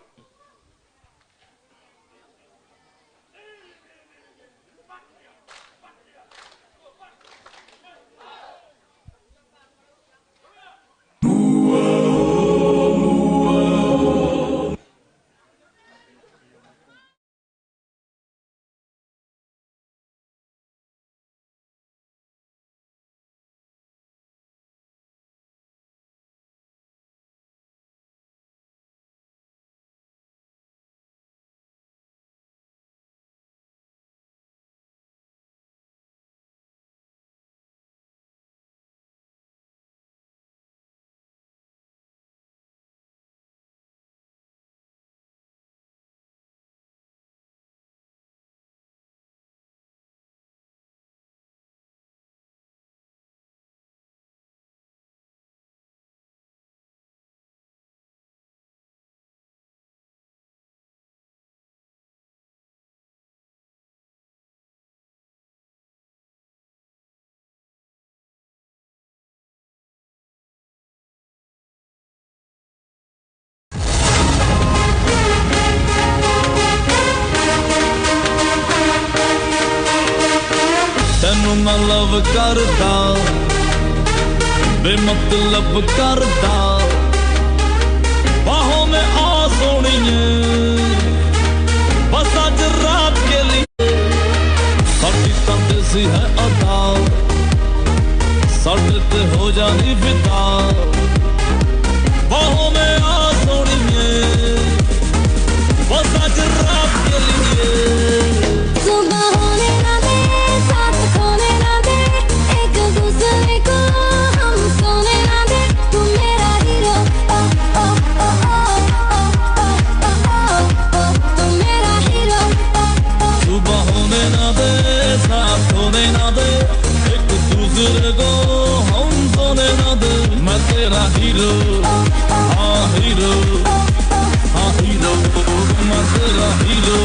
ਤੈਨੂੰ ਮੈਂ ਲਵ ਕਰਦਾ, ਬੇਮਤਲਬ ਕਰਦਾ, ਬਾਹੋਂ ਮੈਂ ਆ ਸੋਣੀਏ, ਬਸ ਅੱਜ ਰਾਤ ਕੇ ਲਈ। ਸਾਡੀ ਤਾਂ ਦੇਸੀ ਹੈ ਅਦਾ, ਸਾਡੇ ਤੇ ਹੋ ਜਾਣੀ ਫਿਦਾ। ਬਾਹੋਂ ਮੈਂ ਆ ਸੋਣੀਏ, ਬਸ ਅੱਜ ਰਾਤ ਕੇ ਲਈ। सुबह होने ना दे, साथ खोने ना दे, एक दूसरे को हम सोने ना दे। तू मेरा हीरो, ओ ओ ओ ओ ओ ओ ओ ओ, तू मेरा हीरो, ओ ओ। सुबह होने ना दे, साथ होने ना दे, एक दूसरे को हम सोने ना दे। मैं तेरा हीरो, हाँ हीरो, हाँ हीरो, मैं तेरा hero.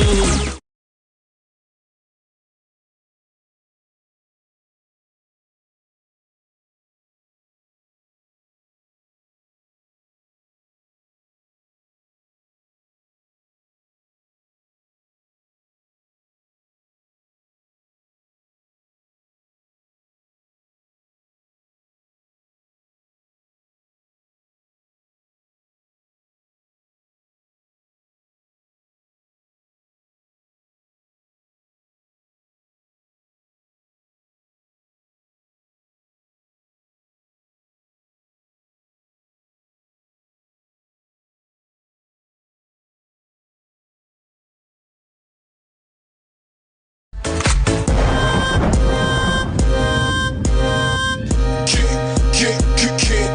Kick, kick, kick,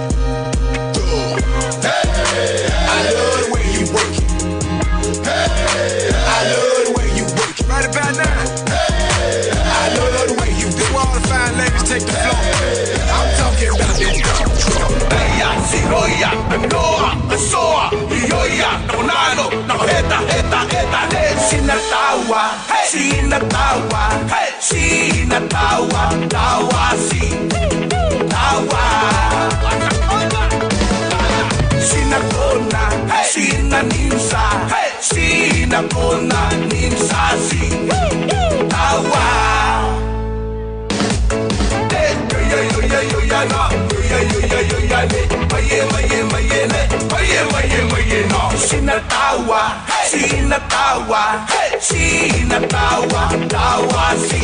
Hey, I love the way you work it. Hey, I love the way you work it. Right about now. Hey, I love the way you This where all the fine ladies take the floor. I'm talking about this dump truck. Eia, siroia, noa, soa, ioia, nano, no, eta, eta, eta, Sinatawa, sinatawa, sinatawa, tawa, si, tawa. Sinakona, sinaninsa, sinakona, ninsa, si, tawa. Yo yo yo yo yo no, yo yo yo yo yo ne, maye maye maye ne, maye maye maye no. Sinatawa, sinatawa, sinatawa, tawa, si.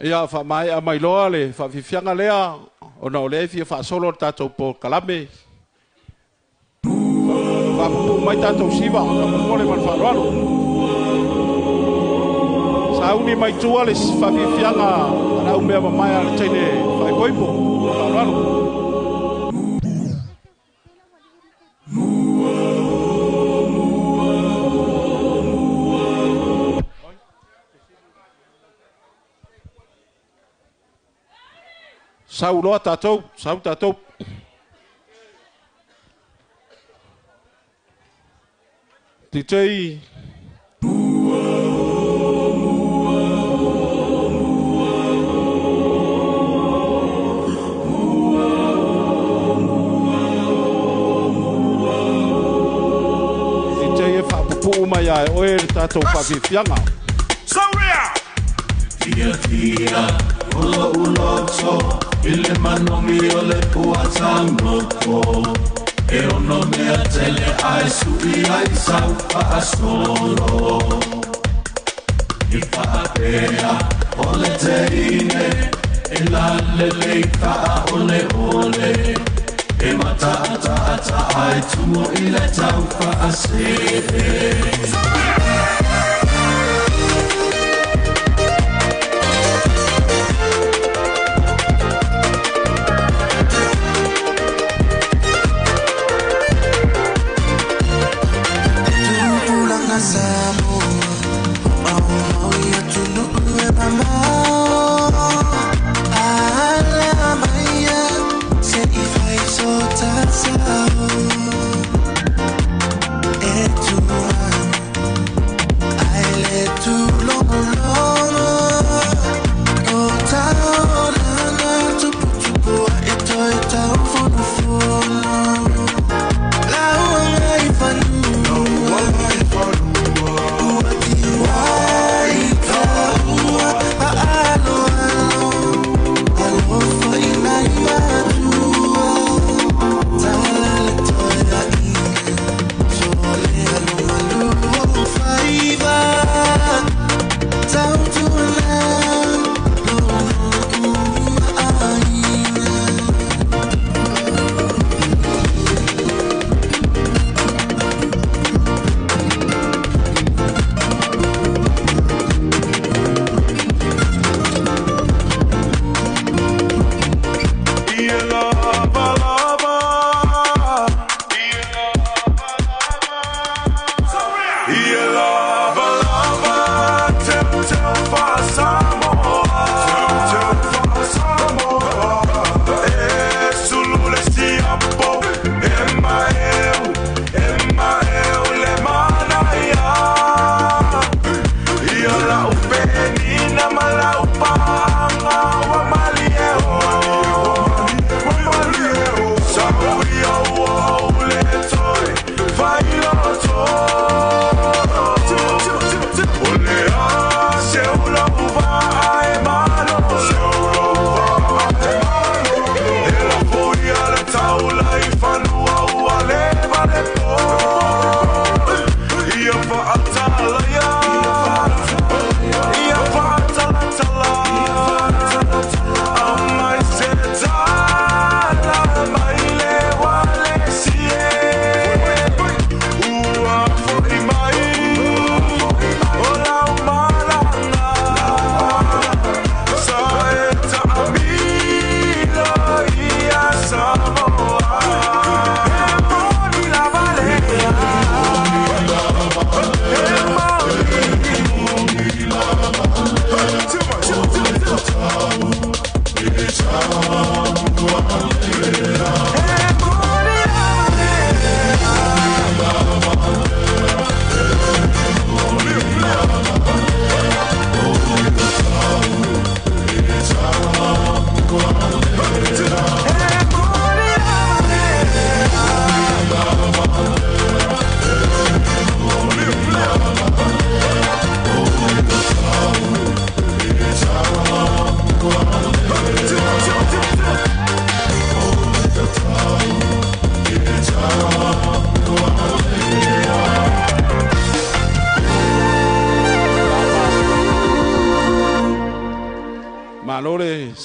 Ia faamaea mai loa le faafiafiaga lea ona o lea e fia faasolo le tatou polokalame. Faapupuu mai tatou siva faamolemole ma le faaaloalo. Sauni mai tua le faafiafiaga a le aumea mamae a le teine faaipoipo. Faaaloalo. Sau loa tatou, sau tatou. DJ DJ e faapupuu mai ai oe le tatou faafiafiaga. Sauria! Tia tia, ulo uloto, ile manomi o le puatangoko. E ono mea tele ai sui ai sau faasolo. I faapea o le teine, e lalelei faa ole ole. E mataataata ai tumo i le tau faasee.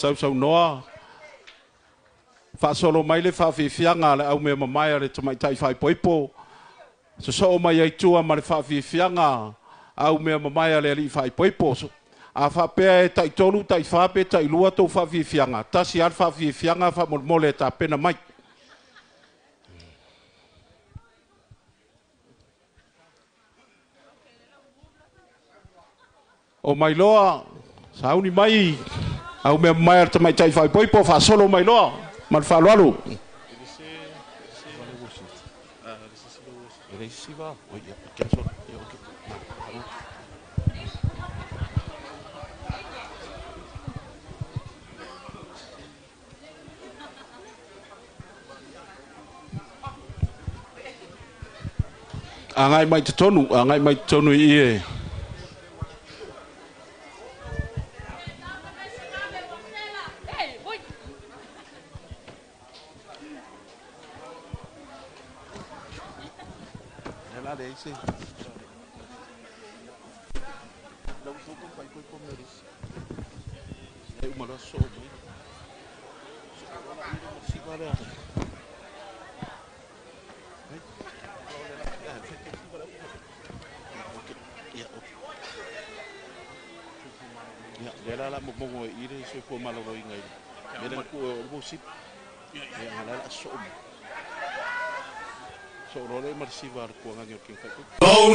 sausaunoa faasolo mai le faafiafiaga a le aumea mamae a le tamaitai faaipoipo sosoo mai ai tua ma le faafiafiaga aumea mamae a le alii faaipoipo. A faapea e taitolu taifā pe tailua tou faafiafiaga, tasi lava le faafiafiaga faamolemole e tapena mai. O mai loa, sauni mai, au mea mamae a le tamaitai faaipoipo, faasolo mai loa, ma le faaaloalo. Agai mai totonu, agai mai totonu i i e.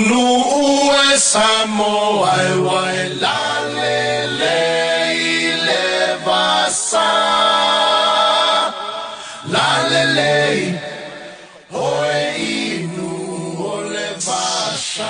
Lou e Samoa e wai la le le i le vasa. La le le i hoe inu o le vasa.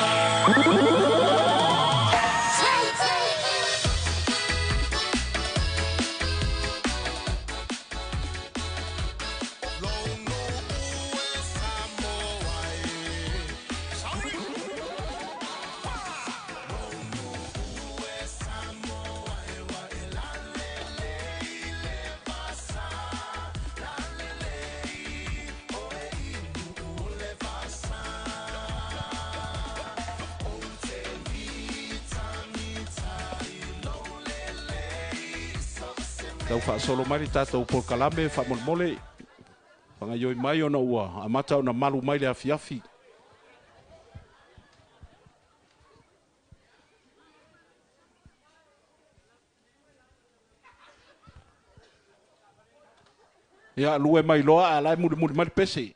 Tau faasolo mai le tatou polokalame faamolemole fagaioi mai ona ua amata ona malu mai le afiafi. Ia lue mai loa a la e mulimuli mai le pese.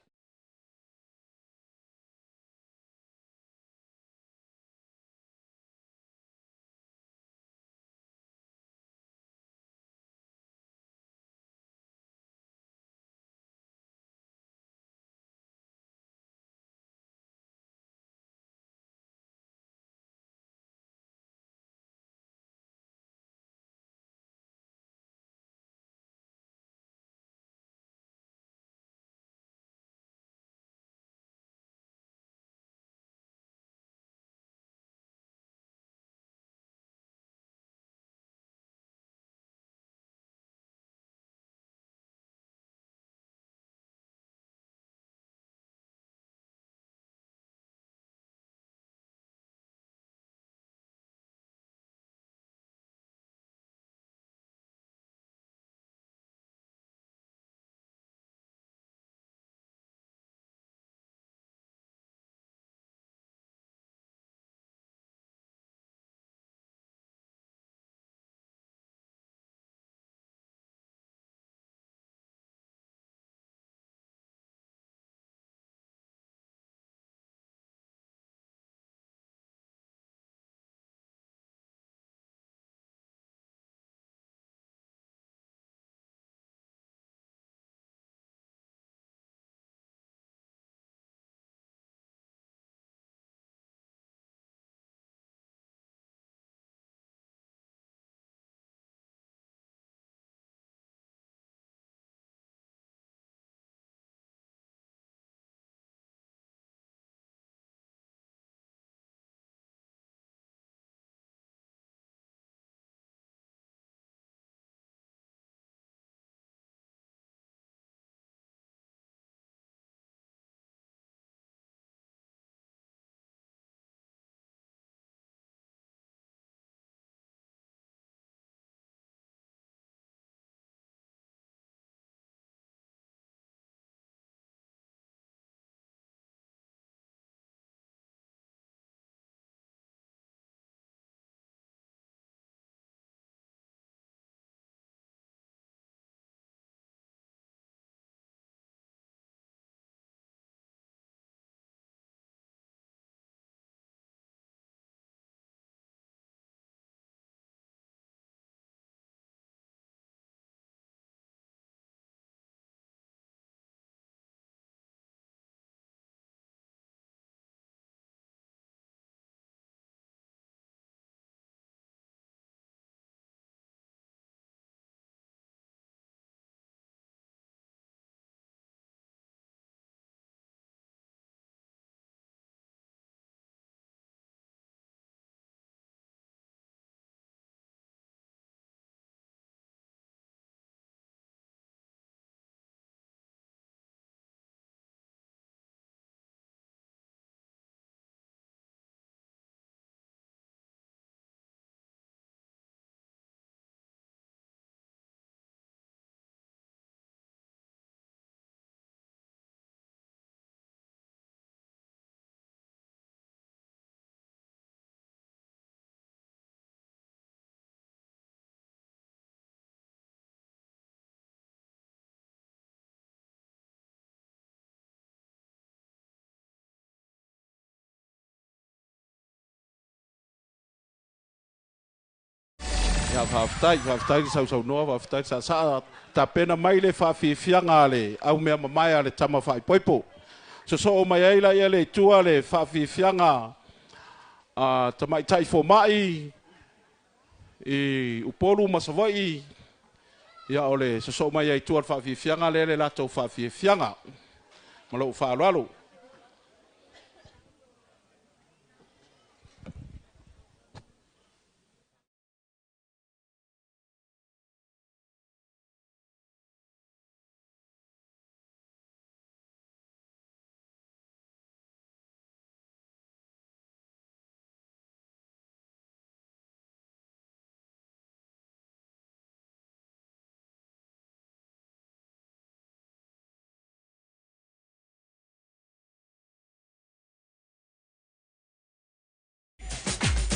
Ia faafetai, faafetai le sausaunoa, faafetai le saasaa tapena mai le faafiafiaga a le aumea mamae a le tama faaipoipo. Sosoo mai ai laia le itua le faafiafiaga a tamaitai foma'i i Upolu ma Savaii. Ia o le sosoo mai ai tua le faafiafiaga lea le latou faafiafiaga. Ma lou faaaloalo.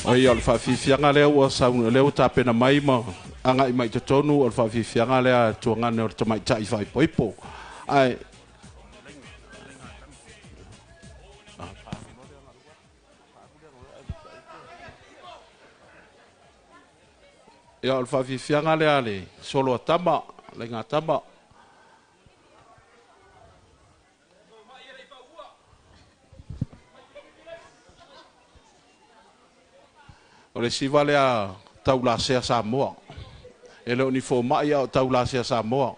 O ia o le faafiafiaga lea ua sau lea ua tapena mai ma agai mai i totonu o le faafiafiaga lea tuagane o le tamaitai faaipoipo. Ae ia o le faafiafiaga lea le solo a tama, le tama. O le siva lea taulasea Samoa. E le o ni fomai a o taulasea Samoa.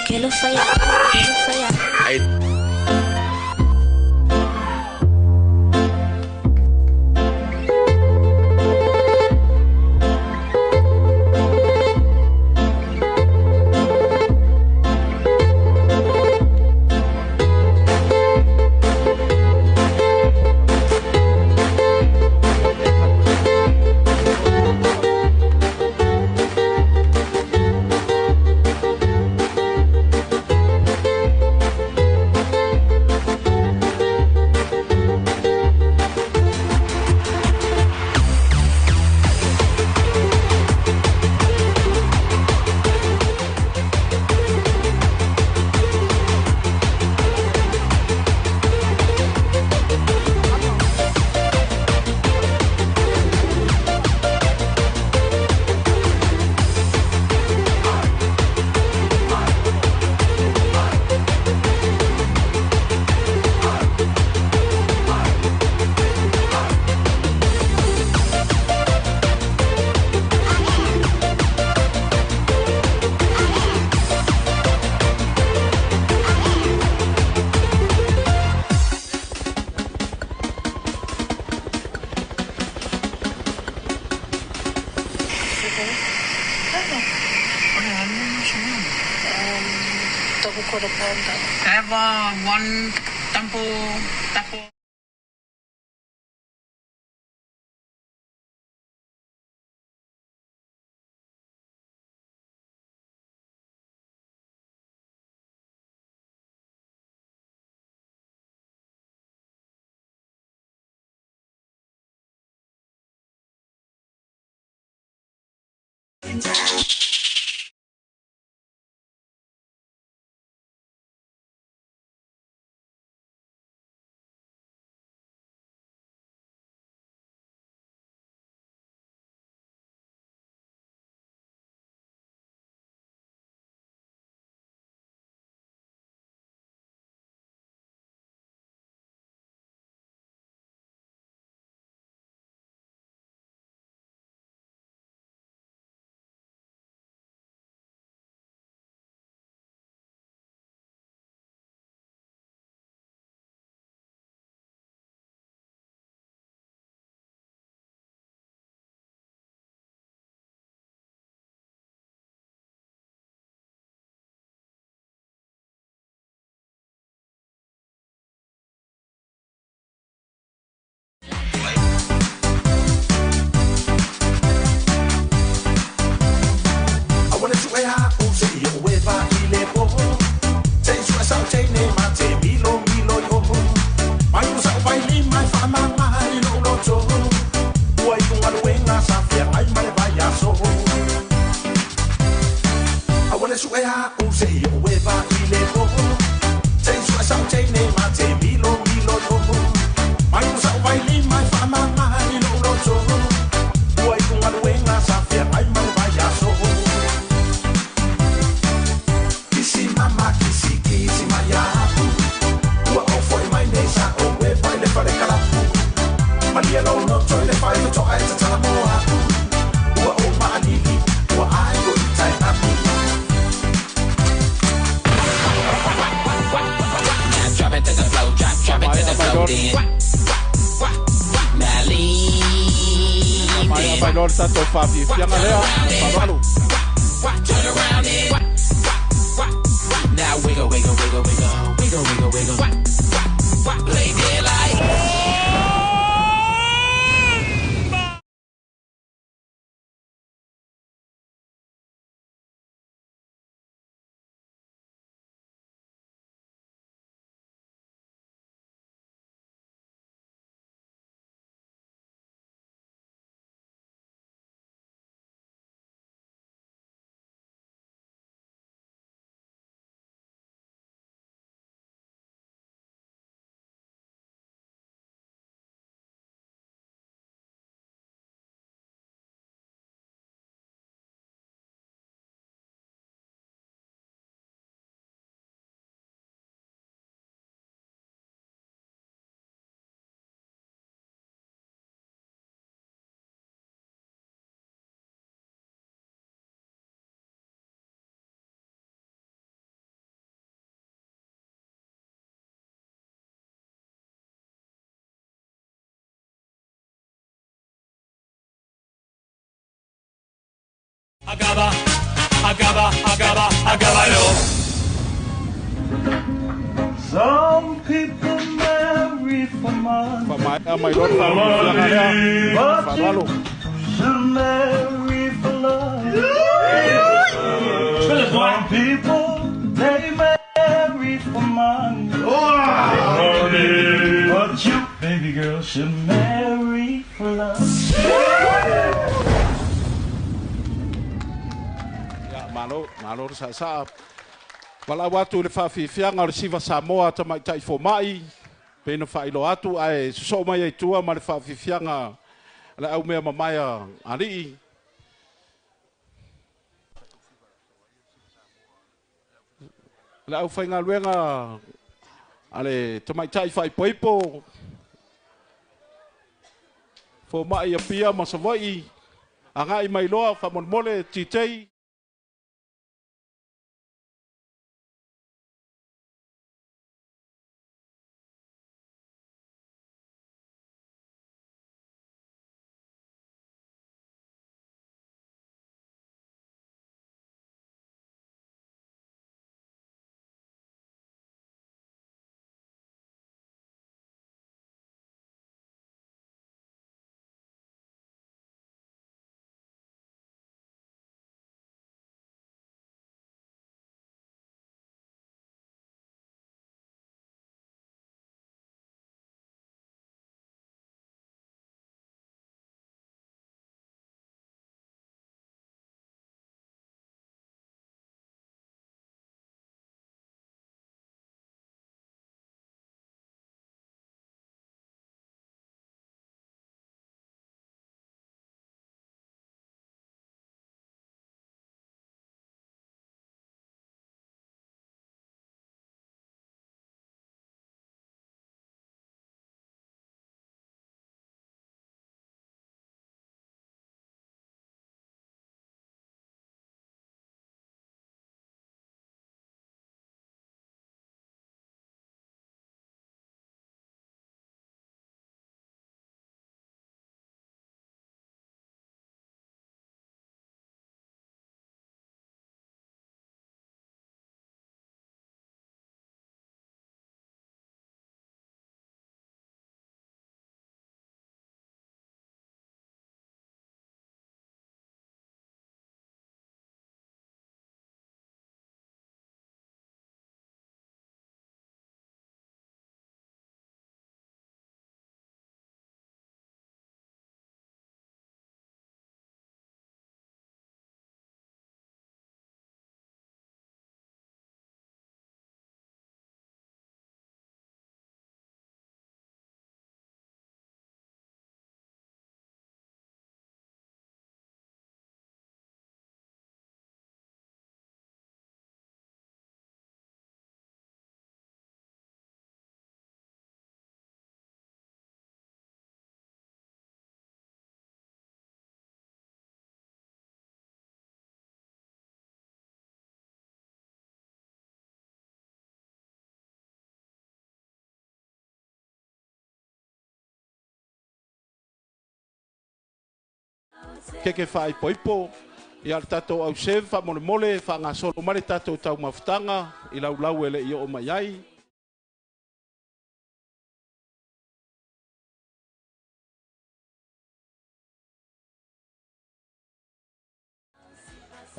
Kelo Have one tempo tapo. Faamanuia lou loto i le faitotoa e tatala mo a'u. Ua ou ma'alili, ua ai o i taeamu. Now drop it to the flow, drop, drop it to the flow then. Now lean Mai then. mai loa le tatou faafiafiaga lea faaloalo. Turn around and now wiggle, wiggle, wiggle, wiggle, wiggle, wiggle, wiggle. Play dead like. Acaba, acaba, acaba, acábalo. Some people marry for money. Faamaea mai loa le faafiafiaga lea But faaloalo. you should marry for love. Some people they marry for money. But you, baby girl, should marry for love. Ia, malo, malo le saasaa. Valaau atu i le faafiafiaga o le siva Samoa tamaita'i foma'i, pei na faailoa atu ae sosoo mai ai tua ma le faafiafiaga le aumea mamae a alii. Le aufaigaluega a le tamaita'i faaipoipo, foma'i Apia ma Sava'i, aga'i mai loa faamolemole titei. keke faaipoipo. Ia le tatou au serve faamolemole faagasolo mai le tatou taumafataga i laulau e le i oo mai ai.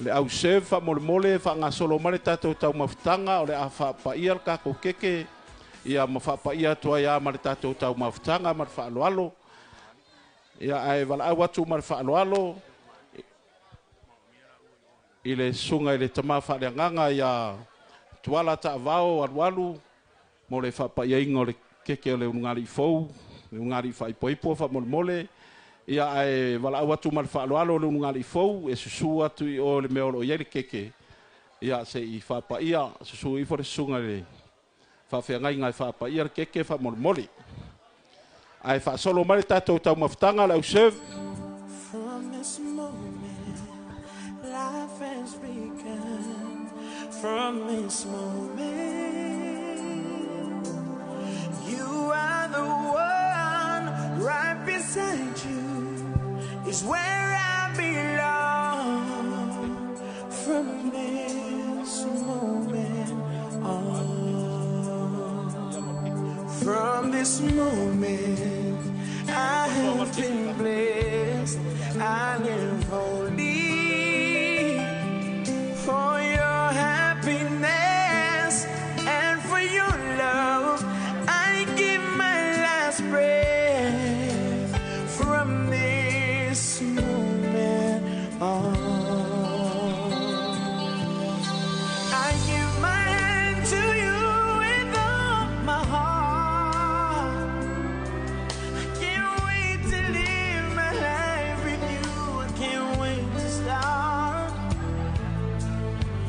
Le au serve faamolemole faagasolo mai le tatou taumafataga o le a faapaia le tatou keke ia ma faapaia atu ai lava ma le tatou taumafataga ma le faaaloalo. Ia ae valaau atu ma le faaaloalo i le susuga i le tama faaleagaga ia Tuala Taavao Alualu mo le faapaiaina o le keke o le ulugalii fou, le ulugalii faaipoipo faamolemole. Ia ae valaau atu ma le faaaloalo le ulugalii fou e susu atu i o le mea o lo o i ai le keke, ia se i faapaia, susu ifo le susuga i le faafeagaiga e faapaia le keke faamolemole. Ae faasolo mai le tatou taumafataga le au serve. From this moment, life has begun. From this moment, you are the one right beside you is where I belong. From this moment on, from this moment, I have been blessed. I live only for your happiness and for your love. I give my last breath from this moment on. I give my hand to you with all my heart. I can't wait to live my life with you. I can't wait to start.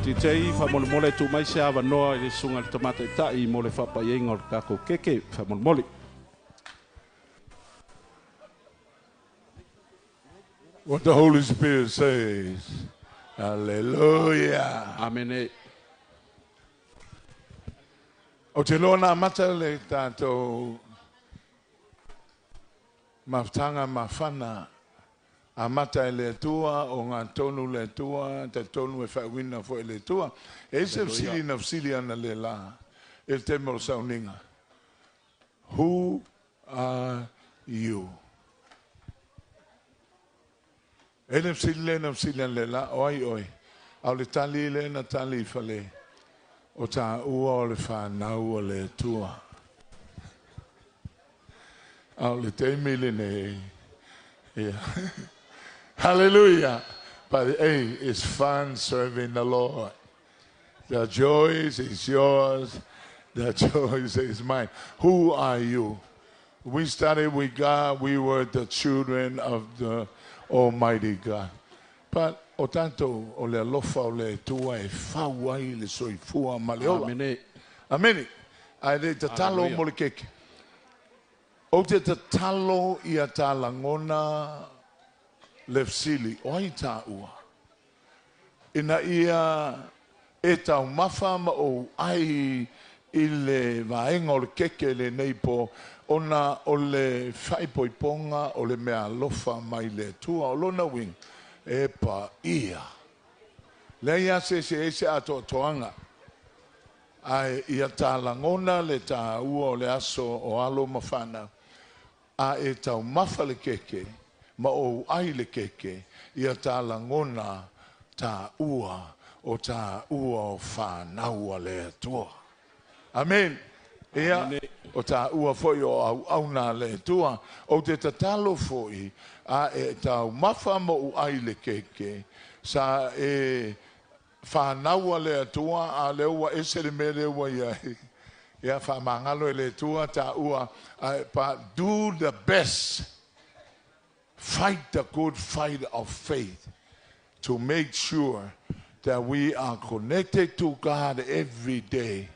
DJ faamolemole tu mai se avanoa i le susuga i le tamataitai mo le faapaiaiga o le tatou keke faamolemole. What the Holy Spirit says. Hallelujah. Amen. O te loa na amata le tātou mafutaga mafana amata e le Atua o ngā tonu le Atua te tonu e whaawina fo e le Atua. E se fesili na fesili ana le la e le teme o le sauniga. Who are you? E le fesili le na fesili ana le la o ai oi. Au le tali le na tali fale o tā ua o le whanau o le Atua. Au le teimi le nei. Yeah. Hallelujah. But hey, it's fun serving the Lord. The joy is yours. The joy is mine. Who are you? We started with God. We were the children of the Almighty God. But o tātou o le alofa o le Atua e fau ai le soifua ma le ola. Amene. Amene. Ai le tatalo Hallelujah. mo le keke. O te tatalo ia tā langona le fesili, o ai tā ua. Ina ia e tau mafa ma o ai i le vaenga o le keke le nei po, ona o le whaipoiponga o le mea alofa mai le Atua o lona wing, e pa ia. Le ia se se e se ato toanga. Ai ia tā langona le tā ua o le aso o alo mawhana. A e tau mafa le keke, ma o ai le keke, ia tā langona tā ua o tā ua o whānaua le Atua. Amen. Ia, o tā ua foi o au au nā le Atua, o te tatalo foi, a e tau mafa mo u ai le keke, sa e whānaua le Atua, a le ua ese le mele ua ia. Ia whaamangalo e le Atua, tā ua, a, pa, do the best. Fight the good fight of faith to make sure that we are connected to God every day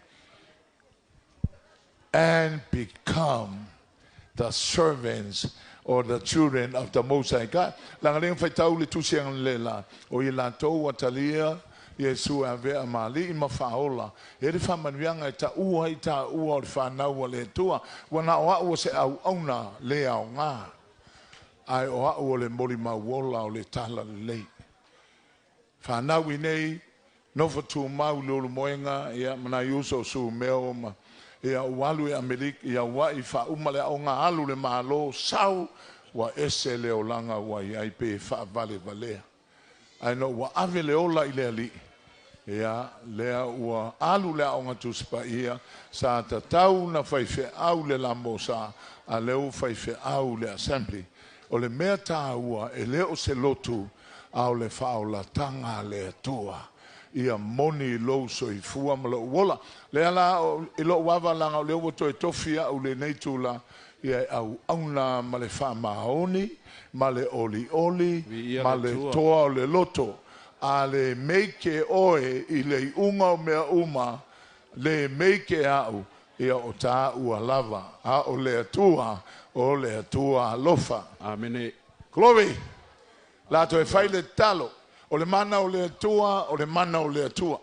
and become the servants or the children of the Most High God. Langa lenga whaitau le tusi ang le la. O i lātou atalia, Yesu a vea mali i mawhaola. E re whamanuianga e ta ua i ta ua o le whanau a le Atua. Ua na o au se au auna le au ngā. Ae o a'u o le molimau ola o le Talalelei. Fanau i inei, nofo tumau i Leulumoega, ia, ma nai uso o Sumeo ma, ia, ua alu i Amerika, ia ua'i faauma le aoga alu le Malo, sau, ua ese le olaga ua i ai pe faavalevalea. Ae no ua ave le ola i le Alii, ia, lea ua alu le aoga Tusi Paia, sa tatau na faifeau le lamosa, a lea ua faifeau le Assembly. O le mea tāua, e le o se lotu, a o le faaolataga a le Atua. Ia moni lou soifua ma lou ola. Lea la i lou ava laga o lea ua toe tofi a'u lenei tula, ia e auauna ma le faamaoni, ma le olioli, ma le toa o le loto. A le meike oe i le iuga o mea uma, le meike a'u, ia o tāua lava. A o le Atua, o le Atua alofa. Amene. Glory! La toe fai le talo. O le mana o le Atua, o le mana o le Atua.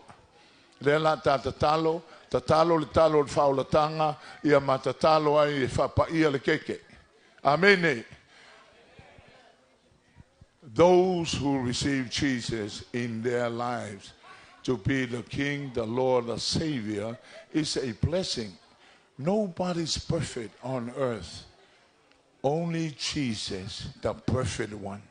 Lea la ta tatalo, tatalo le talo o le faaolataga, ia ma tatalo ai e faapaia le keke. Amene. Those who receive Jesus in their lives to be the King, the Lord, the Savior is a blessing. Nobody's perfect on earth. Only Jesus, the perfect one.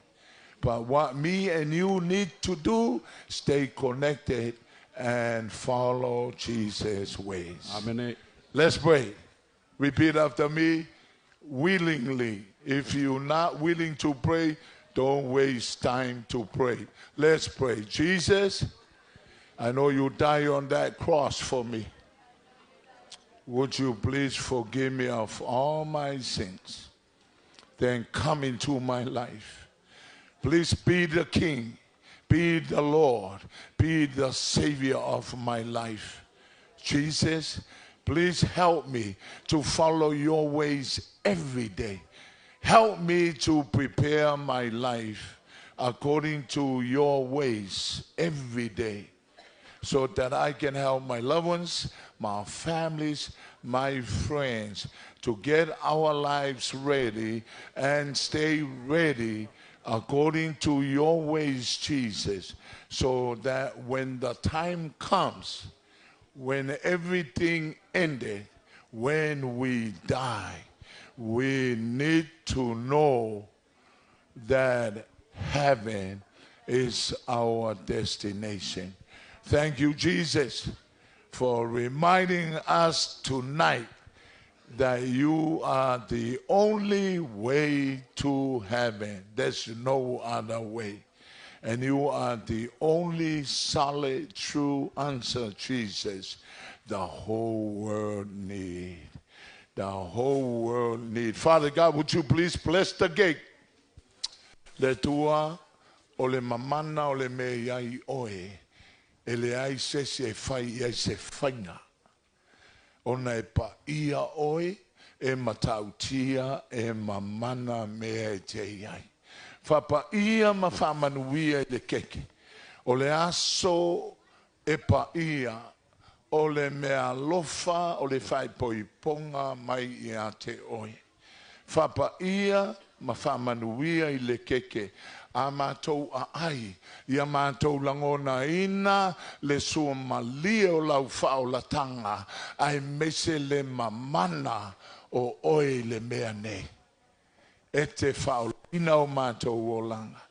But what me and you need to do, stay connected and follow Jesus' ways. Amen. Let's pray. Repeat after me willingly. If you're not willing to pray, don't waste time to pray. Let's pray. Jesus, I know you died on that cross for me. Would you please forgive me of all my sins? Then come into my life. Please be the King, be the Lord, be the Savior of my life. Jesus, please help me to follow your ways every day. Help me to prepare my life according to your ways every day so that I can help my loved ones, my families, my friends to get our lives ready and stay ready according to your ways, Jesus, so that when the time comes, when everything ended, when we die, we need to know that heaven is our destination. Thank you, Jesus, for reminding us tonight that you are the only way to heaven. There's no other way. And you are the only solid, true answer, Jesus, the whole world need. The whole world need. Father God, would you please bless the gate? Le tua o le mamana o le me iai oe, e le ai se se fai i ai se whainga. Ona e pa ia oe, e matautia, e mamana mea e te iai. Whapa ia ma whamanuia i le keke. O le aso e pa ia, o le mea alofa, o le whaipoiponga mai i a te oe. Whapa ia ma whamanuia i le keke. A mātou a ai, ia mātou langona ina le sua malie o lau whaolatanga, ai mese le mamana o oe le mea nei. E te whaolina o mātou olanga.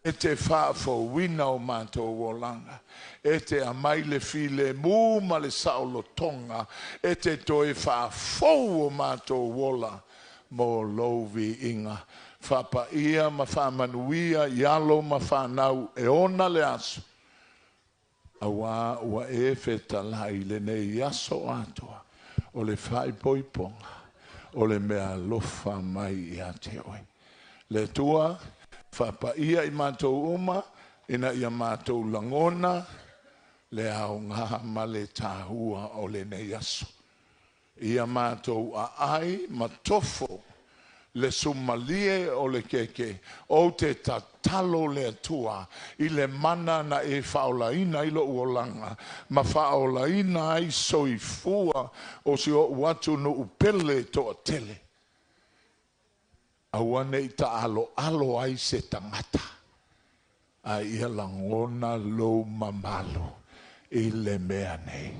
E te whaafouina o mātou olanga. E te amai le file mū ma le saolotonga. E te toe whaafou o mātou ola mo louvi inga. Whapaia ma whamanuia i alo ma whanau e ona le aso. Awa ua e whetalai le nei aso atoa. O le whaipoiponga. O le mea alofa mai i a te oe. Le tua, whapaia i mātou uma, ina ia mātou langona, le au ngā ma le tāhua o le nei aso. Ia mātou a ai ma tofo, le sumalie o le keke, o te tatalo le atua, i le mana na e whaolaina i lo uolanga, ma whaolaina ai soifua o si o uatu no upele toa tele. Aua nei taaloalo ai se tagata, a ia lagona lou mamalu i le mea nei.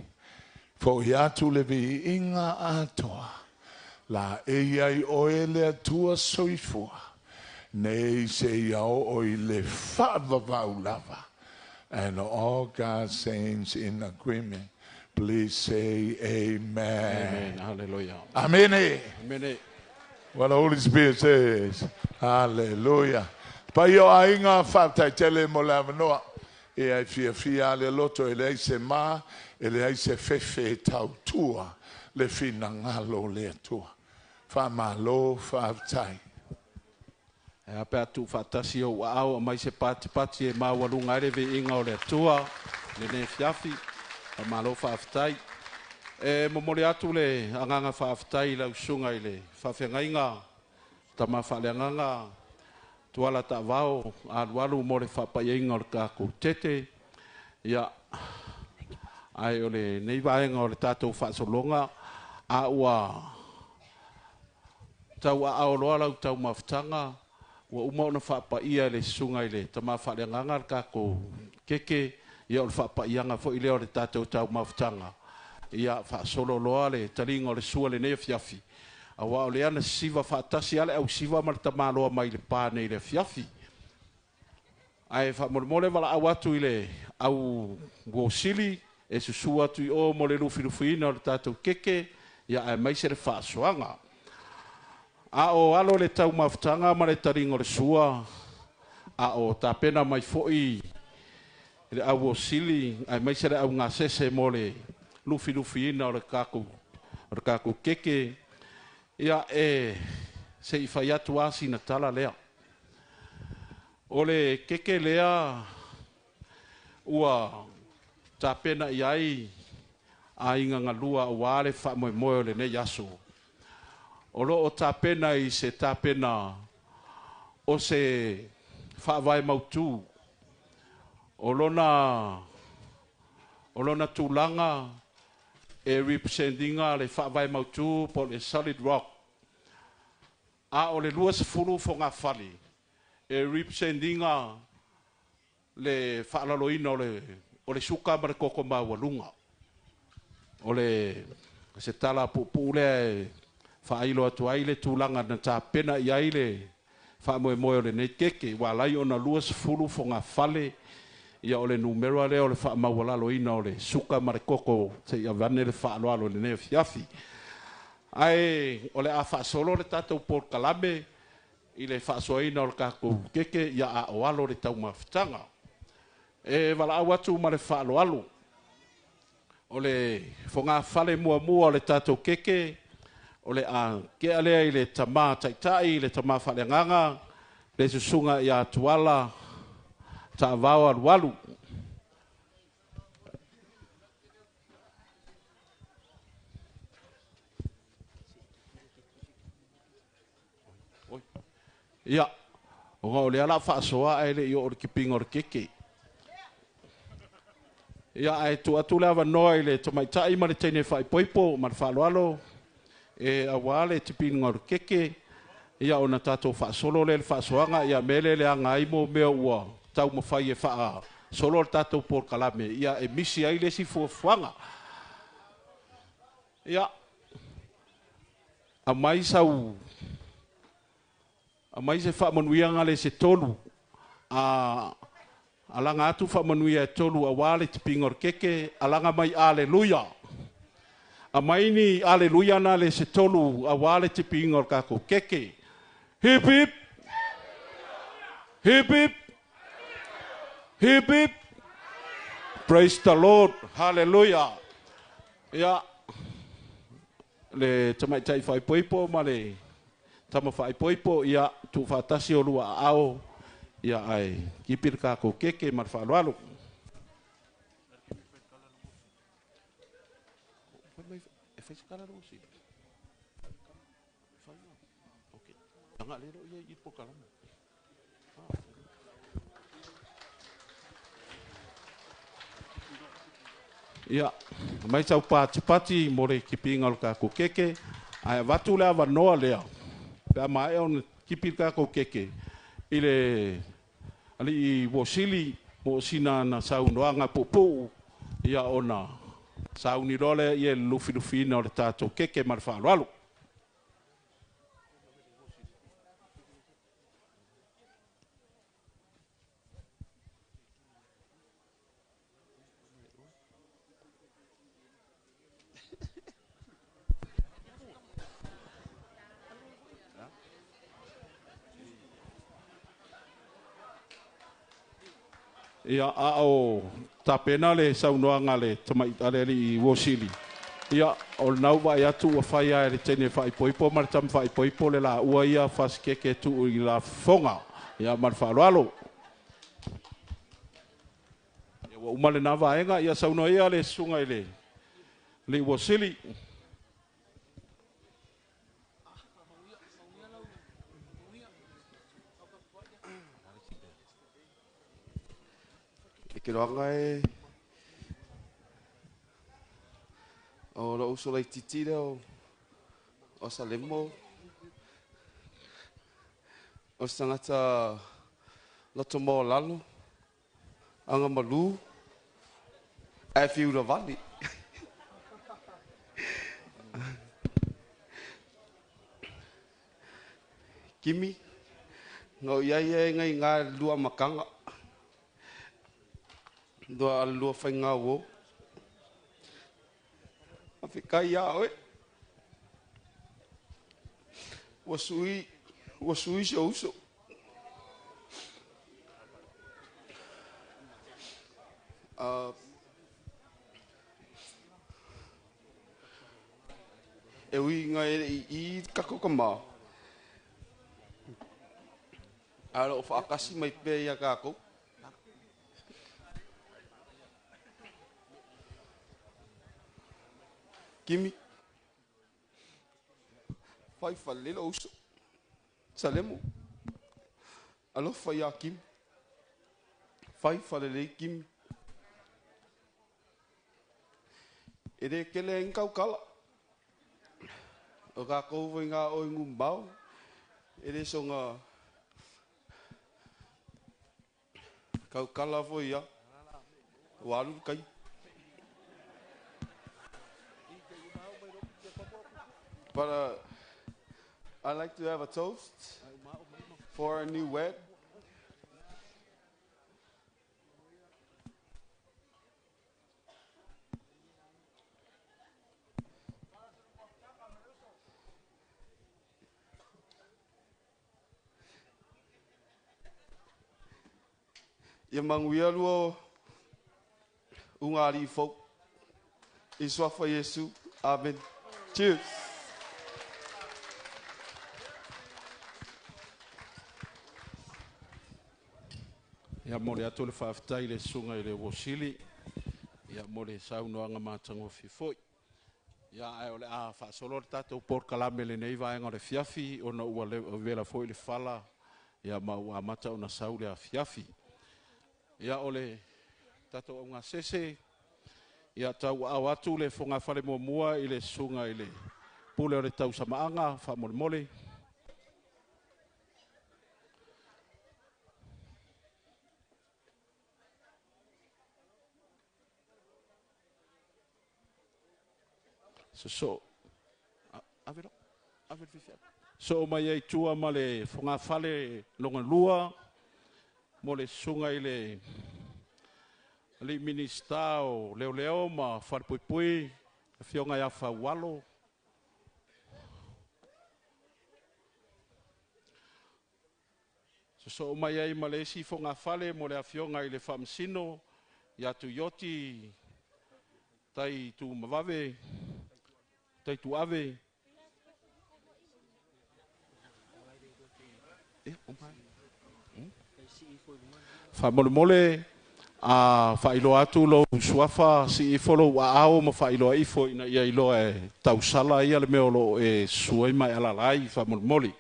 Foʻi atu le viiga atoa, laei ai oe le Atua soifua, nei seia oo i le faavavau lava. And all God's saints in agreement, please say amen. Amen. Hallelujah. Amen. Amen. What the Holy Spirit says. Hallelujah. Paia o aiga, faafetai tele mo le avanoa. Ia e fiafia lava le loto, e leai se ma, e leai se fefe e tautua le finagalo o le Atua. Faamalo, faafetai. E a pe a tuufaatasi ou aao aumai se patipati e maualuga ai le viiga o le Atua i lenei afiafi. Faamalo faafetai. E momoli atu le agaga faafetai i lau susuga i le faafeagaiga Tama Faaleagaga Tuala Taavao Alualu mo le faapaiaina o le tatou tete. Ia, ae o lenei vaega o le tatou faasologa, a ua tauaao loa lau taumafataga, ua uma ona faapaia e le susuga i le Tama Faaleagaga le tatou keke, ia o le faapaiaga foi lea o le tatou taumafataga, ia faasolo loa le taliga o le sua i lenei afiafi, aua o lea na sisiva faatasi lava le ausiva ma le tamaloa mai le pa nei i le afiafi. Ae faamolemole valaau atu i le au uosili e susu atu i o mo le lufilufiina o le tatou keke, ia aemaise le faasoaga. A o alo le taumafataga ma le taliga o le sua, a o tapena mai foi le au uosili aemaise le au gasese mo le lufilufiina o le tatou keke, ia e se i fai atu lava sina tala lea. O le keke lea ua tapena i ai aiga galua aua le faamoemoe o lenei aso. O lo o tapena i se tapena o se faavae mautu o lona tulaga e represent ina le faavae mautu po o le solid rock, a o le 20 fogafale e represent ina le faalaloina o le suka ma le koko maualuga. O le se tala puupuu lea e faailo atu ai le tulaga na tapena i ai le faamoemoe o lenei keke, ua ala ai ona 20 fogafale, ia o le numera lea o le faamaualaloina o le suka ma le koko seia avane le faaaloalo i lenei afiafi. Ae o le a faasolo le tatou polokalame i le faasoaina o le tatou keke, ia a o alo le taumafataga. E valaau atu ma le faaaloalo, o le fogafale muamua o le tatou keke, o le a tea lea i le tama taitai, le tama faaleagaga, le susuga ia Tuala Taavao Alualu. Ia, ona o lea la faasoa ae le i oo i le tipiga o le keke. Ia, ae tuu atu le avanoa i le tamaitai ma le teine faaipoipo ma le faaaloalo e aua le tipiga o le keke, ia ona tatou faasolo lea i le faasoaga, ia mea lea e leaga ai mo mea ua taumafai e faasolo le tatou polokalame, ia e misi ai le isi fuafuaga. Ia, aumai sau aumai se faamanuiaga le se tolu, a alaga atu faamanuia e tolu aua le tipiga o le keke, alaga mai aleluia. Aumai ni aleluia na le se tolu aua le tipiga o le tatou keke. Hip hip! Hip hip! Hip hip! Praise the Lord! Hallelujah! Ia, le tamaitai faaipoipo ma le tama faaipoipo, ia, tuufaatasi o lua aao, ia, ae tipi le tatou keke ma le faaaloalo. Ia, aumai sau patipati mo le tipiga o le tatou keke, ae avatu le avanoa lea, pe a maea ona Kipi le tatou keke i le alii Uosili mo sina ana saunoaga puupuu, ia ona sauni loa lea i le lufilufiina o le tatou keke ma le faaaloalo. Ia, a o tapena le saunoaga a le tamai a le alii Uosili, ia, o lena ua vaai atu ua fai lava e le teine faaipoipo ma le tama faaipoipo le laua ia fasikeke e tuu i la fofoga. Ia, ma le faaaloalo. Ia, ua uma lena vaega, ia saunoa ia le susuga i le alii Uosili. E ke loaga e o lou uso laitiiti lea o Salemo, o se tagata loto maualalo, agamalu, ae fiu lavale. Kimi, na o iai e ngai ngā lua makanga. Lua a lua whai ngā wō. A whikai ia oe. Ua sui se uso. E ui ngā ere i kako ka mā. Alo o whaakasi mai pē ia kākou. Kimi. Whai whalelo uso. Salemo. Alofa ia Kimi. Whai whalelei Kimi. E re kele e ngau kala. O kākou vai ngā oi ngumbao. E re so ngā kaukala foi ia. Waru kai. But I'd like to have a toast for our new wed. Ia manguia lua ungari folk. Iswafa Yesu. Amen. Cheers. Ia mo le atu le faafetai le susuga i le Uosili, ia mo le saunoaga matagofie foi. Ia ae o le a faasolo le tatou polokalame lenei vaega o le fiafi ona ua vela foi le fala, ia ma ua amata ona sau le afiafi. Ia o le tatou augasese, ia tauaao atu le fogafale muamua i le susuga i le pule o le tausamaaga faamolemole. Sosoo. Ave lo. Ave le fifi. So mai ai tua ma le fogafale longalua mo le susuga i le alii Minista o Leoleo ma Falepuipui, afioga ia Faualo. Sosoo mai ai ma le isi fogafale mo le afioga i le Faamasino ia Tuioti Tai Tumavave, Tai Tuave. Faamolemole a faailoa atu lou suafa si ifo lou aao ma faailoa ifo ina ia iloa e tausala ia le mea o loo e susu ai ma e alaala ai faamolemole.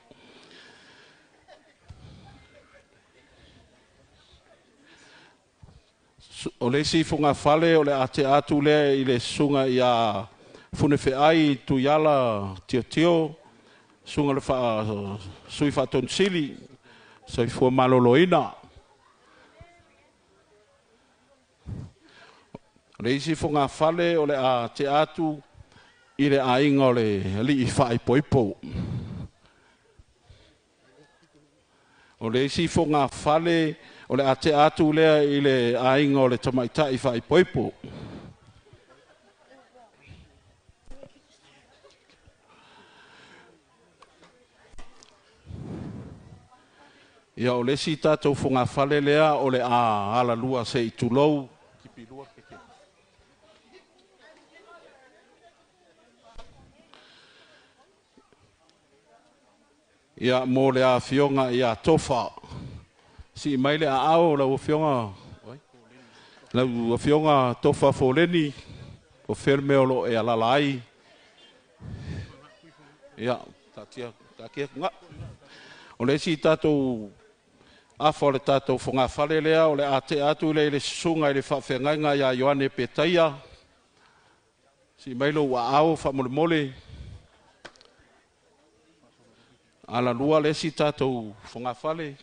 O le isi fogafale o le a tea atu lea i le susuga ia Funefeai Tuiala Tiotio, Suga le faa sui faatonusili soifua malōlōina. O le isi fogafale o le a tea atu i le aiga o le alii faaipoipo. O le isi fogafale o le a tea atu lea i le aiga o le tamaitai faaipoipo. Ia o le isi tatou fogafale lea o le a alalua se i tulou. Ia mo le afioga ia Tofa. Sii mai le aao lau afioga Tofa Foleni o fea le mea o lo o e alala ai. Ia taatia atu. O le isi tatou afa o le tatou fogafale lea o le a tea atu le i le susuga i le faafeagaiga ia Ioane Petaia. Sii mai lou aao faamolemole. Alalua le isi tatou fogafale.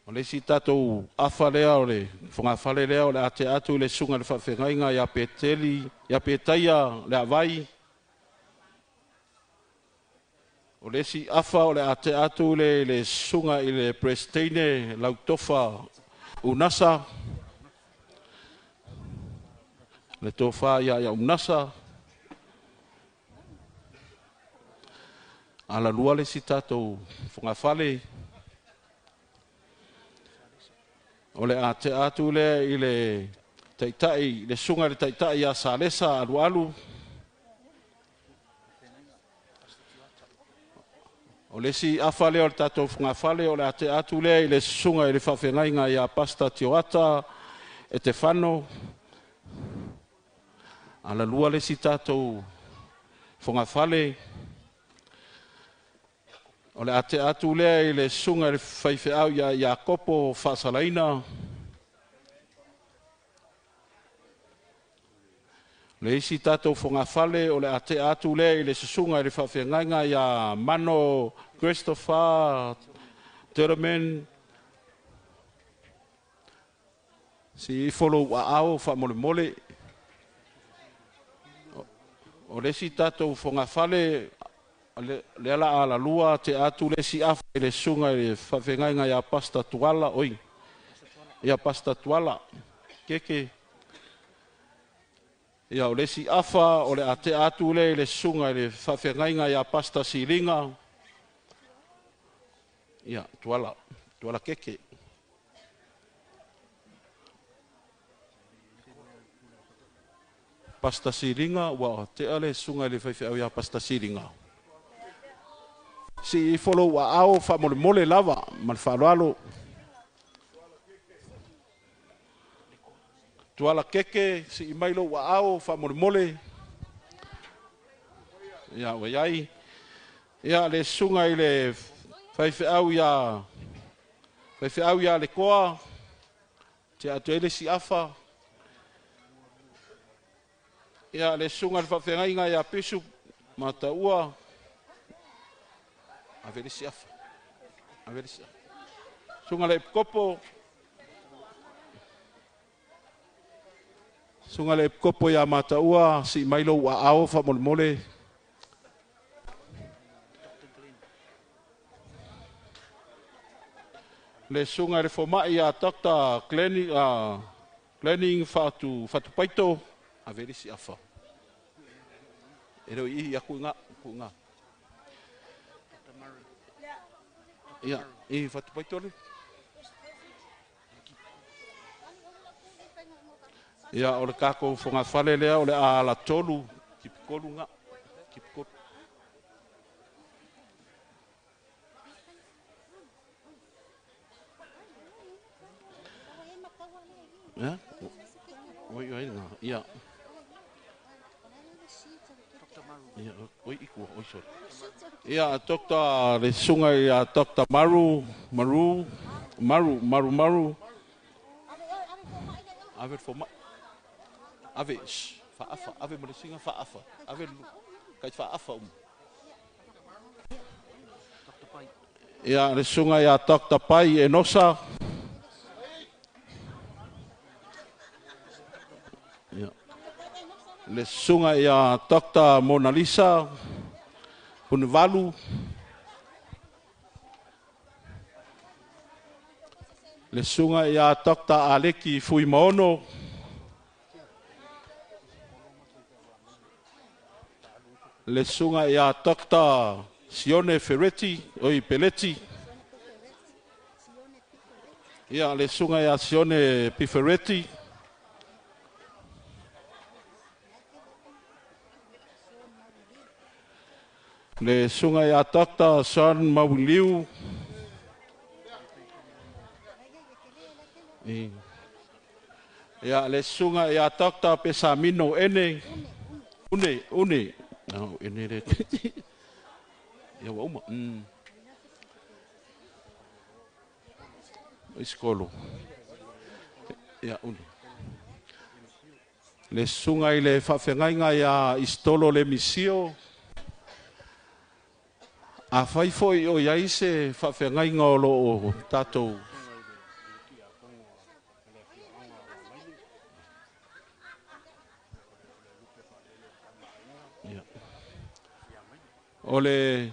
O le isi tatou afa lea o le fogafale lea o le a tea atu le susuga i le faafeagaiga ia Peteli, ia Petaia le Avai. O le isi afa o le a tea atu le susuga i le Presetene Lautofa Unasa. Le tofa ia Unasa. Alalua le isi tatou fogafale. O le a tea atu lea i le taitai, le susuga i le taitai ia Salesa Alualu. O le isi afa lea o le tatou fogafale o le a tea atu lea i le susuga i le faafeagaiga ia Pasta Tioata Etefano. Alalua le isi tatou fogafale. O le a tea atu lea i le susuga i le faifeau ia Iakopo Faasalaina. Le isi tatou fogafale o le a tea atu lea i le susuga i le faafeagaiga ia Mano Christopher Terman. Si ifo lou aao faamolemole. O le isi tatou fogafale lea la alalua tea atu le isi afa i le susuga i le faafeagaiga ia Pasta Tuala, oi, ia Pasta Tuala Keke. Ia o le isi afa o le a tea atu lea i le susuga i le faafeagaiga ia Pasta Siliga. Ia Tuala Keke. Pasta Siliga ua tea le susuga i le faifeau ia Pasta Siliga. Si ifo lou aao faamolemole lava ma le faaaloalo. Tuala Keke, sii mai lou aao faamolemole. Ia ua iai. Ia le susuga i le faifeau ia Lekoa. Tea atu ai le isi afa. Ia le susuga i le faafeagaiga ia Pisu Mataua. Ave le isi afa. Ave le isi afa. Susuga le Epikopo. Susuga le Epikopo ia Mataua, sii mai lou aao faamolemole. Le susuga i le fomai ia Dr. Glenning Fatupaito. Ave le isi afa. E leo i aku inga. Ia, i Fatupaito le. Ia, o le kākou fogafale lea o le a ala tolu, kipikolu ngā, kipikolu. Ia, oi oi ngā, ia. Ia, oi ikua, oi sorry. Ia, Dr. le susuga ia Dr. Maru. Ave foma. Ave, faafa, ave ma le singa faafa. Ave Kai fa'aafa uma. Ia, le susuga iā Dr. Pai Enosa. Ia. Le susuga iā Dr. Monalisa Punevalu. Le susuga iā Dr. Aleki Fuimaono. Le susuga iā Dr. Sione Ferretti, oi Peleti. Ia, le susuga iā Sione Piferetti. Le susuga iā Dr. Sean Mauiliu. Ia, le susuga iā Dr. Pesamino Ene. Une, une. No, ene le. Ia ua uma. Isikolo. Ia, une. Le susuga i le faafeagaiga iā Isitolo le Misio. Afai foi o iai se faafeagaiga o loo tatou Ia. O le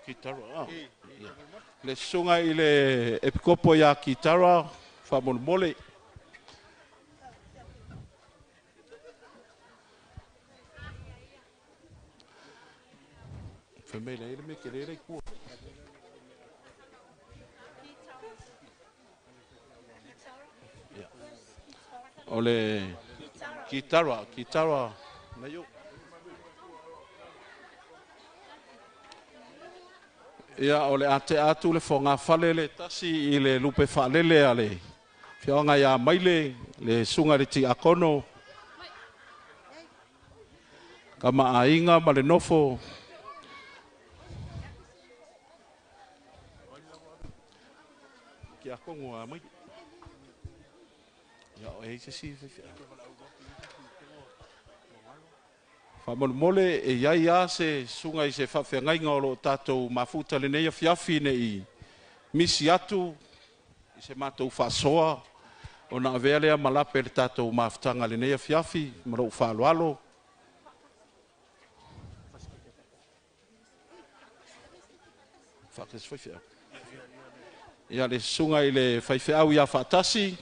Kitara. Ia. Le susuga i le Epikopo iā Kitara, faamolemole. Fai mai le mea ke le kua. Ia. O le Kitara, Kitara, nei o. Ia, o le atea atu le fogafale le tasi i le lupe faalele a le afioaga ia Maile, le susuga i le Tiakono, kamaaiga ma le nofo. Tiakono a Maile. Ia, o e se si Faamolemole e iai a se susuga i se faafeagaiga o loo tatou mafuta lenei afiafi nei misi atu i se matou faasoa ona avea lea ma lape le tatou mafutaga lenei afiafi ma lou faaaloalo. Faakesi faifeau. Ia, le susuga i le faifeau ia Faatasi.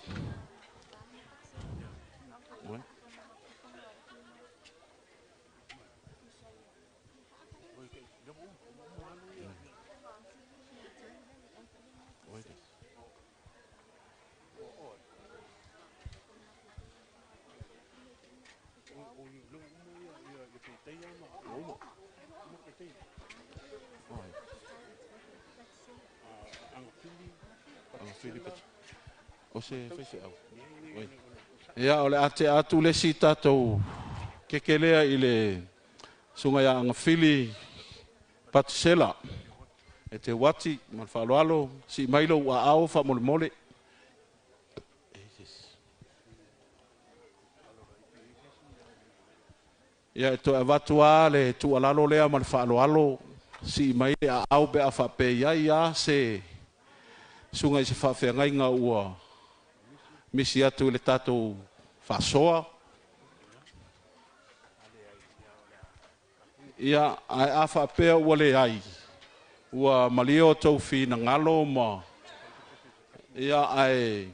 O se faifeau. Ia, o le atea atu le isi tatou kekelea i le susuga ia Agafili Patisela. E te uati ma le faaaloalo, sii mai lou aao faamolemole. Ia, e toe avatu lava le tuualalo lea ma le faaaloalo, sii mai le aao pe a faapea iai a se susuga i se faafeagaiga ua misi atu i le tatou faasoa. Ia, ae a faapea ua leai, ua malie o tou finagalo ma ia, ae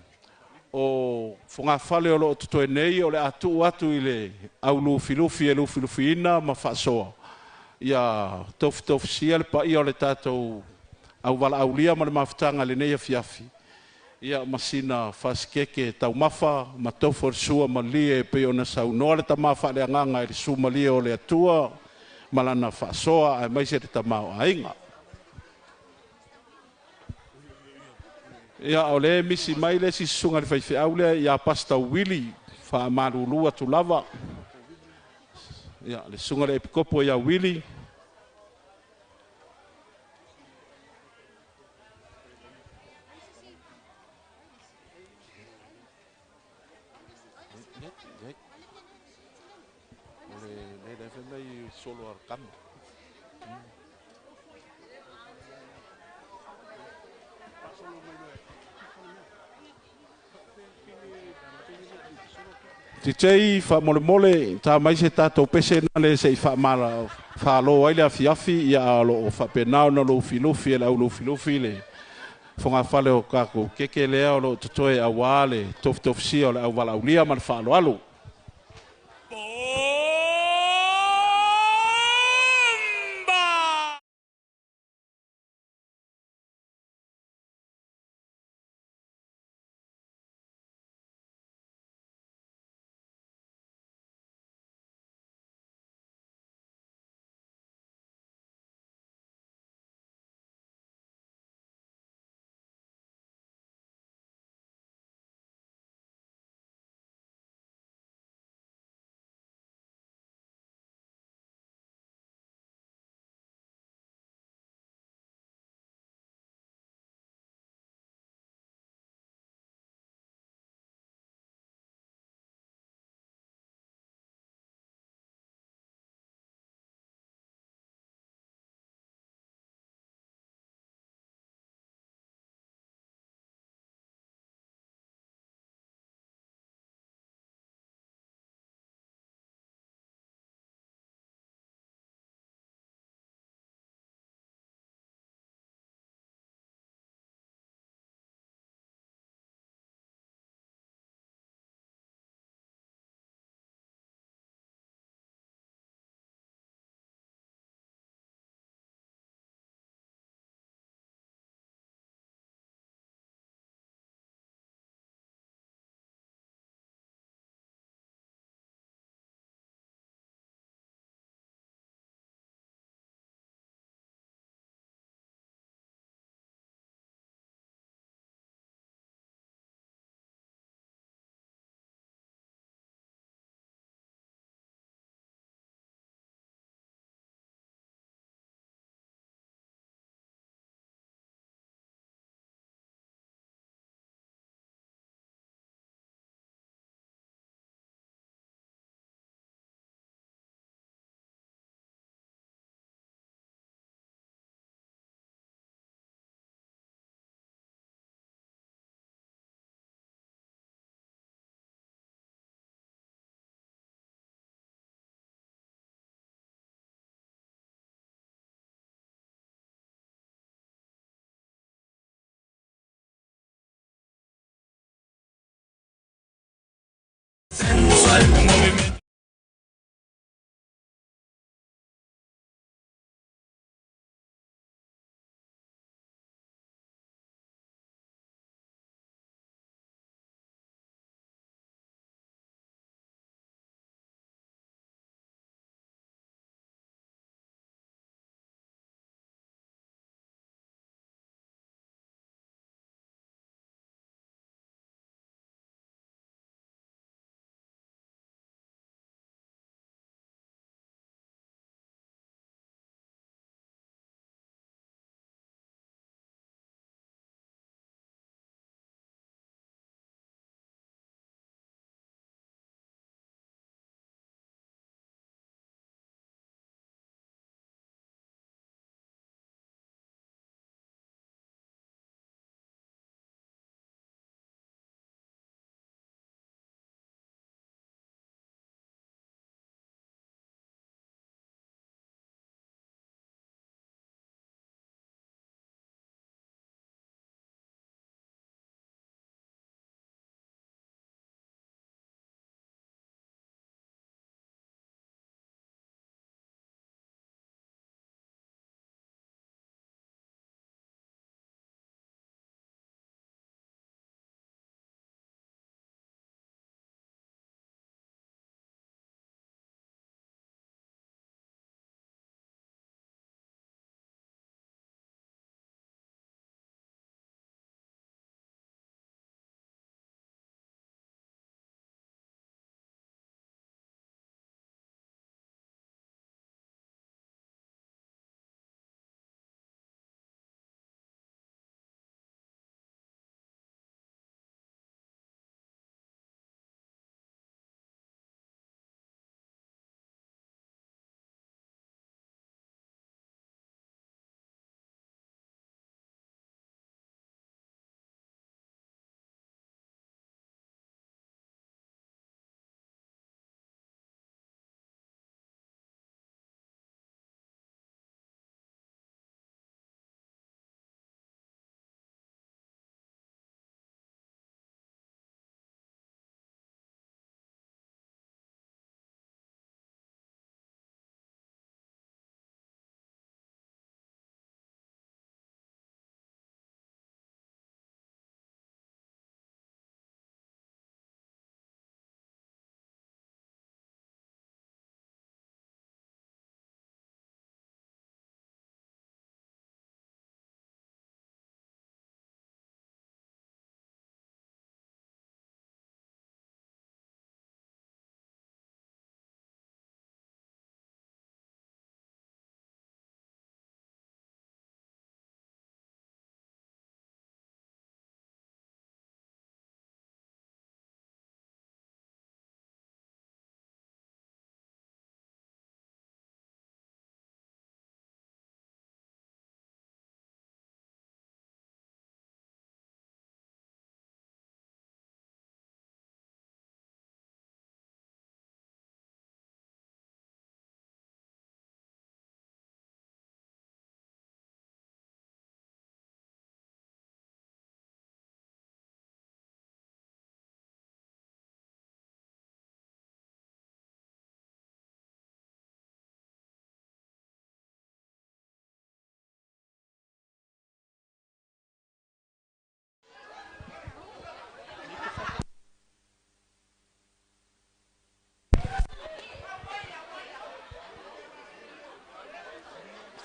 o fogafale o loo totoe nei o le a tuu atu i le au lufilufi e lufilufiina ma faasoa. Ia tofitofisia le paia o le tatou auvalaaulia ma le mafutaga lenei afiafi. Ia, ma sina fasikeke taumafa ma tofo le sua malie e pei ona saunoa le tama faaleagaga i le sumalie o le Atua ma lana faasoa aemaise le tamaoaiga. Ia, o le misi mai le isi susuga i le faifeau lea ia Pastor Willie, faamalulu atu lava. Ia, le susuga i le Epikopo ia Willie. Fai mai solo a kama. Titei faamolemole ta mai se tatou pese na le se i faamala faalo ai le afiafi ia a o loo faapena ona lufilufi e le au lufilufi le fogafale o kakou keke lea o loo totoe auā le tofitofisia o le auvalaulia ma le faaaloalo.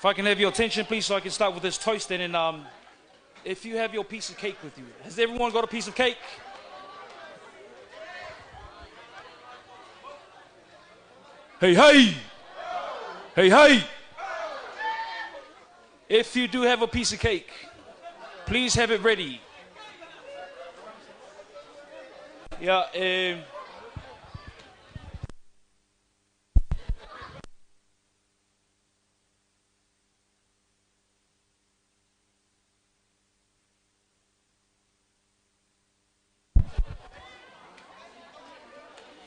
If I can have your attention, please, so I can start with this toast. And then, if you have your piece of cake with you, has everyone got a piece of cake? Hey, hey! Hey, hey! If you do have a piece of cake, please have it ready. Yeah,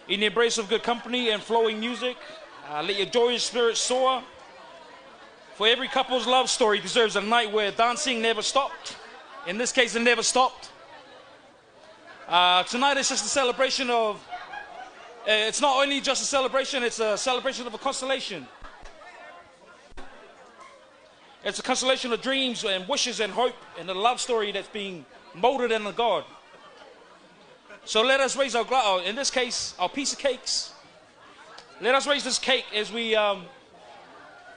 in the embrace of good company and flowing music, let your joyous spirit soar. For every couple's love story deserves a night where dancing never stopped. In this case, it never stopped. Tonight is just a celebration of... it's not only just a celebration, it's a celebration of a constellation. It's a constellation of dreams and wishes and hope and a love story that's being molded in the God. So let us raise our glass, in this case, our piece of cakes. Let us raise this cake as we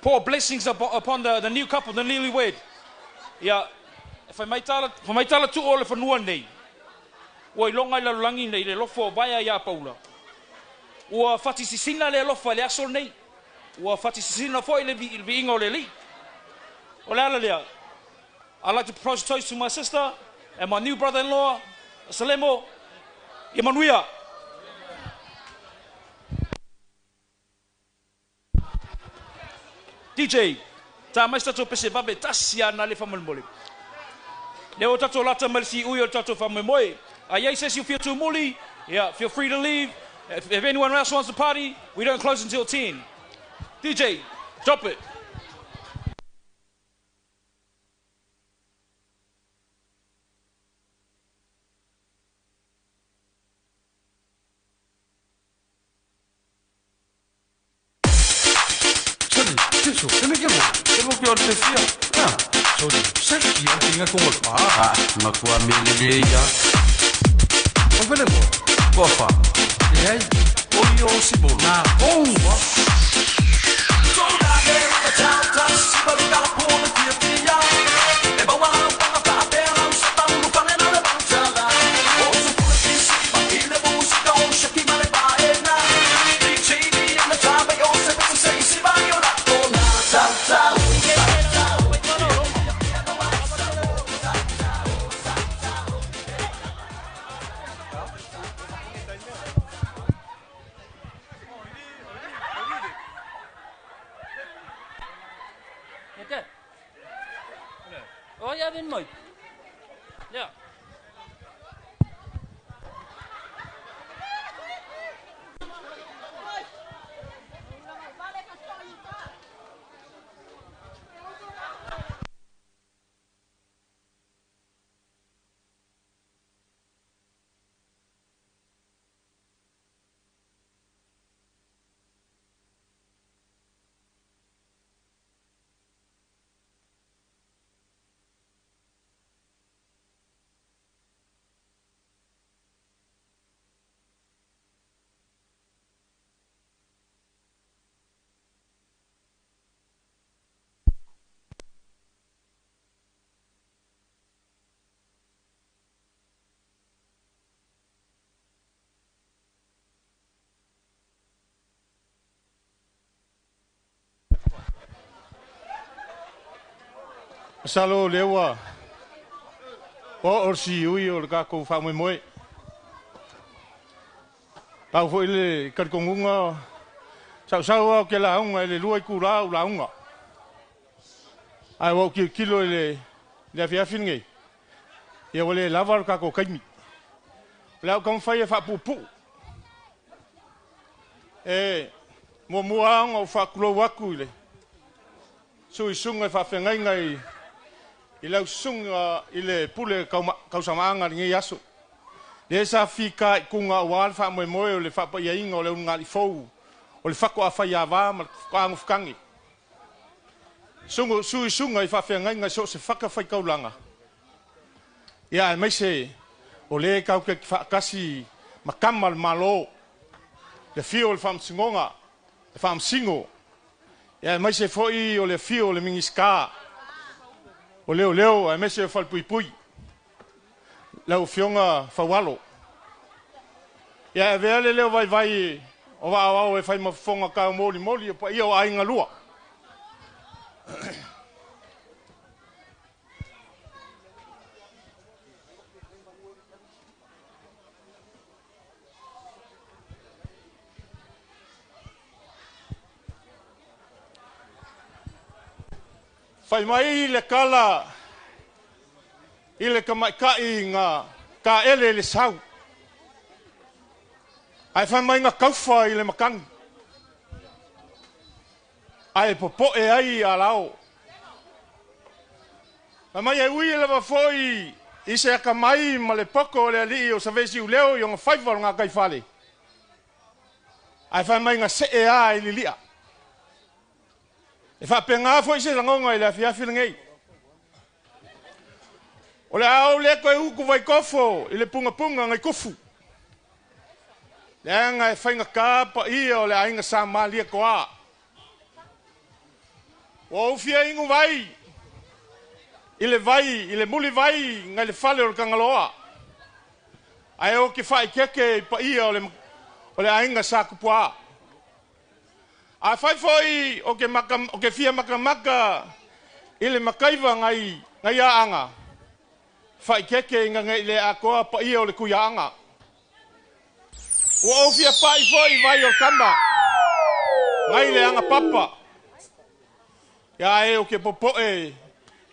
pour blessings upon the new couple, the newlywed. Yeah. If I may tell to all of whanua nei, ua ilonga i lalulangi nei le lofo o vaea ia Paula. Ua whatisisina le alofa le aso nei. Ua whatisisina foi le viinga o le li. O le ala lea. I'd like to propose a toast to my sister and my new brother-in-law, Salemo Emanuia. DJ, tā mai tatou pese vabe tasi ana le whamalimole. Le o tatou lata mai si ui o tatou whamamoe. A iai se si o fia tūmuli, yeah, feel free to leave. If anyone else wants to party, we don't close until 10. DJ, drop it. Salo lewa o o si ui o le kako wha moe. Pau fo ile karikongunga sau sau au ke la unga ile lua i kura au la unga. Ai wau ki kilo ile le afi afi ngai. Ia wale lava le kako kaimi. Le au kamwhai e whapupu. E mua mua anga o whakulau aku ile. Sui sunga e whawhengai ngai i lau sunga i le pule kausamaanga ngi aso. Le sa fika i kunga o wale wha moe moe o le whapa ia inga o le unga li fou o le whako a whai a wā ma le angu whakangi. Sunga, sui sunga i whawhengai ngai so se whaka whai kaulanga. Ia e meise o le kau ke whakasi makama le malo le fio o le whamsingonga, le whamsingo. Ia aemaise foi o le afio o le Minisita o Leoleo aemaise o Falepuipui, lau Afioga Faualo. Ia e avea le leo vaivai o Vaaoao e fai ma fofoga taumolimoli o paia o aiga lua. Fai mai le tala i le tamaitai na taele i le sau, ae fai mai na taufa i le matagi, ae popoe ai alao. Fai mai e ui lava foi i se atamai ma le poto o le alii o Saveasiuleo i ona faiva o le gataifale, ae fai mai na see lava i lilia. E faapena foi se lagona i le afiafi lenei. O le a ou le toe utu vaitofo i le pungapunga nai tufu. Leaga e faigata paia o le aiga Sa Malietoa. Ua ou fia inu vai i le vai i le mulivai nai le fale o le Tagaloa. Ae ou te faaeteete i paia o le aiga Sa Tupua. Afai foi o ke fia makamaka i le makaiva ngai ngai aaga, faaeteete ina nei le atoa paia o le Tuiaana. Ua ou fia pai foi vai o kama, ngai le aga papa, ia e o ke popoe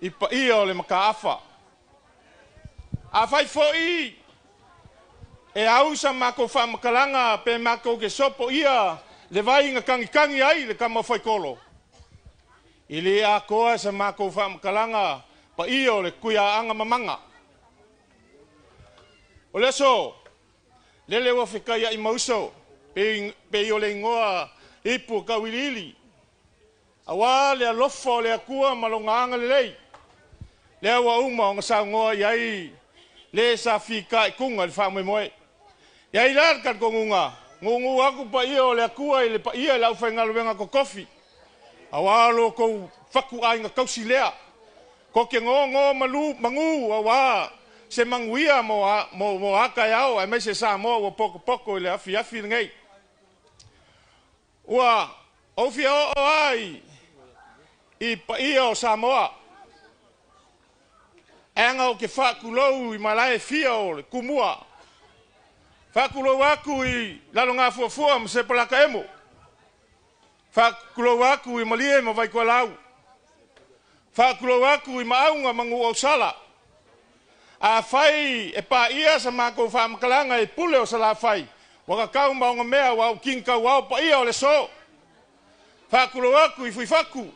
i paia o le makaafa. Afai foi e au sa makou faamakalaga pe makou ke sopo ia le vai na kagikangi ai le kama faikolo. I le atoa sa makou faamakalaga paia o le Tuiaana mamaga. O le aso, lele ua fekaiai mauso, pe i o le igoa ipu kauiliili. Auā le alofa o le Atua ma lona agalelei. Lea ua uma ona saunoa i ai le sa fitaituga i le faamoemoe. E ai la le talitonuga, gugu atu paia o le Atua i le paia i le aufaigaluega totofi. Auā lo outou fatuaiga tausi lea. Ko te gogo malu, manu auā se manuia mo a taeao aemaise Samoa ua potopoto i le afiafi lenei. Ua ou fia oo ai i paia o Samoa. Aga o ke faatulou i malae fia o le Tumua. Faatulou atu i Lalogafuafua ma Sepolata Emo. Faatulou atu i Malie ma Vaitoelau. Faatulou atu i Maauga ma Nuuausala. Afai e paia sa matou faamakalaga i pule o Salafai, ua kakau ma ona mea ua au kinitauao paia o le aso. Faatulou atu i Fuifatu.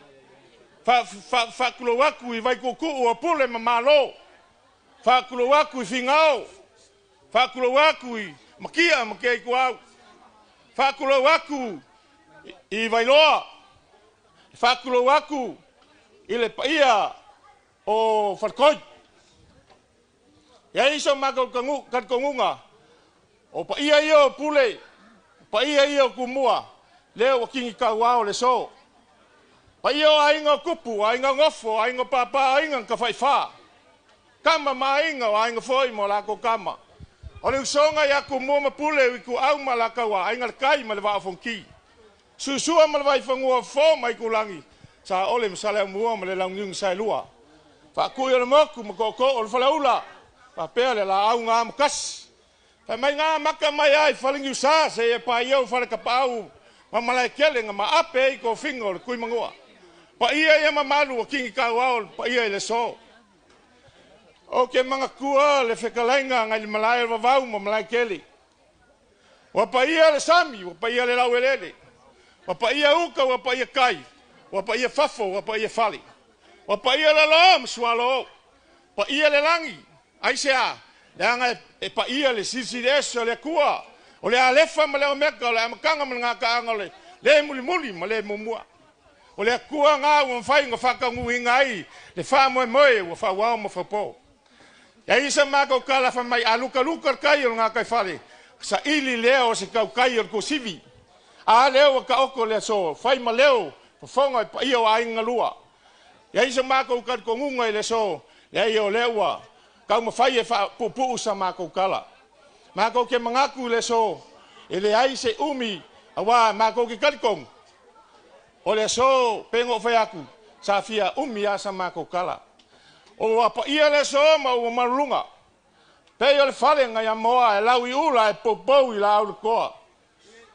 Faatulou atu i Vaituutuu o Pule ma Malo. Faatulou atu i Figao. Faatulou atu i Makia ma Keaituau. Faatulou atu i Vailoa. Faatulou atu i le paia o Falekoi. E ai so matou talitonuga, o paia ia o Pule, paia ia o Tumua, lea ua kinitauao le aso. Paia o aiga o Tupu, aiga o Nofo, aiga o Papa, aiga na Tafaifa. Kama ma aiga o aiga foi ma o latou kama. O le usoga ia Tumua ma Pule, o Ituau ma Alataua, aiga le tai ma le Vaa o Fonoti. Susua ma le Vaifanua o Fofo ma Aitulagi, Saole ma Saleaaumua ma le Launiu na Saelua. Faatui o le motu ma tootoo o le Faleula, faapea le laau na amotasi. Fai mai na amata mai ai Faleniusa seia paia o Falekapaau ma Malaetele na maape ai tofiga o le Tuimanua. Paia ia mamalu o kinitauao o le paia i le aso. Ou te manatua le fetalaiga nai le malae o le Vavau ma Malaetele. Ua paia le sami, ua paia le lauelele. Ua paia uka, ua paia kai, ua paia fafo, ua paia fale. Ua paia lalo ma sualo. Paia le lagi, aisea, leaga e paia le silisili ese o le Atua. O le Alefa ma le Omeka, o le amataga ma le gataaga, o le le mulimuli ma le muamua. O le Atua na ua mafai ona faataunuuina ai le faamoemoe ua fauao ma faupo. E ai sa matou tala fai mai, a lukaluka le tai o le gataifale, saili lea o se tautai o le tuasivi. A lea ua taoto le aso, fai ma leo fofoga i paia o aiga lua. Iai so makou talitonuga i le aso, leai o lea ua taumafai e faapuupuu sa matou tala. Matou te manatu i le aso, e leai se umi auā matou te talitonu, o le aso pei ona ou fai atu, sa fia umi lava sa matou tala. Ua paia le aso ma ua maluluga, pei o le fale nai Amoa e lau i ula ae poupou i laau le toa.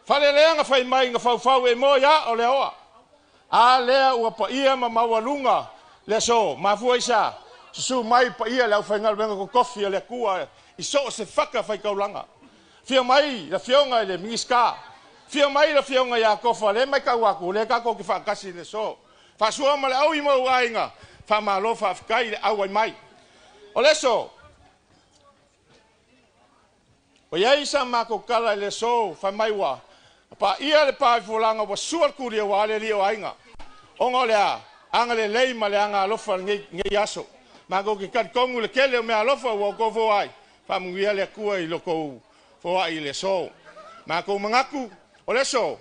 Fale lea na fai mai na faufau e moe ia o le aoa. A lea ua paia ma maualuga le aso, mafua i se a? Susu mai paia le aufaigaluega totofi a le Atua i so o se fata faitaulaga. Afio mai le Afioga i le Minisita, afio mai le Afioga ia Tofa, lea e matau atu, o lea tatou te faatasi i le aso. Faasua ma le aui ma ou aiga, faamalo faafetai i le auai mai. O le aso, ua i ai sa matou tala i le aso, fai mai ua paia le pa i fualaga ua sua le tuli aua le alii o aiga. Ona o le a? Agalelei ma le agaalofa lenei aso. Matou te talitonu i le tele o meaalofa ua outou foai, faamanuia le Atua i lo outou foai i le aso. Matou manatu, o le aso,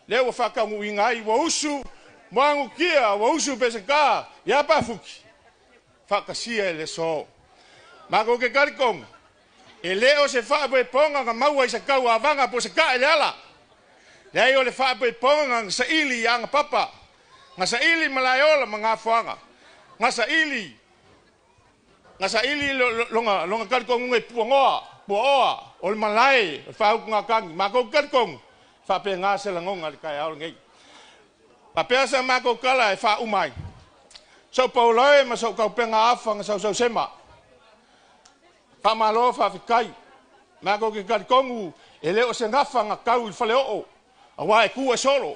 lea ua faataunuuina ai, ua usu Muagututia, ua usu Peseta, ia Pafuki, faatasia i le aso. Matou te talitonu, e le o se faapoepoega na maua i se tauavaga po o se tae le ala. Leai o le faapoepoega na saili i Agapapa, na saili i Malaeola ma Gafoaga, na saili na saili lona lona talitonuga i Puagoa, Puaoa, o le malae o le faautugatagi. Matou te talitonu, e faapena se lagona i le taeao lenei. Faapea sa matou tala e faauma ai, Sou paulae ma sou taupega afa na sausausema. Faamalo faafetai. Matou te talitonu e le o se gafa na tau i le faleoo aua e tu ae solo.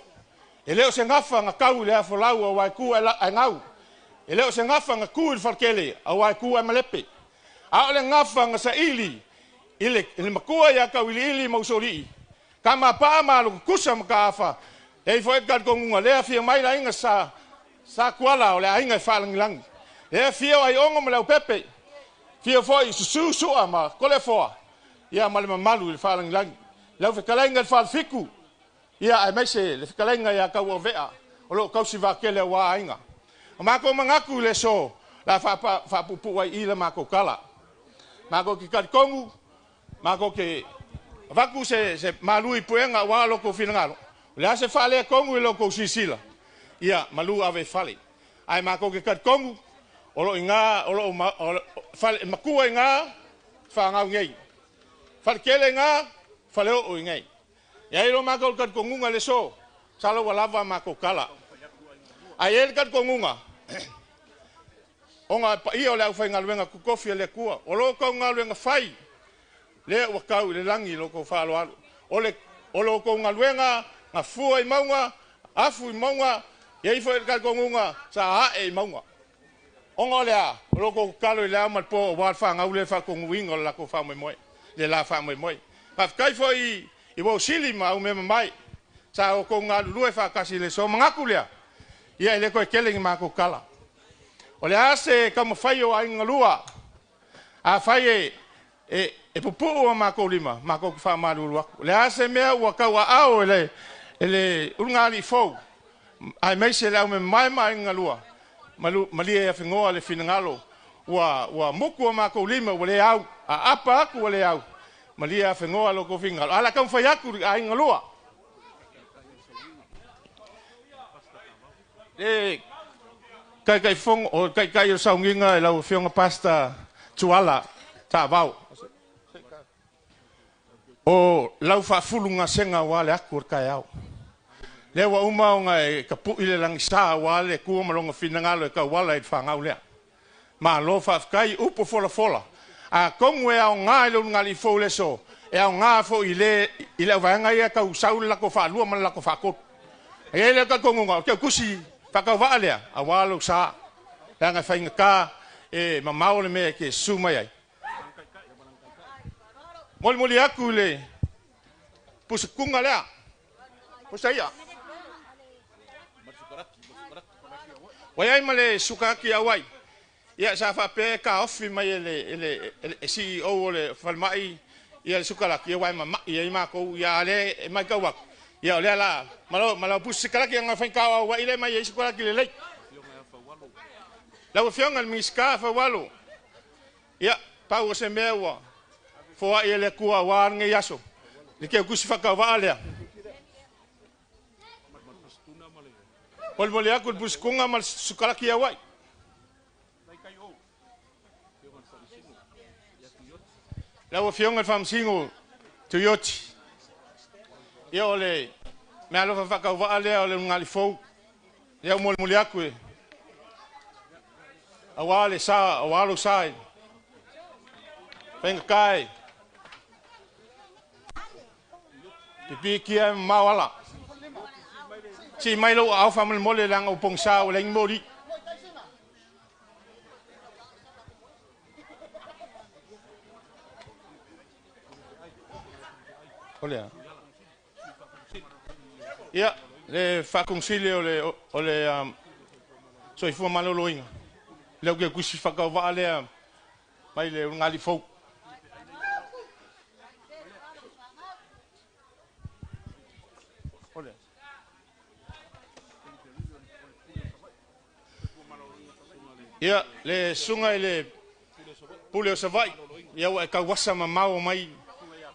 E le o se gafa na tau i le afolau aua e tu ae gau. E le o se gafa na tu i le faletele aua e tu ae malepe. A o le gafa na saili i le, i le matua ia Tauiliili ma Usoalii, Tamapaa ma Alotutusa ma Taafa, e i ai foi le talitonuga lea afio mai le aiga sa Sa Tuala o le aiga e faalagilagi. Lea afio Aiogo ma Leaupepe, afio foi Susu Sua ma Toleafoa, ia ma le mamalu i le faalagilagi. Lau fetalaiga i le Falefitu, ia aemaise le fetalaiga ia Tauauvea o lo o tausi vaatele aua aiga. O matou manatu i le aso, o le a faapuupuu ai i i la matou tala. Matou te talitonu, matou te avatu se, se malu i puega aua lo outou finagalo. O le a se faaletonu i lo outou silasila, ia malu ave i fale. Ae matou te talitonu, o lo o i ina, o lo o fale, matua i ina, fanau nei. Faletele i ina, faleoo i nei. E i ai lo matou talitonuga i le aso, masalo ua lava a matou tala. Ae i ai le talitonuga, ona e paia o le aufaigaluega totofi a le Atua, o lo outou galuega fai, lea ua tau i le lagi lo outou faaaloalo. O le, o lo outou galuega na fua i mauga, afu i mauga, e i ai foi le talitonuga sa ae i mauga. Ona o le a? O lo outou tatalo i le ao ma le po aua le fanau lea faatonuina o le latou faamoemoe, le la faamoemoe. Faafetai foi i uo sili ma au mea mamae sa outou galulue faatasi i le aso. Manatu lea, ia e le toe tele ni matou tala. O le a se taumafai o aiga lua? Afai e, e, e pupuu a matou lima, matou te faamalulu atu. O le a se mea ua tauaao e le, e le ulugalii fou, aemaise le au mea mamae ma aiga lua, malu, malie e afegoa le finagalo, ua, ua muku a matou lima ua le au, a apa atu ua le au, malie afegoa lo outou finagalo. Ae o le a taumafai atu i aiga lua. Le Taitaifono, o le Taitai o le Sauniga i lau Afioga Pastor Tuala Taavao. O lau faafulugasega aua le atu o le taeao. Lea ua uma ona e tapui le lagisa aua le Atua ma lona finagalo e tauala i le fanau lea. Malo faafetai, upu folafola. Atonu e aoga i le ulugalii fou i le aso, e aoga foi i le i le auvaega ia e tau sau le latou faalua ma le latou faatolu. E i ai le talitonuga, o le tautusi faatauvaa lea aua lou sa, leaga e faigata e mamao le mea e te susu mai ai. Molimoli atu i le pusatuga lea, pusa ia. Ua i ai ma le sukarati auai. Ia sa faapea e taofi mai e le, e le, e le CEO o le falemai ia le sukarati, aua e mamai ai matou. Ia a o lea e matau atu, Ia o lea la ma lau pusi sikalaki aga faigā o auaʻi lea mai ai sikalaki lelei. Lau Afioga le Minisita Faualo, ia pau o se mea ua foaʻi e le Atua auā lenei aso le keukusi faatauva'a lea. Molimoli aku le pusikuga ma le sukalaki auaʻi. Lau Afioga le Faamasino Tuioti, ia o le meaalofa faatauva'a lea o le ulugalifou lea ua molimoli aku e auā le sa auā lou sa e faigata e pipiikia e mamao ala sii mai lou aao faamolemole leaga ua pogisā ua leai ni moli. O lea ia le faakonesili o le soifua maloloina lea ou te tusi faatauva'a lea mai le ulugalii fou. O lea ia le susuga i le pule o Savaʻi, ia ua e tauasa mamao mai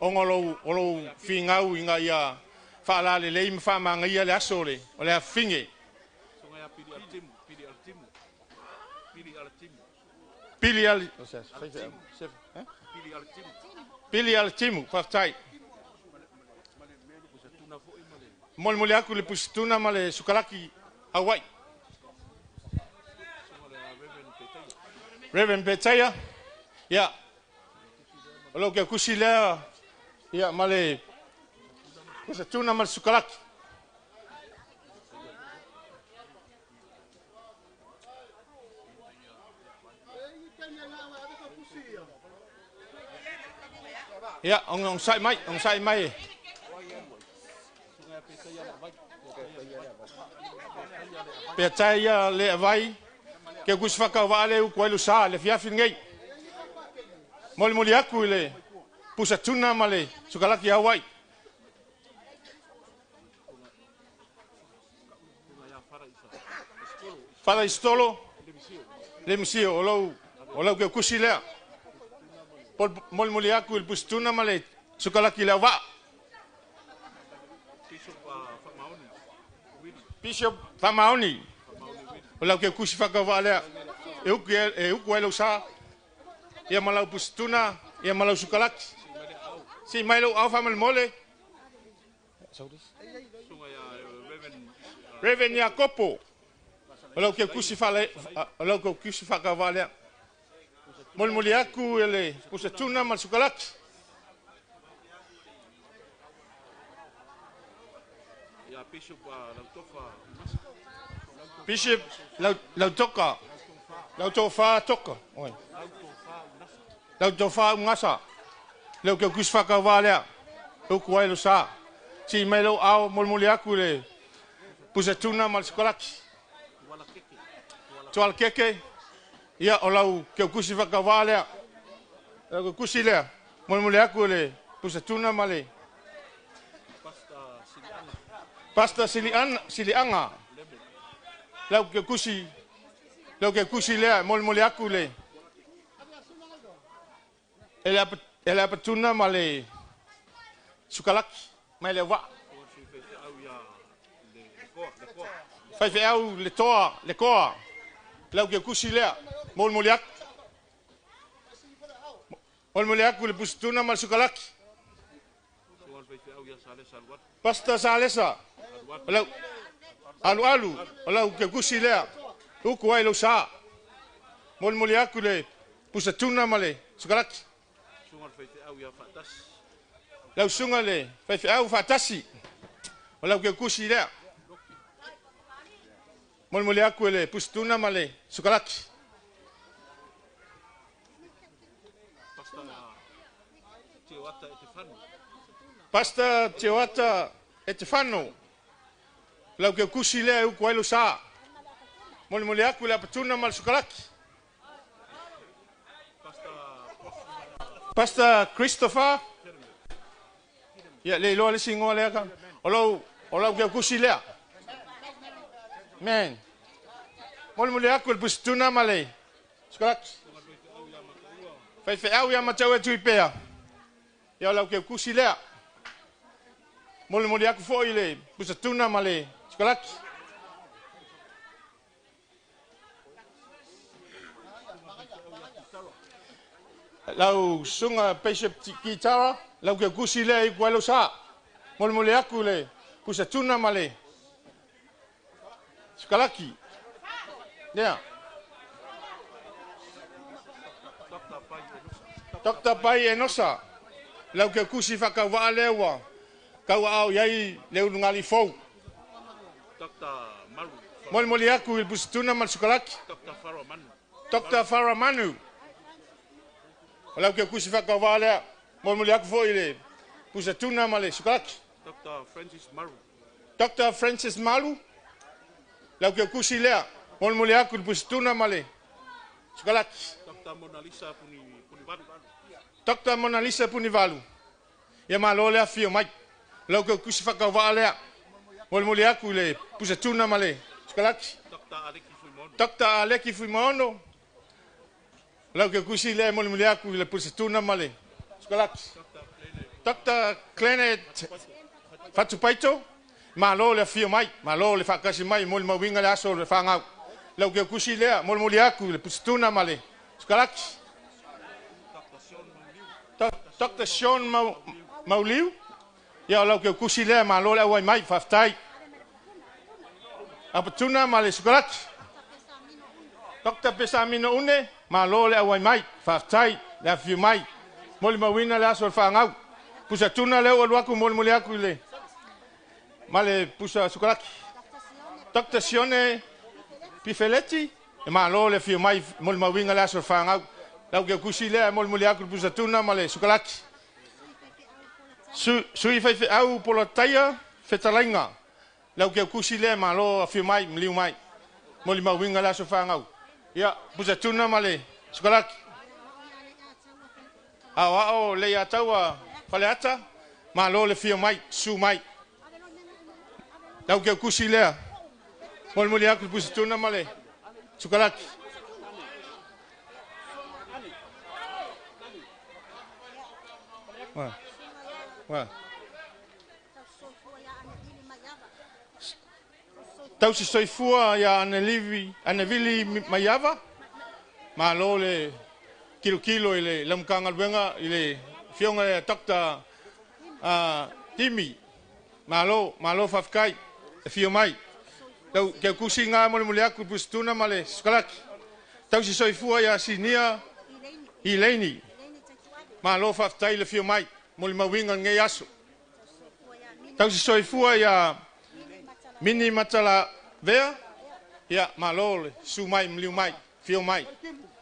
ona o lou figau ina ia faalalelei ma faamagaia le aso o le afafine. Pili ali Pili Alatimu, faafetai. Molimoli aku le pusituna ma le sukalaki Hawaii. Reverend Petaia, ia, o lau keukusi lea, ia, ma le pusatuna ma le sukalaki. Ia, ogasai mai, ogasai mai. Petai ia le avai, keukusi whakawaa le uku ai lo sa, le fiafi nei. Molimoli aku i le pusatuna ma le sukalaki Hawaii. Fala Istolo, le musio o lau keukusi lea. Molimoli aku i le pusatuna ma le sukalaki le auvaa. Bishop Famaoni, o lau keukusi whakawaa lea. E uku, e uku ai lau sa, ia ma lau pusatuna, ia ma lau sukalaki. Si mai lau au mole. Reverend Iakopo, o lau keukusi whale, o lau keukusi whakawaa lea. Molimoli aku e le pusatuna ma le sukalaki. Bishop Lautoka, Lautofa Toka, oi. Lautofa Ugasa, lau keukusi whakawaa lea. Uku ai lo sa. Si mai lau ao molimoli aku le pusatuna ma le sukalaki. Tuala Keke, ia o lau keukusi whakawaa lea. Lau keukusi lea, molimoli aku le pusatuna ma le Pastor Siliana, Silianga. Lau keukusi lea, molimoli aku le. E le apatuna ma le sukalaki, mai le waa. Faifeau le toa, le koa. Lau keukusi lea, molimoli aku. Molimoli aku le pusatuna ma le sukalaki. Pastor Salesa, lau alu alu, o lau keukusi lea, uku ai lau sa. Molimoli aku le pusatuna ma le sukalaki. Lau susuga le faifeau faatasi, o lau keukusi lea. Molimoli aku le pusatuna ma le sukalaki. Pastor Teoata Etefano, lau keukusi lea e uku ai lau sa. Molimoli aku le apatuna ma le sukalaki. Pastor Christopher, ia le iloa le isi igoa lea ka. O lau O lau keukusi lea. Man. Molimoli aku i le pusatuna ma le sikolaki. Faifeau ia matau e tui pea. Ia o lau keukusi lea. Molimoli aku foi i le pusatuna ma le sikolaki. Lau susuga Bishop Kitara, lau keukusi lea i ku ai lou sa. Molimoli aku i le pusatuna ma le sikalaki. Lea. Dr. Pai Enosa, lau keukusi faakauvaa lea ua tauaao i ai le ulugalii fou. Molimoli aku i le pusatuna ma le sikalaki. Dr. Faramanu. O lau keukusi faakauvaa lea. Molimoli aku foi i le pusatuna ma le sikalaki. Dr. Francis Maru. Dr. Francis Malu. Lau keukusi lea. Molimoli aku i le pusatuna ma le sikalaki. Dr. Mona Lisa Punivalu. Dr. Mona Lisa Punivalu. Ia malo le afio mai. Lau keukusi faakauvaa lea. Molimoli aku i le pusatuna ma le sikalaki. Dr. Aleki Fuimaono. Dr. Aleki Fuimaono. Lau keukusi lea molimoli aku i le pusatuna ma le sikalaki. Dr. Clenet Fatupaito. Malo le afio mai, malo le faakasi mai, molimauina le aso o le fagau. Lau keukusi lea, molimoli aku i le pusatuna ma le sikalaki. Dr. Sean Mauliu. Ia o lau keukusi lea, malo le auai mai, faafetai. Apatuna ma le sikalaki. Dr. Pesamino Une, malo le auai mai, faafetai, le afio mai. Molimauina le aso o le fagau. Pusatuna lea ua alu aku molimoli aku i le ma le pusa sukalaki. Dr. Sione Pifeleti, e malo le afio mai molimauina le aso o le fagau. Lau keukusi lea molimoli aku i le pusatuna ma le sukalaki. Sui faifeau Polotaia Fetalaiga. Lau keukusi lea malo afio mai maliu mai. Molimauina le aso fagau. Ia, pusatuna ma le sukalaki. Aoao le Ataua Faleata, malo le fio mai, su mai. Lau keukusi lea. Molimoli aku i le pusatuna ma le sukalaki. Wa. Wa. Tausi soifua ia Anevili Maiava. Malo le kilokilo i le lamukagaluega i le afioga ia Dr. Timi. Malo, malo faafetai e fio mai. Lau keukusi gā molimoli aku i le pusatuna ma le sikalaki. Tausi soifua ia Sinia Ileini. Malo faafetai le fio mai, molimauina lenei aso. Tausi soifua ia Mini Matalavea. Ia, malo le susu mai ma maliu mai, fio mai.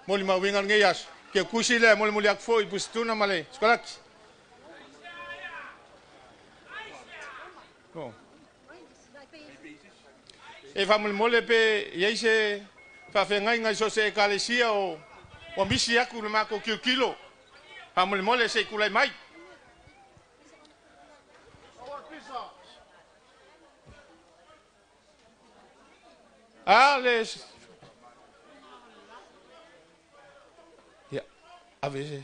Molimauina lenei aso. Keukusi lea molimoli aku foi i le pusatuna ma le sikalaki. E faamolemole pe i ai se faafeagaiga i so o se ekalesia o ua misi aku le matou kilokilo. Faamolemole se i tulai mai. A le Ia, ave se.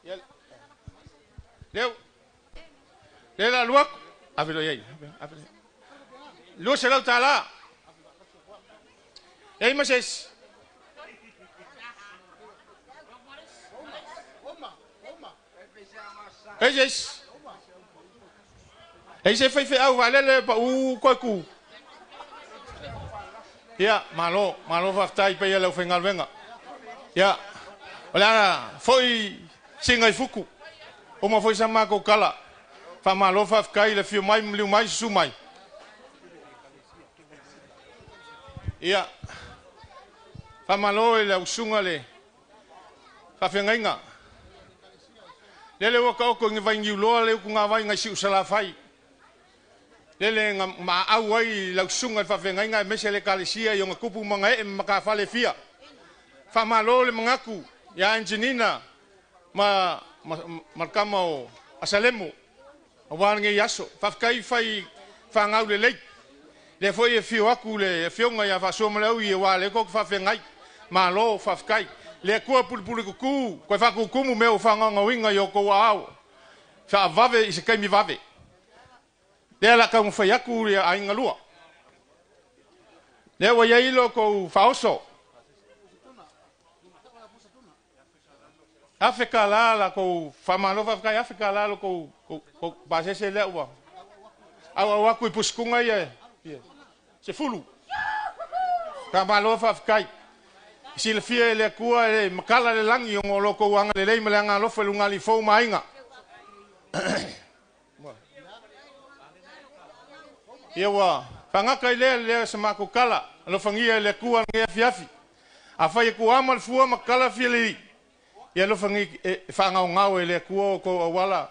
Ia, leu. Le la lua aku. Ave loa i ai. Ave. $200. E ai ma se isi. E se isi. E se faifeau vaalele paʻū koe ku. Ia, malo, malo faafetai paia i le aufaigaluega. Ia, o le a foi siga i fuku. Uma foi sa matou tala. Faamalo faafetai i le afio mai ma maliu mai susu mai. Ia, faamalo i lau susuga le faafeagaiga. Lele ua taoto i ni vainiuloa le utugavai nai Siusalafai. Lele na maau ai lau susuga i le faafeagaiga aemaise le Ekalesia i ona tupu ma ona ee ma matafale e fia. Faamalo le manatu ia Angelina ma le tama o Asalemo. Auā lenei aso. Faafetai fai fagau lelei. Lea foi e afio atu le Afioga ia Faasuamaleaui aua o lea tou te faafeagai. Malo faafetai. Le Atua pulepuletutu toe faatutumu mea ua faagaogaoina i outou aao. Faavave i se taimi vave. Lea o le a taumafai atu le aiga lua. Lea ua i ai lo outou faaoso. $1,000 la tou faamalo faafetai $1,000 lo tou pasese lea ua auau atu i pusituga ia 10. Faamalo faafetai. Silafia e le Atua e matala le lagi ona o lo outou agalelei ma le agalofa i luga alii fou ma aiga. Ia ua faagata i lea lea sa matou tala, alofagia e le Atua lenei afiafi. Afai e tuama le fua ma tatala fialelei, ia alofagia e faagaogao e le Atua o outou auala.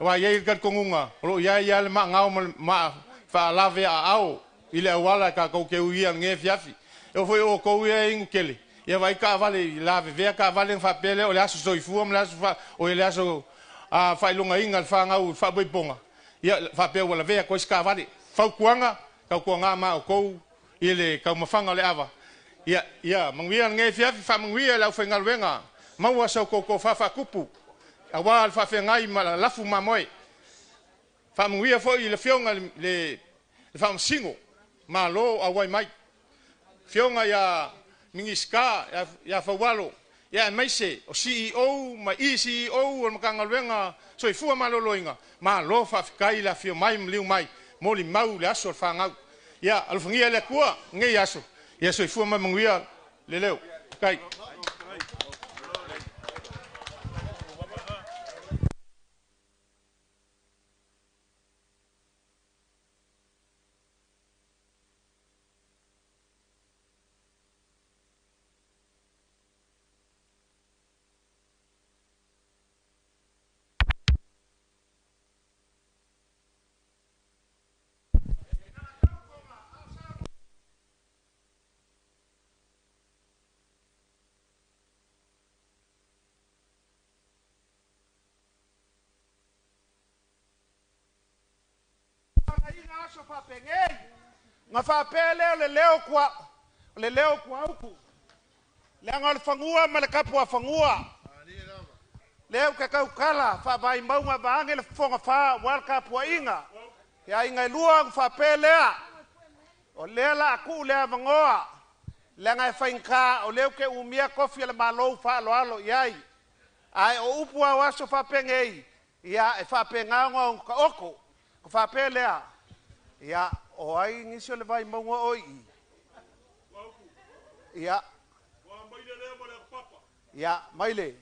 Aua e i ai le talitonuga, o lo o i ai lava le maagao ma le maa faalavea-aao i le auala e tatou te uia i lenei afiafi. E oo foi o outou ia e inu tele, ia vaai taavale i lavevea taavale ona faapea lea o le aso soifua ma le aso oi le aso faailogaina le fanau i le faaboiboga, ia faapea ua lavea atu ai se taavale. Fautuaga, tautuaga ma outou i le taumafaga o le ava. Ia, ia manuia lenei afiafi, faamanuia i le aufaigaluega, maua sa outou tofa faatupu, aua le faafeagai ma le lafu mamoe. Faamanuia foi i le Afioga i le Faamasino, malo auai mai. Afioga ia Minisita ia Faualo, ia aemaise o CEO ma ECEO o le Matagaluega Soifua Maloloina, malo faafetai i le afio mai ma maliu mai, molimau le aso o le fanau. Ia alofagia e le Atua lenei aso, ia soifua ma manuia le leo. Faafetai. Ina aso faapenei na faapea lea o le leo kua o le leo kuaupu leaga o le fanua ma le tapuafanua lea ou te tautala faavaimauga vaeane le fofoga fa aua le tapuaiga i aiga e lua ona faapea lea o lea la a tuu le avanoa leaga e faigata o lea ou te umia tofi a le Malo ua faaaloalo i ai ae o upu lava o aso faapenei ia e faapena ona taoto ona faapea lea ia o ai nisi o le Vaimauga o i i ia ia maile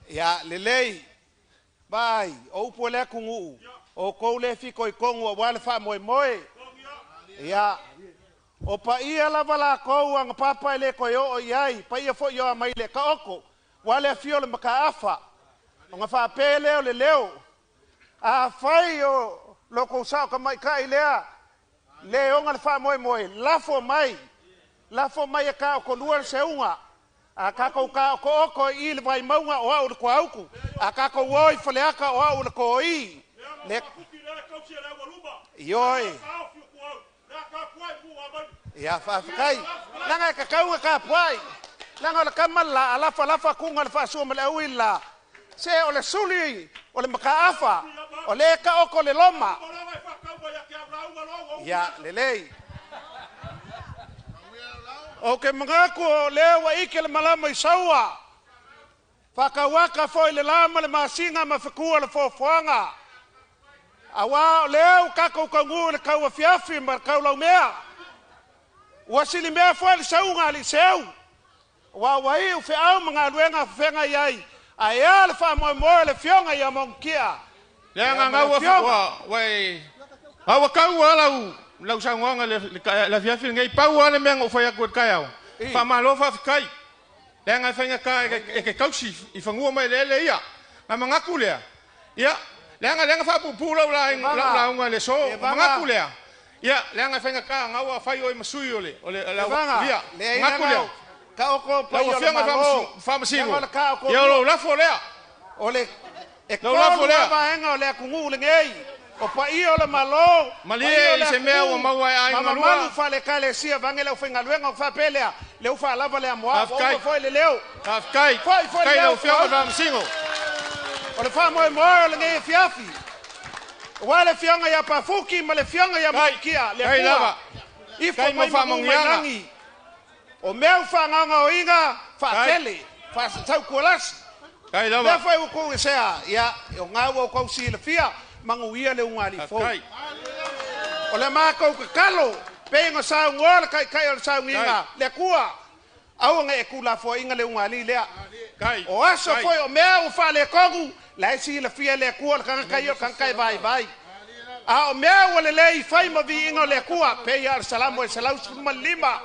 ia lelei vaai o upu a le atunuu o outou lea e fitoitonu aua le faamoemoe ia o paia lava latou agapapa e le toe oo i ai paia foi o Amaile taoto aua le afio o le Mataafa ona faapea lea o le leo afai o lo tou sao tamaitai lea le ona le faamoemoe lafo mai e taotolua le seuga a tatou taotooko i le Vaimauga o au le Kuauku a tatou o i Faleata o au le Koi le ioe ia faafetai leaga e tatau e tapuai leaga o le tama la alafalafa kuga le faasua ma le aui la se o le suli o le Mataafa o le taoto le loma ia lelei o ke manatu o lea ua ike le malama i saua whakawaka foi le la ma le masinga ma whakua le foafoaga aua o lea ua tatou taugū i le tauafiafi ma le taulaumea ua silimea foi le sauga a Liseu ua ua iu feau ma galuega fefeagai ai ae a le faamoemoe o le Afioga ia Maumukia Leaga gaua ua gaua taua lau lau saunoaga le afiafi lenei pau lava le mea na ou fai atu i le taeao faamalo faafetai leaga e faigata e te tausi i fanua ma eleele ia na manatu lea ia leaga lea na faapuupuu lau lauga i le aso manatu lea ia leaga e faigata gaua fai oe ma sui o le o le ia manatu lea. Ka oko pa Lau i o le Afioga i le Malo. Faamasino, Leaga o le ka oko ia o lou lafo lea. O le e Lau lafo tolu lea. lava vaega o le atunuu lenei. O paia o le Malo, Malie paia o le i se mea atunuu, ua maua e aiga ma lua. mamalu faale-ekalesia vaeane le aufaigaluega o faapea lea, lea ua faalava le amoa, ua Faafetai. uma foi le leo. Faafetai. Foi foi le Faafetai leo, lau Afioga i le Fuauu. Faamasino. O le faamoemoe o lenei afiafi, aua le afioga ia Pafuki ma le afioga ia Malukia, le Kai Atua, lava. ifo Kai mo mai manu mai faamanuiaga. lagi. O mea ua faagaogaoina, faatele, faasautualasi. Kai lava. Lea foi ua kou esea, ia, o ngā ua kou silafia, manuia le ugalii fou. O le matou tatalo, pei ona saunoa le taitai o le sauniga, le Atua, aua ne i e tuulafoaiina le ugalii lea. O aso Kai. foi o mea ua faaletonu, la e silafia e le Atua le tagata ia o le tagata e vaivai. A o mea ua lelei fai ma viiga o le Atua, pei lava o le Salamo e 115,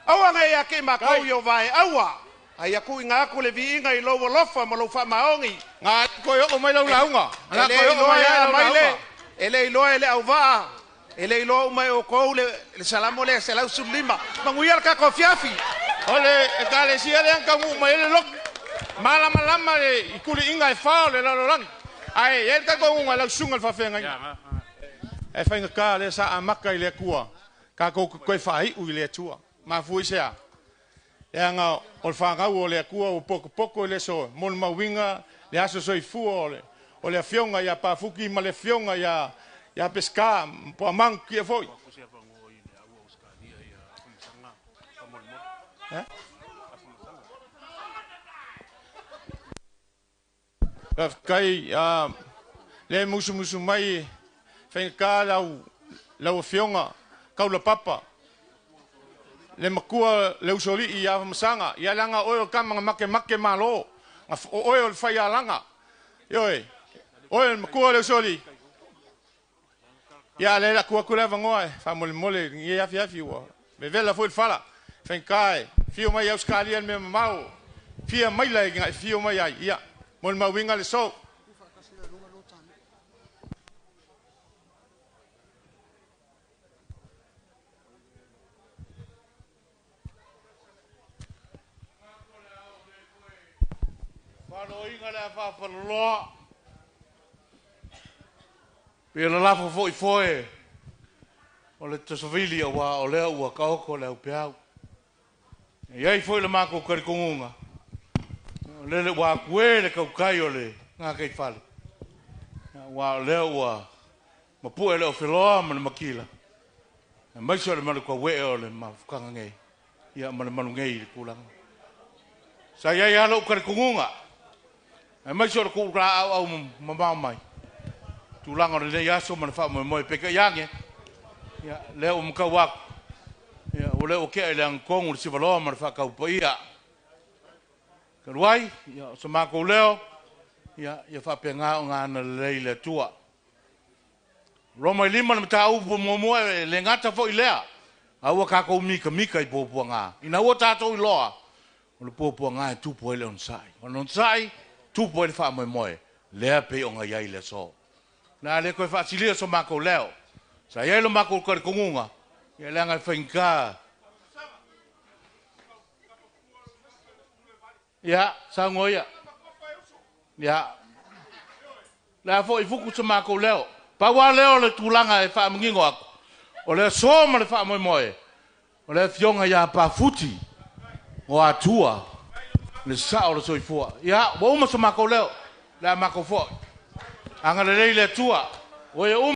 aua ne i ia te i matou i o vaeaua, a ia tuuina atu le viiga i lou alofa ma lou faamaoni. Ga koe oo mai lau lauga. E Ga le koe oo iloa mai e ai lau aumai le, lauga. e le iloa e le auvaa, e le iloa uma e outou le, le Salamo lea e 115. Manuia le tatou afiafi. O le ekalesia lea na taunuu mai ai le lotu. Malamalama le i tuliiga e fa o le lalolagi. Ae i ai le talitonuga i lau susuga i le faafeagaiga. E faigata lea sa amata i le Atua, tatou te toe faaiu i le Atua. Mafua i se a? Leaga o le fanau o le Atua ua potopoto i le aso molimauina le aso soifua o le, o le afioga ia Pafuki ma le afioga ia, ia Peseta po o Manukia foi. Eh? Faafetai le musumusu mai faigata lau, lau afioga Kaulapapa le matua le usolii ia Afamasaga ia leaga oe o le tama na makemake malo na o oe o le faialaga ioe oe o le matua le usolii ia lea le atu atu le avanoa e faamolemole i lenei afiafi ua vevela foi le fala faigata e fio mai Ausetalia i le mea mamao fia maila e na e fio mai ai ia molimauina le aso. Fa'aloina le afafaloloa pe lalafo fo'i foe o le tosovili auā o lea ua taoto le aupeau. E i ai foi le matou talitonuga, o lele ua atu e le tautai o le gataifale, auā o lea ua mapu'e le ofeloa ma le matila, aemaise o le malutaue'e o le mafutaga nei, ia ma le malu nei i le tulaga. Sa i ai lava lo'u talitonuga, aemaise o le tuulaauau mamao mai, tulaga o lenei aso ma le faamoemoe peitai ane, ia, lea ua matau atu, ia, ua le ua tea i le agatonu le sivaloa ma le faataupaia. Talu ai, ia, o so matou leo, ia, ia faapena ona agalelei le Atua. Roma e 5 le mataupu muamua e le gata foi lea, a ua tatou mikamika i puapuaga. Ina ua tatou iloa, o le puapuaga e tupu ai le onosai. O le onosai, tupu ai le faamoemoe, lea pei ona i ai le aso. O le a le toe faasilia so matou leo. Sa i ai lo matou talitonuga, ia leaga e faigata. Ia, saunoa ia. Ia, le a foi fuku so matou leo. Pau lava lea o le tulaga e faamanino atu, o le aso ma le faamoemoe, o le afioga ia Pafuti o Atua, le sao o le soifua. Ia, ua uma so matou leo, le a matou foi. Agalelei le Atua, ua ia uma.